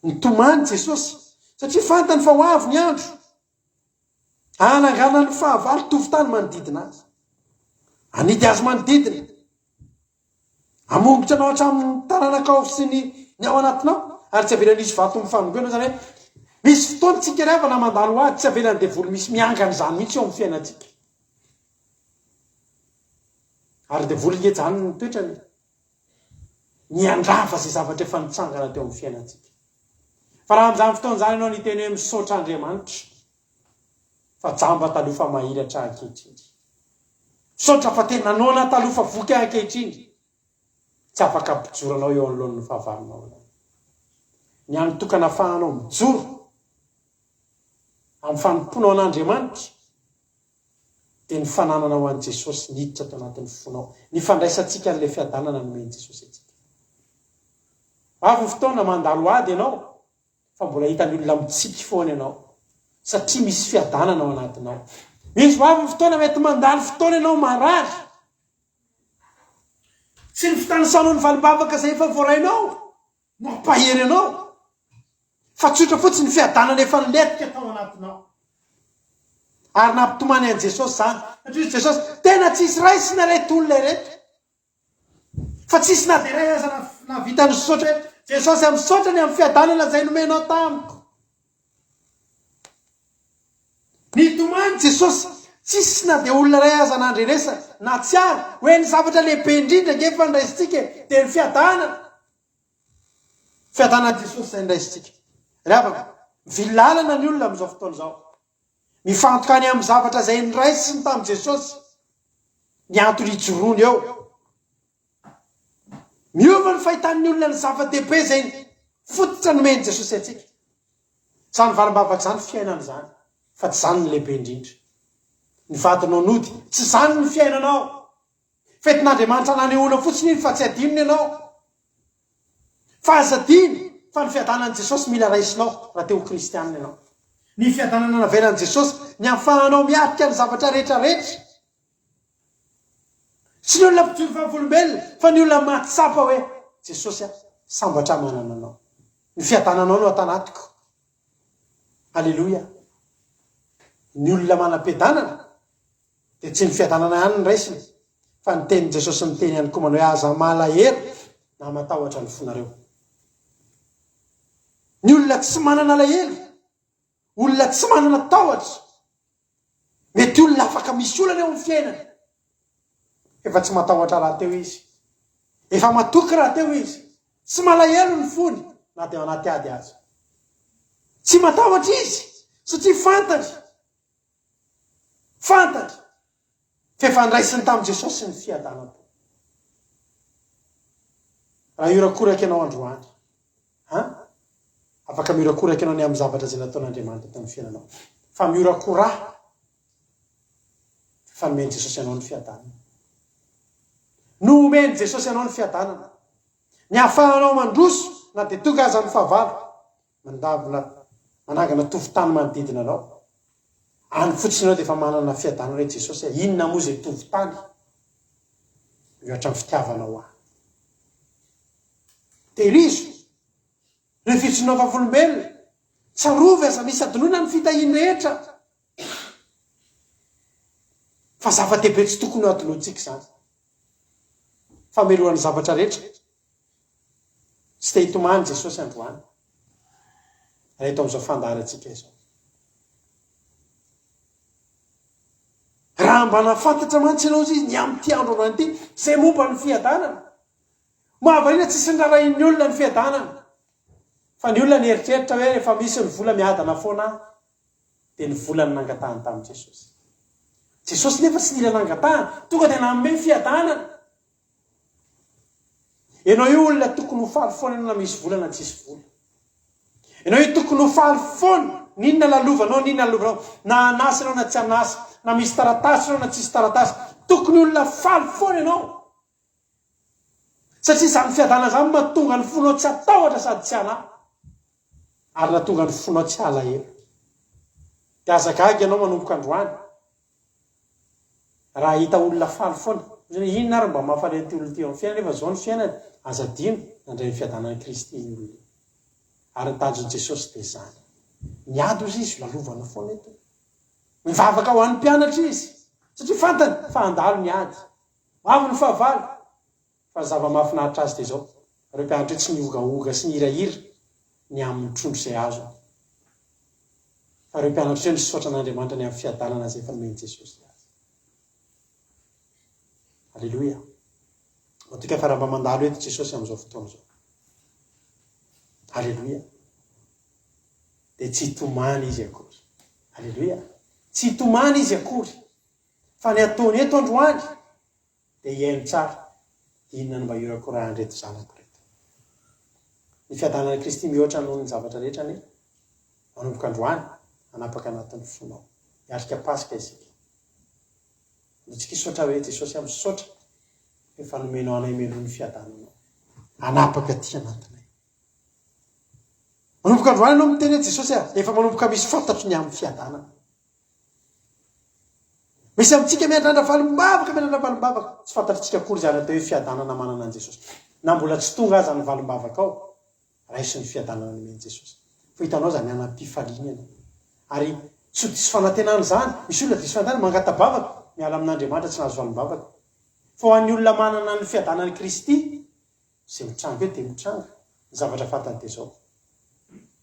Nitomany Jesosy satria fantany fa ho avy ny andro hananganan'ny fahavalo tovon-tany manodidina azy. Hanidy azy manodidina. Hamongotra anao hatramin'ny taranakao sy ny ny ao anatinao ary tsy avelany hisy vato mifanongoa ianao. Izany hoe misy fotoana tsika ry havana mandalo ady, tsy avelan'ny devoly misy miangana izany mihitsy eo amin'ny fiainantsika. Ary devoly nge zany ny toetrany e. Ny handrava izay zavatra efa nitsangana teo amin'ny fiainantsika. Fa raha amin'izany fotoana izany ianao niteny hoe misaotra Andriamanitra fa jamba taloha fa mahiratra ankehitriny. Misaotra fa tena noana taloha fa voky ankehitriny. Tsy afaka hampijoro anao eo anoloan'ny fahavalonao ianao. Ny hany tokana afahanao mijoro amin'ny fanompoanao an'Andriamanitra dia ny fanananao an'i Jesosy niditra ato anatin'ny fonao, ny fandraisantsika an'ilay fiadanana nomen'i Jesosy antsika. Avy ny fotoana mandalo ady ianao fa mbola hitan'ny olona mitsiky foana ianao satria misy fiadanana ao anatinao. Misy ho avy ny fotoana mety mandalo fotoana ianao marary. Tsy ny fitanisanao ny valim-bavaka izay efa voarainao no hampahery anao fa tsotra fotsiny ny fiadanana efa nilentika tao anatinao. Ary nampitomany an'i Jesosy izany. Satria hoy Jesosy, tena tsisy raisina ireto olona ireto. Fa tsisy na dia iray aza nahavita nisaotra hoe, Jesosy a, misaotra ny amin'ny fiadanana izay nomenao tamiko. Nitomany Jesosy, tsisy na dia olona iray aza nandrenesana, nahatsiaro, hoe ny zavatra lehibe indrindra ange efa noraisintsika e, dia ny fiadanana. Fiadanan'i Jesosy izay noraisintsika. Ry havana, mivily lalana ny olona amin'izao fotoana izao. Mifantoka any amin'ny zavatra izay noraisiny tamin'i Jesosy ny antony ijoroany eo. Miova ny fahitan'ny olona ny zava-dehibe izay fototra nomen'i Jesosy antsika. Izany valim-bavaka izany fiainana izany, fa tsy izany no lehibe indrindra. Ny vadinao nody, tsy izany ny fiainanao. Fetin'Andriamanitra nanehoana fotsiny iny fa tsy adinony ianao. Fa aza adino fa ny fiadanan'i Jesosy mila raisinao raha te ho kristianina ianao. Ny fiadanana navelan'i Jesosy, ny ahafahanao miatrika ny zavatra rehetra rehetra. Tsy ny olona mpijoro vavolombelona fa ny olona mahatsapa hoe Jesosy a, sambatra aho manana anao. Ny fiadananao no ato anatiko. Aleloia. Ny olona manam-piadanana dia tsy ny fiadanana ihany no raisiny fa ny tenin'i Jesosy miteny ihany koa manao hoe aza malahelo na matahotra ny fonareo. Ny olona tsy manana alahelo, olona tsy manana tahotra, mety olona afaka misy olana eo amin'ny fiainany, efa tsy matahotra rahateo izy, efa matoky rahateo izy, tsy malahelo ny fony na dia ao anaty ady aza. Tsy matahotra izy satria fantany Fantany fa efa nraisiny tamin'i Jesosy ny fiadanam-po. Raha hiorakoraka ianao androany, an? Afaka miorakoraka ianao ny amin'ny zavatra izay nataon'Andriamanitra tamin'ny fiainanao. Fa miorakoraha fa nomen'i Jesosy anao ny fiadanana. Nomen'i Jesosy anao ny fiadanana. Ny ahafahanao mandroso na dia tonga aza ny fahavalo. Mandavona, manangana tovon-tany manodidina anao. Any fotsiny ianao dia efa manana fiadanana hoe Jesosy a, inona moa izay tovon-tany mihoatra ny fitiavanao ahy. Tehirizo ireo fijoroana vavolombelona. Tsarovy aza misy adinoina ny fitahiany rehetra. Fa zava-dehibe tsy tokony ho adinointsika izany. Famelohan'ny zavatra rehetra. Tsy te hitomany Jesosy androany raha eto amin'izao fandaharantsika izao. Raha mba nahafantatra mantsy ianao izy ny amin'ity andro androany ity, izay momba ny fiadanana. Mahavariana tsisy nirarahin'ny olona ny fiadanana. Fa ny olona nieritreritra hoe rehefa misy ny vola miadana foana dia ny vola no nangatahany tamin'i Jesosy. Jesosy nefa tsy nila nangatahana, tonga dia nanome fiadanana. Ianao io olona tokony ho faly foana ianao na misy vola na tsisy vola. Ianao io tokony ho faly foana n'inona lalovanao n'inona lalovanao na anasa ianao na tsy anasa, na misy taratasy ianao na tsisy taratasy. Tokony olona faly foana ianao. Satria izany fiadanana izany mahatonga ny fonao tsy hatahotra sady tsy hanahy. Ary nahatonga ny fonao tsy halahelo. Dia aza gaga ianao manomboka androany. Raha hahita olona faly foana. Hoe inona ary mba mahafaly an'ity olona ity eo amin'ny fiainany nefa izao ny fiainany. Aza adino, nandray ny fiadanan'i Kristy iny olona iny. Ary ny tanjon'i Jesosy dia izany. Miady hozy izy, lalovana foana eto. Mivavaka ho an'ny mpianatra izy. Satria fantany fa handalo ny ady. Ho avy ny fahavalo. Fa ny zava-mahafinaritra azy dia izao, ireo mpianatra ireo tsy nihogahoga sy nihirahira ny amin'ny trondro izay azony. Fa ireo mpianatra ireo nisaotra an'Andriamanitra ny amin'ny fiadanana izay efa nomen'i Jesosy azy. Aleloia. Matoky aho fa raha mba mandalo eto Jesosy amin'izao fotoana izao. Aleloia. Dia tsy hitomany izy akory. Aleloia. Tsy hitomany izy akory. Fa ny ataony eto androany Dia hihaino tsara, inona no mba hiorakorahan'ireto zanako ireto. Ny fiadanan'i Kristy mihoatra noho ny zavatra rehetra anie, manomboka androany, hanapaka anatin'ny fonao. Hiatrika Paska isika. Andeha hisaotra hoe, Jesosy aho misaotra fa efa nomenao anay mialoha ny fiadananao. Hanapaka aty anatinay. Manomboka androany ianao miteny hoe, Jesosy ah, efa manomboka misy fantatro ny amin'ny fiadanana. Misy amintsika miandrandra valim-bavaka, miandrandra valim-bavaka. Tsy fantatritsika akory izany atao hoe fiadanana manana an'i Jesosy. Na mbola tsy tonga aza ny valim-bavakao, raiso ny fiadanana nomen'i Jesosy. Fa hitanao izany hanam-pifaliana ianao. Ary tsy ho diso fanantenana izany. Misy olona diso fanantenana, mangata-bavaka, miala amin'Andriamanitra tsy nahazo valim-bavaka. Fa ho an'ny olona manana ny fiadanan'i Kristy, Izay mitranga eo dia mitranga, ny zavatra fantany dia izao,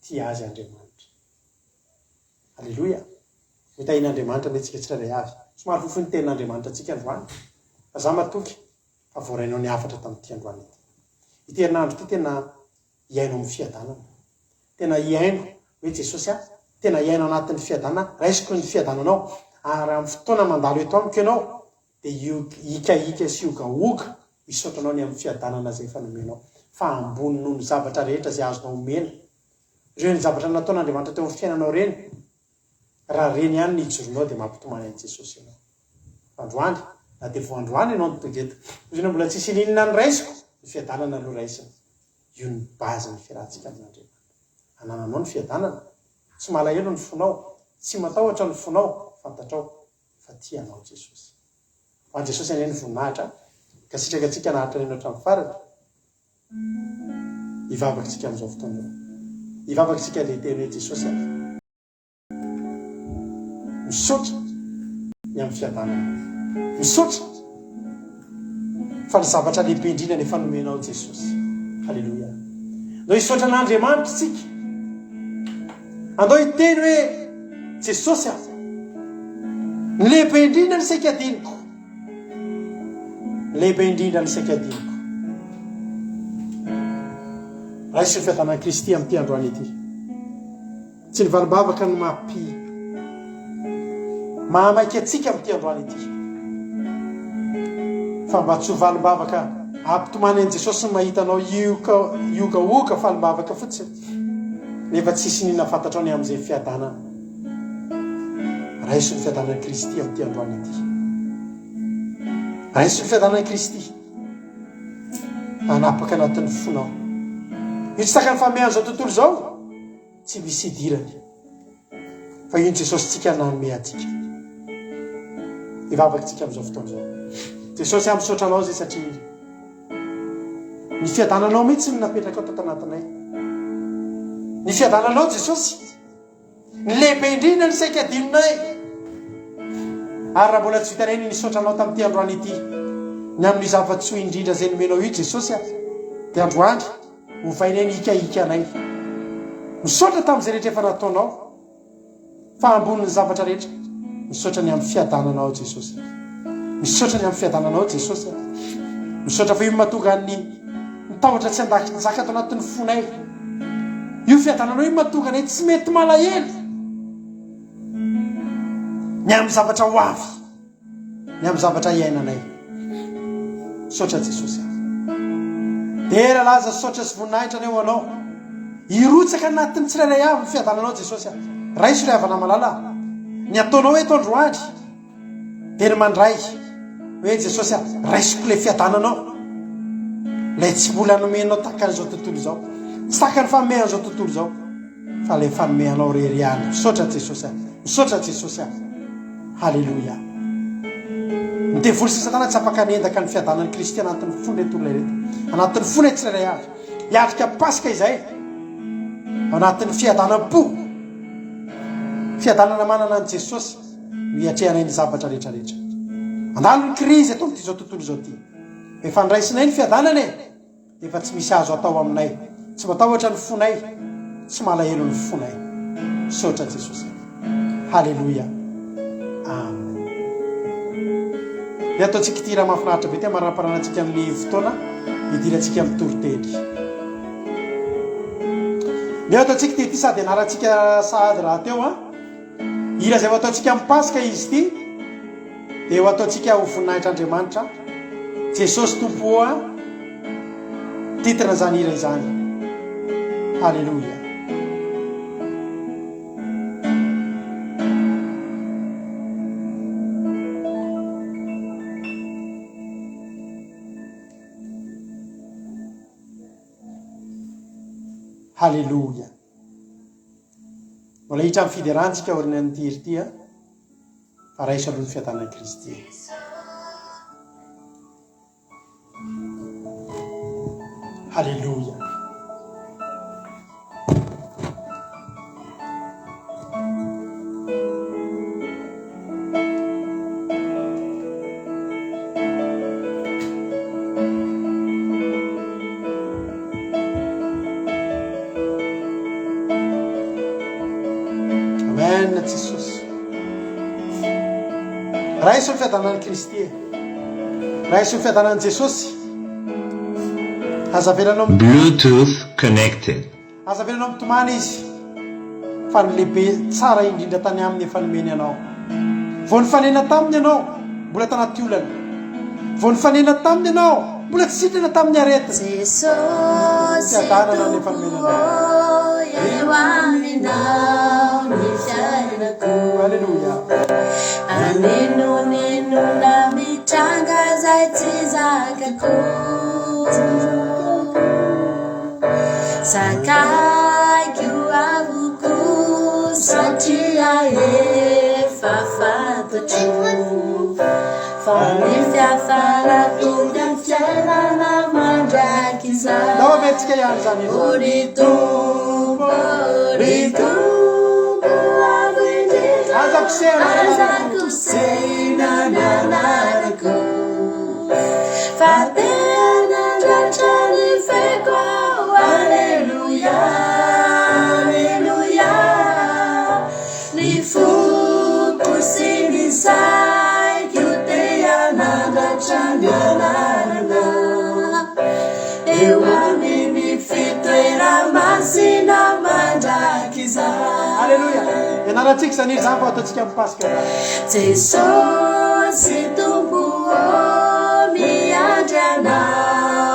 tia azy Andriamanitra. Aleloia! Ho tahian'Andriamanitra anie tsika tsirairay avy. Somary fohifohy ny tenin'Andriamanitra antsika androany, fa za matoky fa voarainao ny hafatra tamin'ity androany ity. Ity herinandro ity tena hiaino amin'ny fiadanana. Tena hiaino hoe Jesosy a, tena hiaino anatin'ny fiadanana, raisiko ny fiadananao, ary amin'ny fotoana mandalo eto amiko ianao, dia hihikahika sy hiogaoga misaotra anao ny amin'ny fiadanana izay efa nomenao, fa ambony noho ny zavatra rehetra izay azonao omena. Ireny zavatra nataon'Andriamanitra teo amin'ny fiainanao ireny, raha ireny ihany no ijoroanao dia mampitomany an'i Jesosy ianao. Fa androany, na dia vao androany ianao no tonga eto, hoy ianao mbola tsisy ininona noraisiko, ny fiadanana aloha raisina. Io no base ny fiarahantsika amin'Andriamanitra. Anananao ny fiadanana, tsy malahelo ny fonao, tsy matahotra ny fonao, fantatrao fa tia anao Jesosy. Ho an'i Jesosy anie ny voninahitra. Mankasitraka antsika naharitra nino hatramin'ny farany. Hivavaka isika amin'izao fotoana izao. Hivavaka isika dia hiteny hoe Jesosy a! Misaotra ny amin'ny fiadanana. Misaotra fa ny zavatra lehibe indrindra ny efa nomenao Jesosy. Haleloia. Andao hisaotra an'Andriamanitra isika. Andao hiteny hoe Jesosy a! Ny lehibe indrindra ny saika adinoko. Ny lehibe indrindra ny saika adinoko. Raiso ny fiadanan'i Kristy amin'ity androany ity. Tsy ny valim-bavaka no mampi mahamaika antsika amin'ity androany ity. Fa mba tsy ho valim-bavaka. Hampitomany an'i Jesosy ny mahita anao hioka hiogaoga falim-bavaka fotsiny, nefa tsisy n'inona fantatrao ny amin'izay fiadanana. Raiso ny fiadanan'i Kristy amin'ity androany ity. Raiso ny fiadanan'i Kristy. Hanapaka anatin'ny fonao. Io tsy takan'ny fahamehan'izao tontolo izao. Tsy misy idirany. Fa io ny Jesosintsika nanome antsika. Hivavaka tsika amin'izao fotoana izao. Jesosy aho misaotra anao izay satria ny fiadananao mihitsy no napetrakao tato anatinay. Ny fiadananao Jesosy, ny lehibe indrindra ny saika adinonay. Ary raha mbola tsy vitanay ny nisaotra anao tamin'ity androany ity, ny amin'ny zava-tsoa indrindra izay nomenao io Jesosy a, dia androany Ovainay ny hikahikanay. Misaotra tamin'izay rehetra efa nataonao fa ambonin'ny zavatra rehetra misaotra ny amin'ny fiadananao Jesosy a. Misaotra ny amin'ny fiadananao Jesosy a. Misaotra fa io no mahatonga ny ny tahotra tsy hanjaka ato anatin'ny fonay. Io fiadananao io no mahatonga anay tsy mety malahelo ny amin'ny zavatra ho avy. ny amin'ny zavatra iainanay. Misaotra Jesosy a. Dera laza saotra sy voninahitra anie ho anao. Hirotsaka anatin'ny tsirairay avy ny fiadananao Jesosy a. Raiso ry havana malala a. Ny ataonao eto androany dia ny mandray hoe Jesosy a, raisiko ilay fiadananao. Ilay tsy mbola nomenao takan'izao tontolo izao. Tsy takan'ny fahamehan'izao tontolo izao. Fa ilay fanomeanao rery ihany. Misaotra Jesosy a. Misaotra Jesosy a. Haleloia. Ny devoly sy satana tsy afaka hanendaka ny fiadanan'i Kristy anatin'ny fon'ireto olona ireto. Anatin'ny fonay tsirairay avy. Hiatrika Paska izay. Ao anatin'ny fiadanam-po. Fiadanana manana an'i Jesosy no hiatrehanay ny zavatra rehetra rehetra. Andalo ny krizy eto amin'ity izao tontolo izao ity. Efa nraisinay ny fiadanana e. Efa tsy misy azo atao aminay. Tsy matahotra ny fonay, tsy malahelo ny fonay. Misaotra Jesosy. Haleloia. Amen. Ny ataontsika ity raha mahafinaritra be ity amaramparanantsika amin'ny fotoana hidirantsika amin'ny toriteny. Ny ataontsika ity ity sady ianarantsika sahady rahateo an. Hira izay ho ataontsika amin'ny Paska izy ity dia ho ataontsika ho voninahitr'Andriamanitra. Jesosy Tompo ô a! Titre izany hira izany. Haleloia. Haleloia. Mbola hiditra amin'ny fiderana isika aorianan'ity hira ity a. Fa raiso aloha ny fiadanan'i Kristy. Haleloia. Amen Jesosy. Raiso ny fiadanan'i Kristy e. Raiso ny fiadanan'i Jesosy. Aza avelanao Bluetooth connected. Aza avelanao mitomany izy fa ny lehibe tsara indrindra tany aminy efa nomeny anao. Vao nifanena taminy ianao mbola tanaty olana. Vao nifanena taminy ianao mbola tsy sitrana tamin'ny aretina. Jesosy Fiadanana no efa Tompo nomeny anao. ô, eo aminao ny fiainako. Aleloia. An'inon'inona mitranga zay tsy zakako. Zakaiko avokoa satria efa fantatro fa ny fiafarako dia fiainana mandrakizay. Ndao averintsika ihany izany hira O izany. ry Tompo, ry Tompo avo indrindra, Aza kosehina ny aza anarako. kosehina ny anarako. Fa te hanandratra ny feko aho, Aleloia, Aleloia. Ny foko sy ny saiko te hanandratra ny anaranao. Eo amin'ny fitoera-masina mandrakizay. Aleloia. Ianarantsika izany hira izany fa ataontsika amin'ny Paska izany. Jesosy Tompo ô, miandry anao.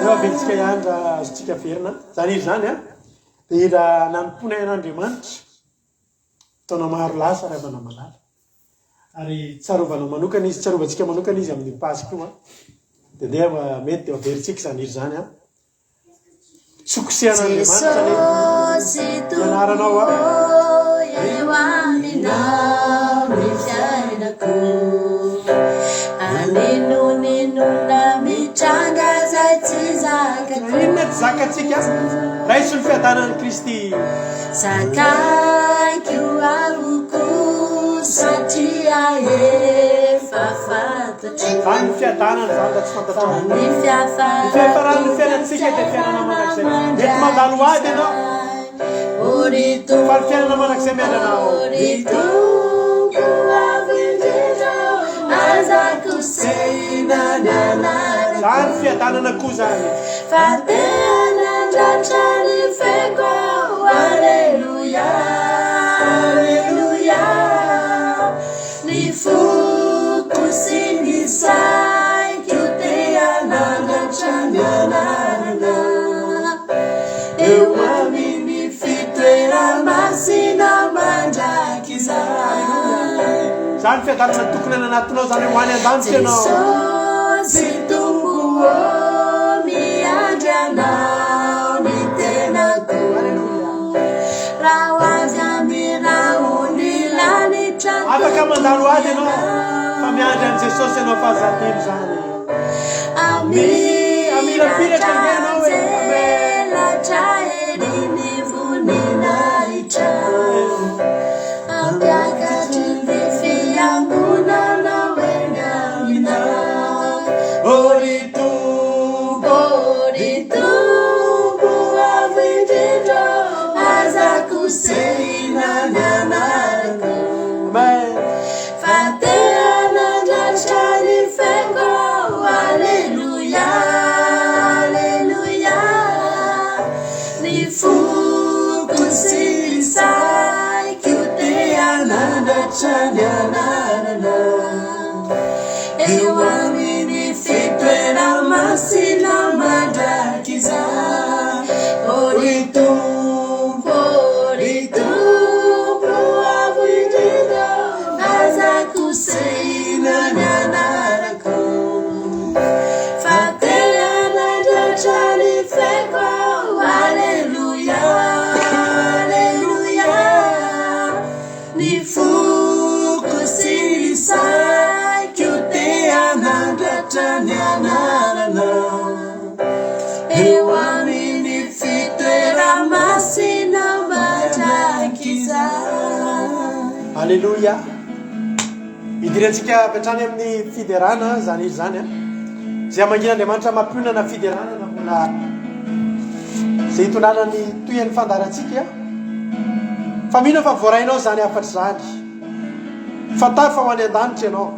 Aleo averintsika ihany raha azontsika averina. Izany hira izany an, dia hira nanompoana an'Andriamanitra taona maro lasa ry havana malala. Ary tsarovana manokana izy, tsarovantsika manokana izy amin'io Paska io an. Dia ndeha mety dia averintsika izany hira izany an. Tsy kosehan'Andriamanitra anie Jesosy ny Tompo anaranao an. ô, eo aminao ny fiainako. An'inon'inona mitranga izay tsy zakako. Inona tsy zakantsika? Raiso ny fiadanan'i Kristy. Zakaiko avokoa satria efa fantatro. Izany ny fiadanana izany raha tsy fantatrao. Fa ny Ny fiafaran'ny fiafaran'ny fiainantsika dia fiainana mandrakizay. Mety mandalo ady ianao, O ry fa ny fiainana mandrakizay miandry anao. Tompo, ry Tompo avo indrindra, aza kosehina ny anarako. Izany fiadanana koa izany. Fa te hanandratra ny feko aho, Aleloia, Aleloia. Ny foko sy ny saiko te hanandratra ny anarana eo amin'ny fitoera-masina mandrakizay. Izany fiadanana tokony any anatinao izany hoe ho any an-danitra ianao. Jesosy Tompo ô, miandry Anao ny tenako. Raha ho avy amin'ny rahon'ny lanitra Afaka mandalo ady ianao fa miandry an'i Jesosy ianao fa aza adino izany. Hamirapiratra anjelatra ery ny voninahitra. Hampiakatry ny fiangonana ho eny aminao. Ô ry Tompo. Ô ry Tompo avo indrindra, aza kosehina ny anarako. Amen. Fa te hanandratra ny feko aho, Aleloia, Aleloia. Ny foko sy ny saiko te hanandratra ny anaranao. Eo amin'ny fitoera-masina mandrakizay. Ô ry Tompo, ô ry Tompo avo indrindra, aza kosehina ny anarako. Fa te hanandratra ny feko aho, Aleloia, Aleloia. Ny foko sy ny saiko te hanandratra ny anaranao. Eo amin'ny fitoera-masina mandrakizay. Aleloia! Hidirantsika avy hatrany amin'ny fiderana izany hira izany an. Izay hamangian'Andriamanitra mampionana fiderana na mbola izay hitondrana ny tohian'ny fandaharantsika. Fa mino aho fa voarainao izany hafatra izany. Fantaro fa ho any an-danitra ianao.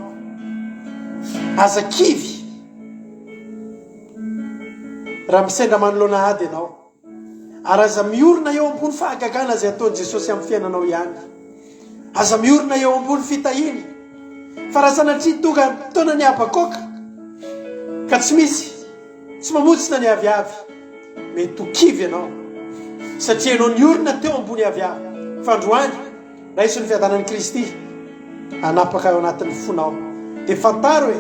Aza kivy raha misendra manoloana ady ianao. Ary aza miorina eo ambony fahagagana izay ataon'i Jesosy amin'ny fiainanao ihany. Aza miorina eo ambony fitahiany. Fa raha sanatria tonga ny fotoanan'i Habakoka, ka tsy misy, tsy mamontsina ny aviavy, mety ho kivy ianao, satria ianao niorina teo ambony aviavy. Fa androany, raiso ny fiadanan'i Kristy hanapaka ao anatin'ny fonao. Dia fantaro e!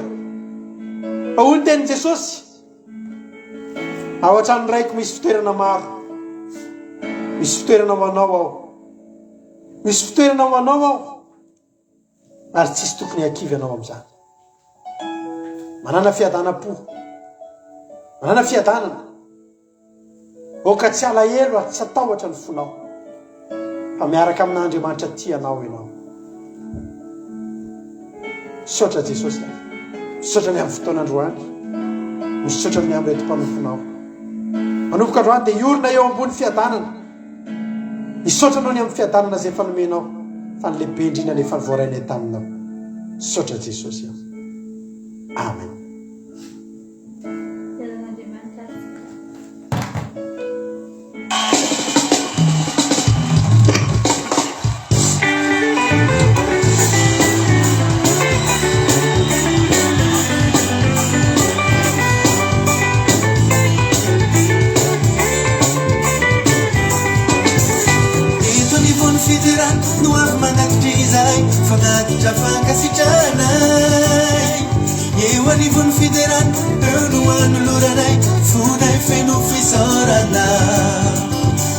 Fa hoy ny tenin'i Jesosy, Ao an-tranon'ny Raiko misy fitoerana maro. Misy fitoerana ho anao ao. Misy fitoerana ho anao ao. Ary tsisy tokony hakivy anao amin'izany. Manana fiadanam-po. Manana fiadanana. Aoka tsy halahelo ary tsy hatahotra ny fonao, fa miaraka amin'Andriamanitra tia anao ianao. Misaotra Jesosy a. Misaotra ny amin'ny fotoana androany. Misaotra ny amin'ireto mpanomponao. Manomboka androany dia hiorina eo ambony fiadanana. Misaotra anao ny amin'ny fiadanana izay efa nomenao, fa ny lehibe indrindra ny efa voarainay taminao. Misaotra Jesosy a. Amen. fiderana no avy manatitra izahay fanatitra fankasitranay. Eo anivon'ny fiderana, eo no anoloranay fonay feno fisaorana.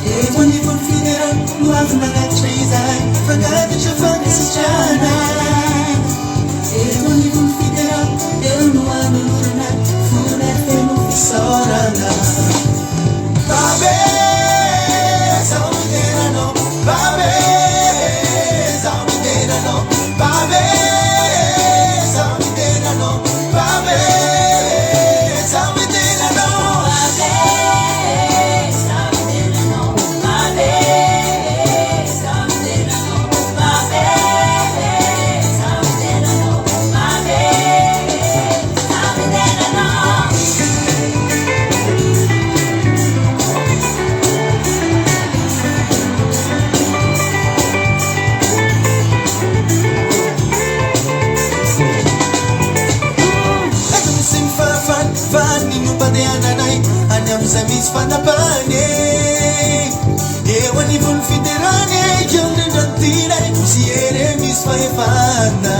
Eo anivon'ny fiderana no avy manatitra izahay fanatitra fankasitranay. Eo anivon'ny fiderana, eo no anoloranay fonay feno fisaorana. Babe, zaho midera anao. Babe, zaho midera anao. Babe, zaho midera anao. Babe, zaho midera anao. Babe, zaho midera anao. Babe, zaho midera anao. Babe, zaho midera anao. Babe, zaho midera anao. Aiza misy ny fahafahana fa ny nompandehananay any amin'izay misy fanapahana e. Eo anivon'ny fiderana e, eo indrindra ny tianay, misy hery e, misy fahefana.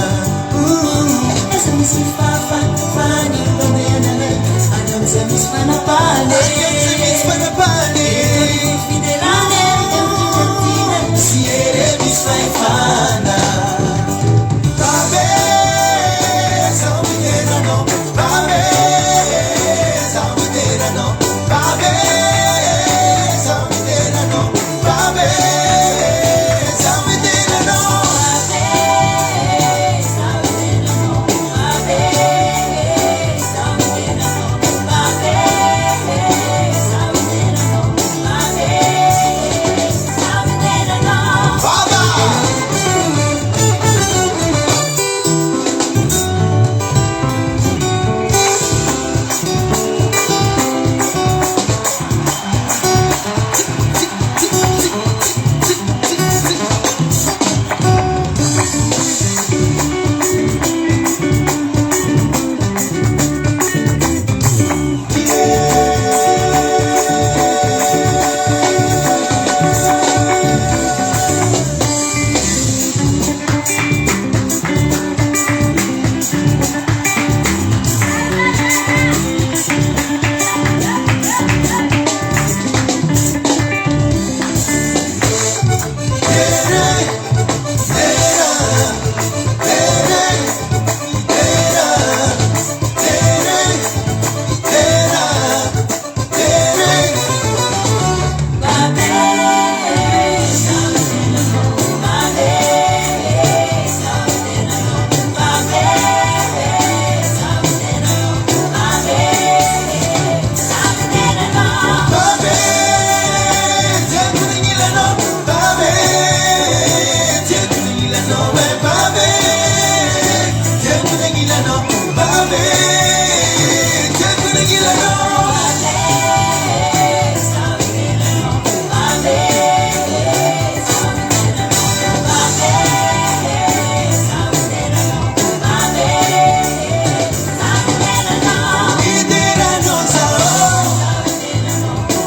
Aiza misy ny fahafahana fa ny nompandehananay any amin'izay misy fanapahana e. Any amin'izay misy fanapahana e. Eo anivon'ny fiderana e, eo indrindra ny tianay, misy hery e, misy fahefana. Babe, zaho midera anao. Babe, zaho midera anao. Babe, zaho midera anao. Babe, zaho midera anao. Babe, zaho midera anao. Babe, zaho midera anao. Babe, zaho midera anao. Babe, zaho midera anao. Baba! Babe, zaho midera anao. Babe, zaho midera anao. Babe, zaho midera anao. Babe, zaho midera anao. Babe, tiako ny agnilanao. Babe, tiako ny agnilanao. Eh, babe, tiako ny agnilanao. Babe, tiako ny agnilanao. Babe, zaho midera anao. Babe, zaho midera anao. Babe, zaho midera anao. Babe, zaho midera anao. Mideranao zaho.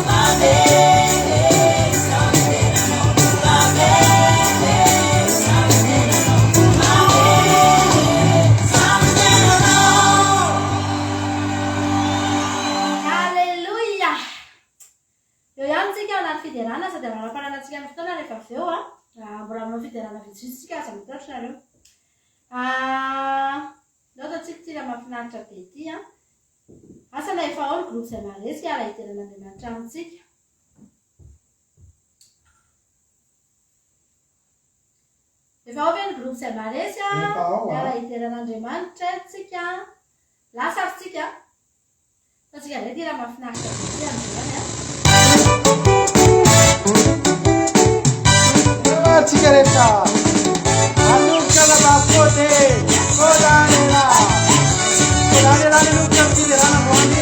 Babe, zaho midera anao. Babe, zaho midera anao. Babe, zaho midera anao. Alléluia! Eo ihany tsika ao anaty fiderana sady amara-pananantsika ny fotoana rehefa avy eo a. Mbola manao fiderana vitsivitsy tsika, aza matahotra nareo. Ndao ataontsika ity raha mahafinaritra be ity a. Asa na efa ao ny groupe izay maharesy hiara hideran'Andriamanitra amintsika. Efa ao ve ny groupe izay maharesy a? Efa ao a. Hiara hideran'Andriamanitra tsika. Lasa ary tsika. Ataontsika indray ity raha mahafinaritra be ity androany a. Tsika rehetra. Manomboka lava-pôdy. Kodanela. Kodanela nanomboka amin'ny fiderana androany.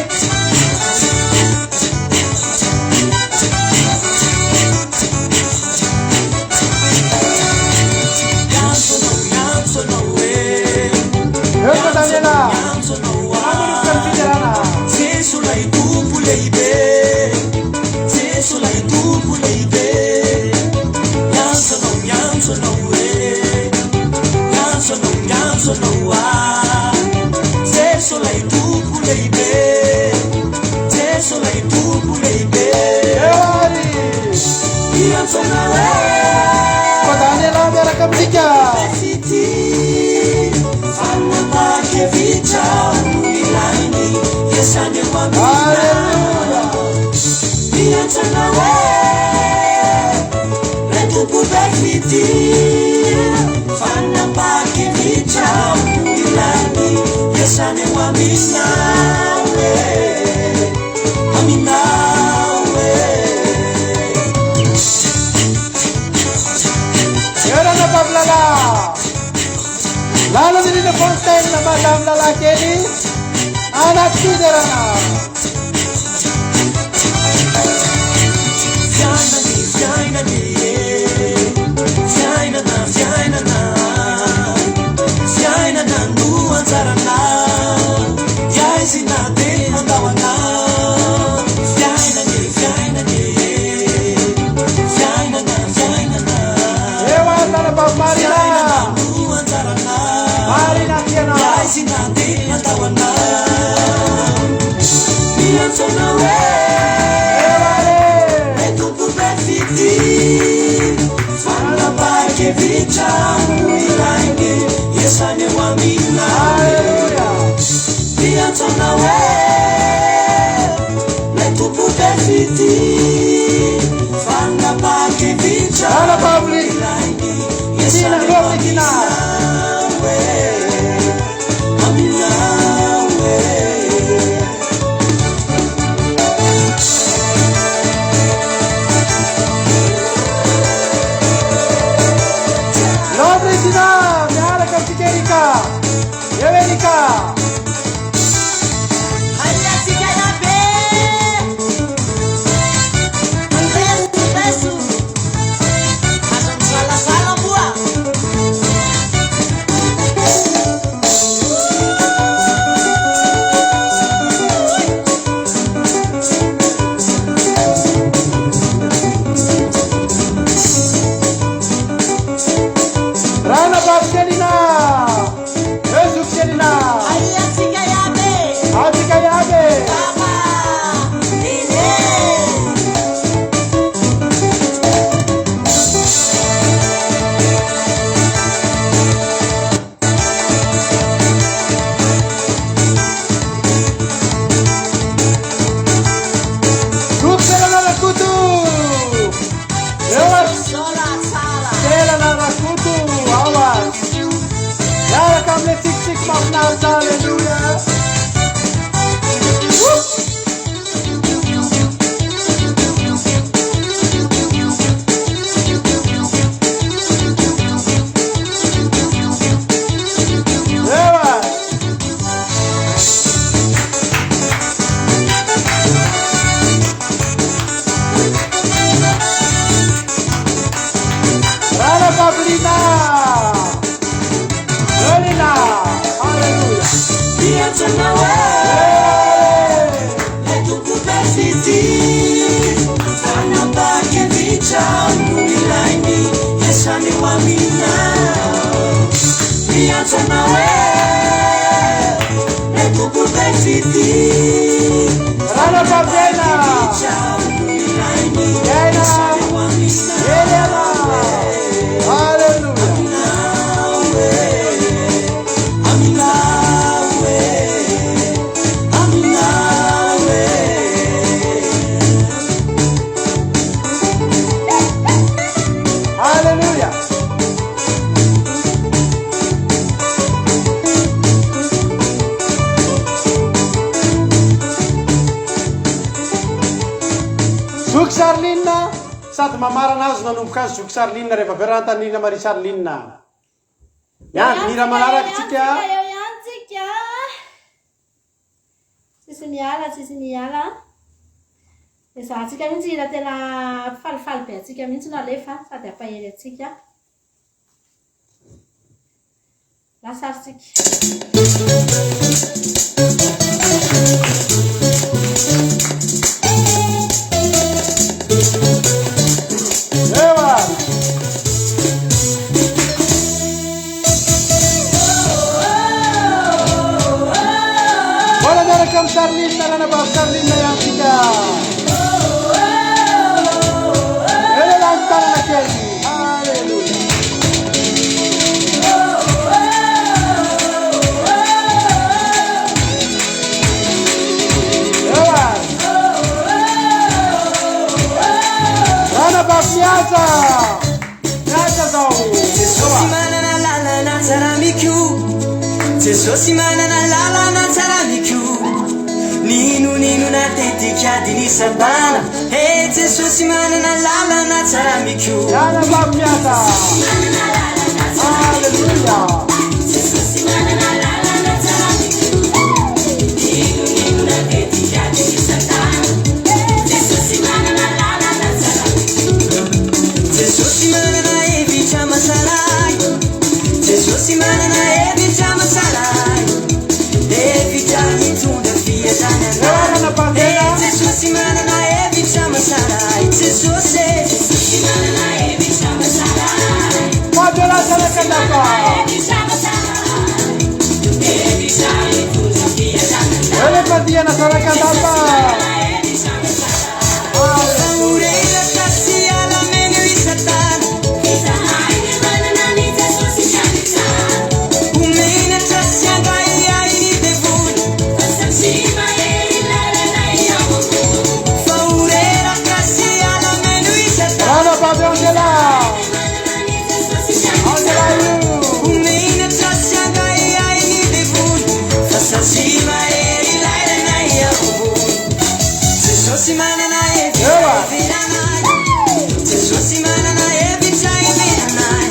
Miantso anao, miantso anao e. Eo Kodanela. Miantso anao Manomboka amin'ny fiderana. Jeso lay Tompo lehibe. Jeso lay Tompo lehibe. amintsika. Alléluia. Eo ranabavy Lala. Lala Nirina Fontaine, Madame Lala kely. Anaty fiderana. Eo ary ranabavy Marina. Marina Tiana. Eo ary. Alléluia. Ranabavy Tina, Glory Tina. Lovely Tina, miaraka amintsika Erika. Eo Erika. Ranabavy Selina. Eo zoky Selina. Atsika iaby. Zoky Selana Rakoto. Eo ary. Selana Rakoto. Ao ary. Miaraka amin'ilay tsikitsiky mahafinaritra. Alléluia. Woo! Eo ary. Ranabavy Lina. Eo Lina. Alléluia. Hey! Ranabavy Aina. Aina. Eliana. Alléluia. Alléluia. Zoky Charline sady mamarana azy nanomboka azy Zoky Charline rehefa avy eo raha Antanina Marie Charline. Miandry ny hira manaraka tsika. Eo ihany tsika. Tsisy miala, tsisy miala. Ezahantsika mihitsy hira tena falifaly be antsika mihitsy no alefa sady ampahery antsika. Lasa ary tsika. Eo ary. Mbola miaraka amin'ny Charline, ranabavy Charline ihany tsika. Eo lehilahy ny tanana kely. Alléluia. Miasa! Miasa zao! Jesosy manana lalana tsara miko Jesosy manana lalana tsara miko Nino nino na tetika adiny satana He Jesosy manana lalana tsara miko Miala fa miasa! Alléluia! Jesosy manana lalana tsara miko Nino nino na tetika adiny satana Jesosy manana lalana tsara miko Jesosy manana hevitra mahatsara Jesosy manana hevitra mahatsara Hevitra mitondra fiadanana Lalana mpandena. He Jesosy manana hevitra mahatsara Jesosy Jesosy manana hevitra mahatsara Fabiola Zanakandapa! Hevitra mahatsara Hevitra mitondra fiadanana Elefantiana Zanakandapa! Hevitra mahatsara Faorelatra sy alameno i Satana Izahay dia manana ny Jesosy hianatra Homenatra sy angahiahy ny devoly Fa satria mahery lalanay ao ambony Faorelatra sy alameno i Satana Rana Baby Angela! Manana ny Jesosy hianatra Angela io! Homenatra sy angahiahy ny devoly Fa satria mahery lalanay ao ambony Jesosy manana hevitra Ewa. hiverenanay Jesosy manana hevitra hiverenanay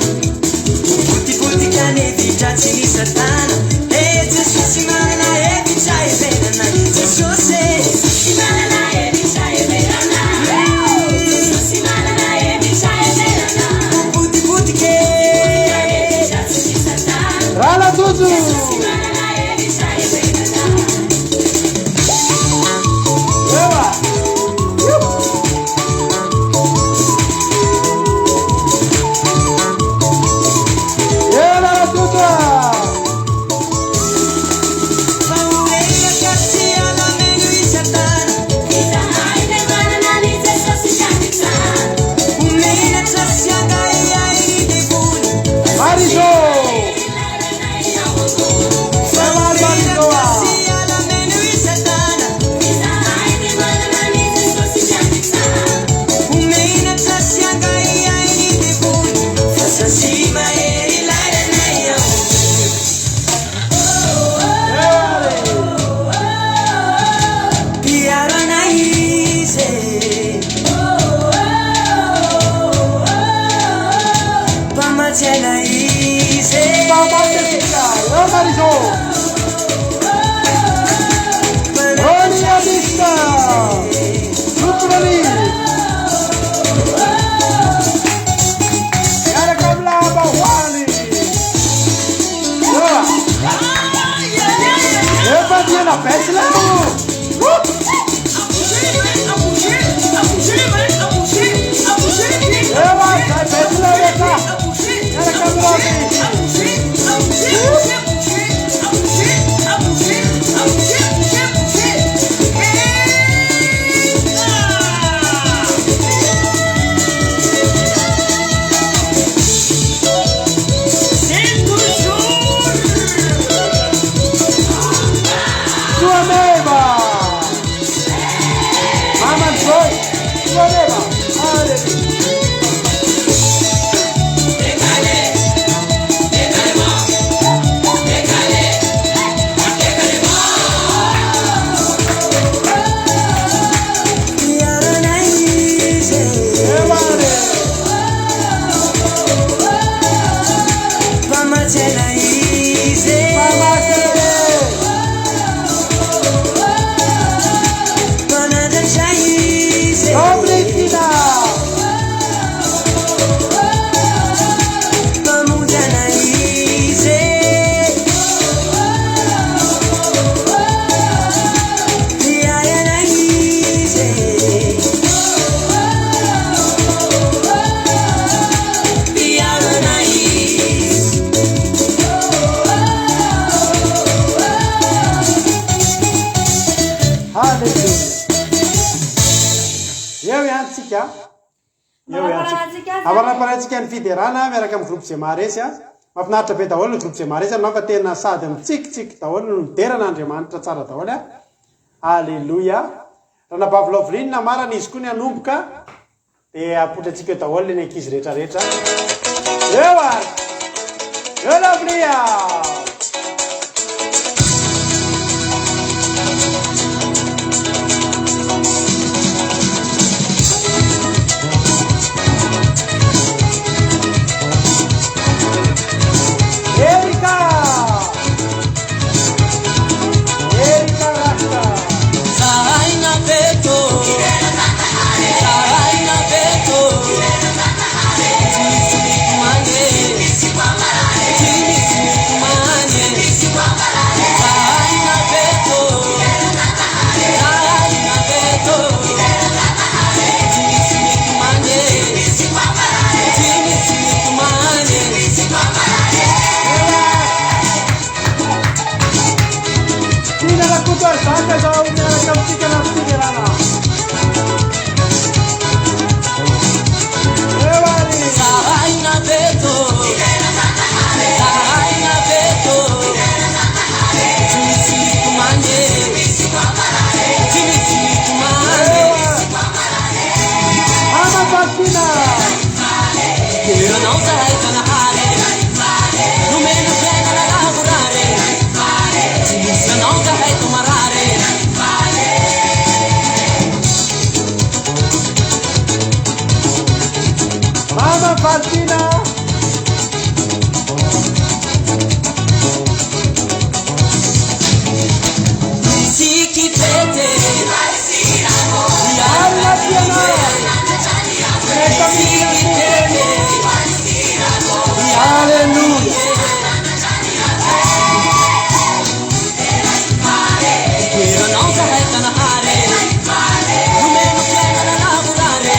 Potipotika ny hevitra tsy ny Satana Eh Jesosy manana hevitra hiverenanay Jesosy Jesosy manana hevitra hiverenana Jesosy manana hevitra hiverenana Potipotike Hevitra tsy ny Satana Rana Jojo! Jesosy manana hevitra hiverenana Ewa! Eo Rana Jojo! Faorelaka sy alameno i Satana Izahay dia manana ny Jesosy hianatra Homenatra sy angahiahy ny devoly Marizo! Lalanay ao ambony Faorelaka sy alameno i Satana Izahay dia manana ny Jesosy hianatra Homenatra sy angahiahy ny devoly Fa satria mahery lalanay ao Mpiaro anay izy Mpamatsy anay izy Mpamatsy antsika! Eo Marizo! Rony Amista! Zoto Rony! Miaraka amin'ny lamba hoany! Ewa! Efa diana Betsileo! Ewa, zay Betsileo rehetra! Miaraka amin'ny Romy! Soameva! Maman Joy! Soameva! Alléluia! Mpiaro anay izy Ewa re! Mpamatsy anay izy Mpamatsy anay! Mpanandratra izy Robritina! Mpamonjy anay izy Mpiahy anay izy Mpiaro anay izy Alléluia! Eo ihany tsika. Eo ihany tsika. Amaraparaintsika ny fiderana miaraka amin'ny groupe Zemaresy. Mahafinaritra be daholo ny groupe Zemaresy anao fa tena sady mitsikitsiky daholo no midera an'Andriamanitra tsara daholo. Alléluia. Ranabavy Loveline marana izy koa ny hanomboka. Dia apoitra-tsika eo daholo ny ankizy rehetra rehetra. Eo ary! Eo lovely ah! Erika! Erika Rasta! Zahaina beto Zahaina beto Tsy misy mitomany e Tsy misy mitomany e Zahaina beto Zahaina beto Tsy misy mitomany e Tsy misy mitomany e Tiana Rakoto ary Zaka izao miaraka amintsika anaty fiderana. Eo ary. Zahaina beto Zahaina beto Tsy misy mitomany e Tsy misy mitomany e Mama Fatina. Dera anao zahay Zanahary Nomena fiainana lavorary Tsy misy anao zahay to marary Mama Fatina. Tsiky fete Alina Tiana. Tsiky fete Alléluia. Dera anao zahay Zanahary Nomena fiainana lavorary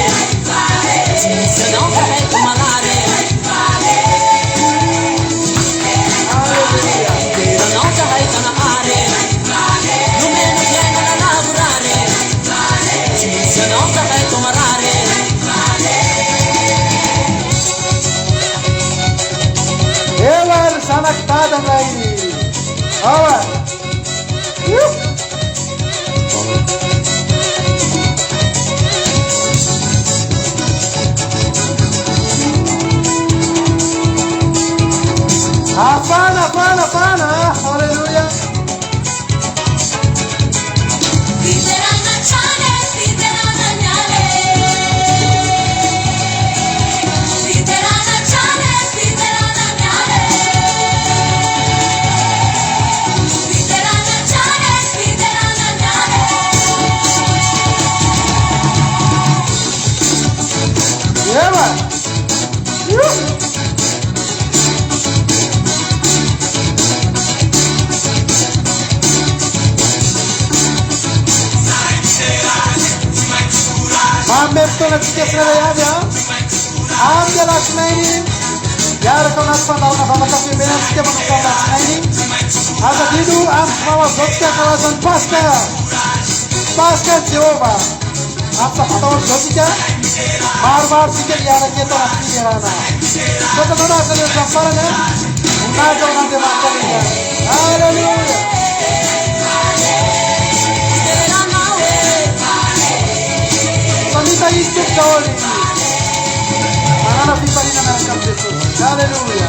Tsy misy anao zahay to marary Alléluia. Dera anao zahay Zanahary Nomena fiainana lavorary Tsy misy anao zahay to marary Eo ary zanak'i Dada indray. Ao ary. Io. Afana, afana, afana. Alléluia. Fiderana hatrany, fiderana niany. Fiderana hatrany, fiderana niany. Fiderana hatrany, fiderana niany. Eo ary. Io. Manome fotoana antsika tsirairay avy a. Amin'ny alatsinainy miaraka ao anaty fandaharana vavaka fiambenana antsika manomboka amin'ny alatsinainy. Aza adino amin'ny zoma ho avy izao tsika hankalaza ny Paska. Paska an'i Jehovah. Amin'ny sabata ho avy izao tsika maromaro tsika miaraka eto anaty fiderana. Misaotra anao nahatratra hatramin'ny farany a. Voninahitra ho an'Andriamanitra irery ihany. Alléluia. Dera anao e Samita izy tompo daholo. Manana fifaliana miaraka amin'i Jesosy. Alléluia.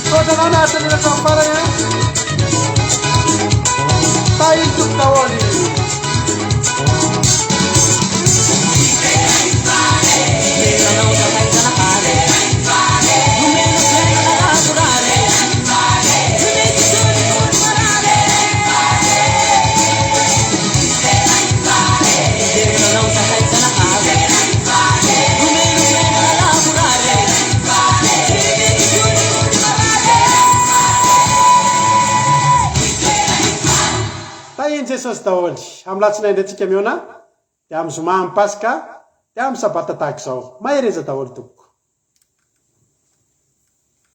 Misaotra anao nahatratra hatramin'ny farany a. Tahin'ny tompo daholo. Dera anao zahay Zanahary Nomena fiainana lavorary Tsy misy tsony tony marary Dera anao zahay Zanahary Nomena fiainana lavorary Tsy misy tsony tony marary Tahin'i Jesosy daholo. Amin'ny latsinainy indray tsika mihaona dia amin'ny zoma amin'ny Paska dia amin'ny sabata tahaka izao. Mahereza daholo tompoko.